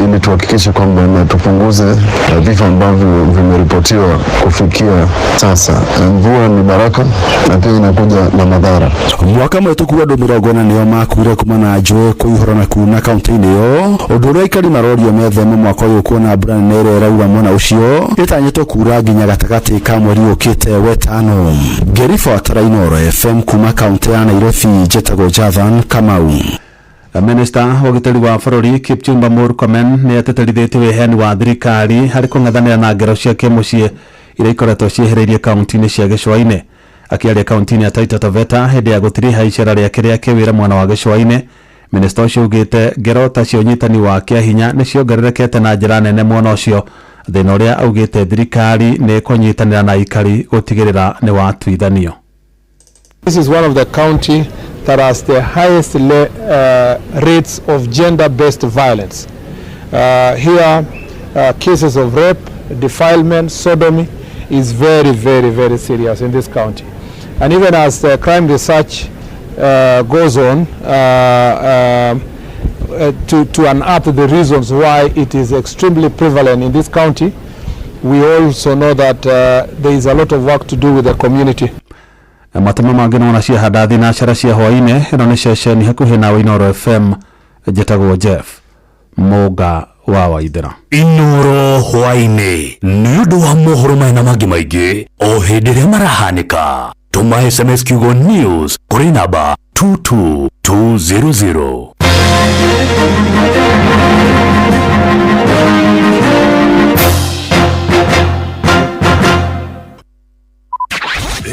ili tuhakikishe kwamba na tupunguze vifo ambavyo vimeripotiwa kufikia sasa. Mvua ni baraka na pia inakuja na madhara. Mwaka mũhĩtũku andũ 40 nĩo makuire kumana na njũĩ kũihũra na kuna kaunti-inĩ ĩyo, ũndũ ũrĩa aikari marorio metheme mwaka ũyũ kuona mbura nene ĩrĩa ĩraura mwena ũcio ĩtanyĩtwo kura nginya gatagatĩ ka mweri ũkĩte wetano. Ngĩribotera Inooro FM kuma kaunti ya Nairobi, njĩtagwo Jathan Kamau. Minista wa ũgitĩri wa bũrũri Kipchumba Murkomen nĩ atĩtĩrithĩtie wĩheani wa thirikari harĩ kũng'ethanĩra na ngero cia kĩmũciĩ iria ikoretwo ciĩhĩrĩirie kaunti-inĩ cia gĩcũa-inĩ. Akĩaria kaunti-inĩ ya Taita Taveta hĩndĩ ya gũtiriha icera rĩake rĩa kĩwĩra mwena wa gĩcũa-inĩ, minista ũcio augĩte ngero ta cia ũnyitani wa kĩahinya nĩ ciongererekete na njĩra nene mwena ũcio, thĩna ũrĩa augĩte thirikari nĩ ĩkũnyitanĩra na aikari gũtigĩrĩra nĩ watuithanio. This is one of the county that has the highest rates of gender-based violence. Here, cases of rape, defilement, sodomy is very, very, very serious in this county. And even as the crime research goes on to unearth the reasons why it is extremely prevalent in this county, we also know that there is a lot of work to do with the community. Matemo mangĩ nona ciahanda thinacara cia hwaĩ-inĩ. Ĩno nĩ ceceni hakuhĩ nawe, Inooro FM. Njĩtagwo Jeff Mũnga wa Waithĩra. Inoro hwaĩ-inĩ nĩ ũndũ wa mohoro maya na mangĩ maingĩ o hĩndĩ ĩrĩa marahanĩka, tũma SMS kiugo news kũrĩ namba 22200.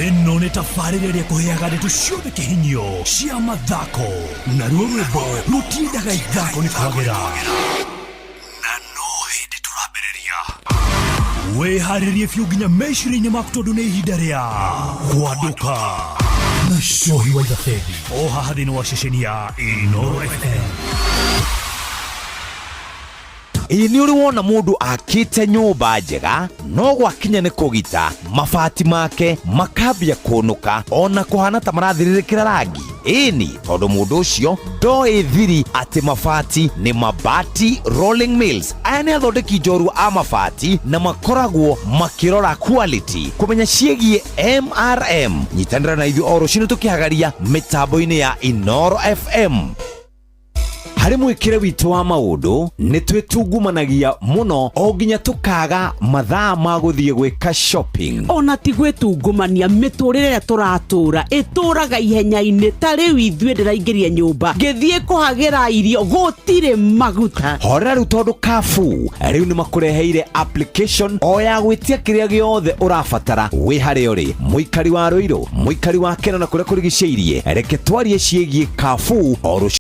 Ĩno nĩ tabarĩra ĩrĩa ĩkũheaga ndeto ciothe kĩhinyio cia mathako, naruo rwĩmbo rũtindaga ithako nĩ kwagĩra, na no hĩndĩ tũrambĩrĩria. Wĩharĩrie biũ nginya meciria-inĩ maku, tondũ nĩ ihinda rĩa kwandũka na Cohi wa Ithabethi, o haha thĩinĩ wa ceceni ya Inoro FM. Ĩ nĩ ũrĩ wona mũndũ akĩte nyũmba njega, no gwakinya nĩ kũgita, mabati make makambia kũnũka ona kũhana ta marathirĩrĩkĩra rangi? Ĩni, tondũ mũndũ ũcio ndoĩ thiri atĩ mabati nĩ Mabati Rolling Mills. Aya nĩ athondeki njorua a mabati na makoragwo makĩrora quality. Kũmenya ciĩgiĩ MRM, nyitanĩra na ithuĩ o rũcinĩ tũkĩhagaria mĩtambo-inĩ ya Inoro FM. Harĩ mwĩkĩre witũ wa maũndũ, nĩ twĩtungumanagia mũno o nginya tũkaga mathaa ma gũthiĩ gwĩka shopping. Ona ti gwĩtungumania, mĩtũrĩre ĩrĩa tũratũra ĩtũraga ihenya-inĩ. Ta rĩu ithuĩ ndĩraingĩria nyũmba, ngĩthiĩ kũhagĩra irio gũtirĩ maguta. Horera rĩu, tondũ Carrefour rĩu nĩ makũreheire application o ya gwĩtia kĩrĩa gĩothe ũrabatara wĩ harĩa ũrĩ. Mũikari wa Rũirũ, mũikari wa Kena na kũrĩa kũrigicĩirie, reke twarie ciĩgiĩ Carrefour o rũcinĩ.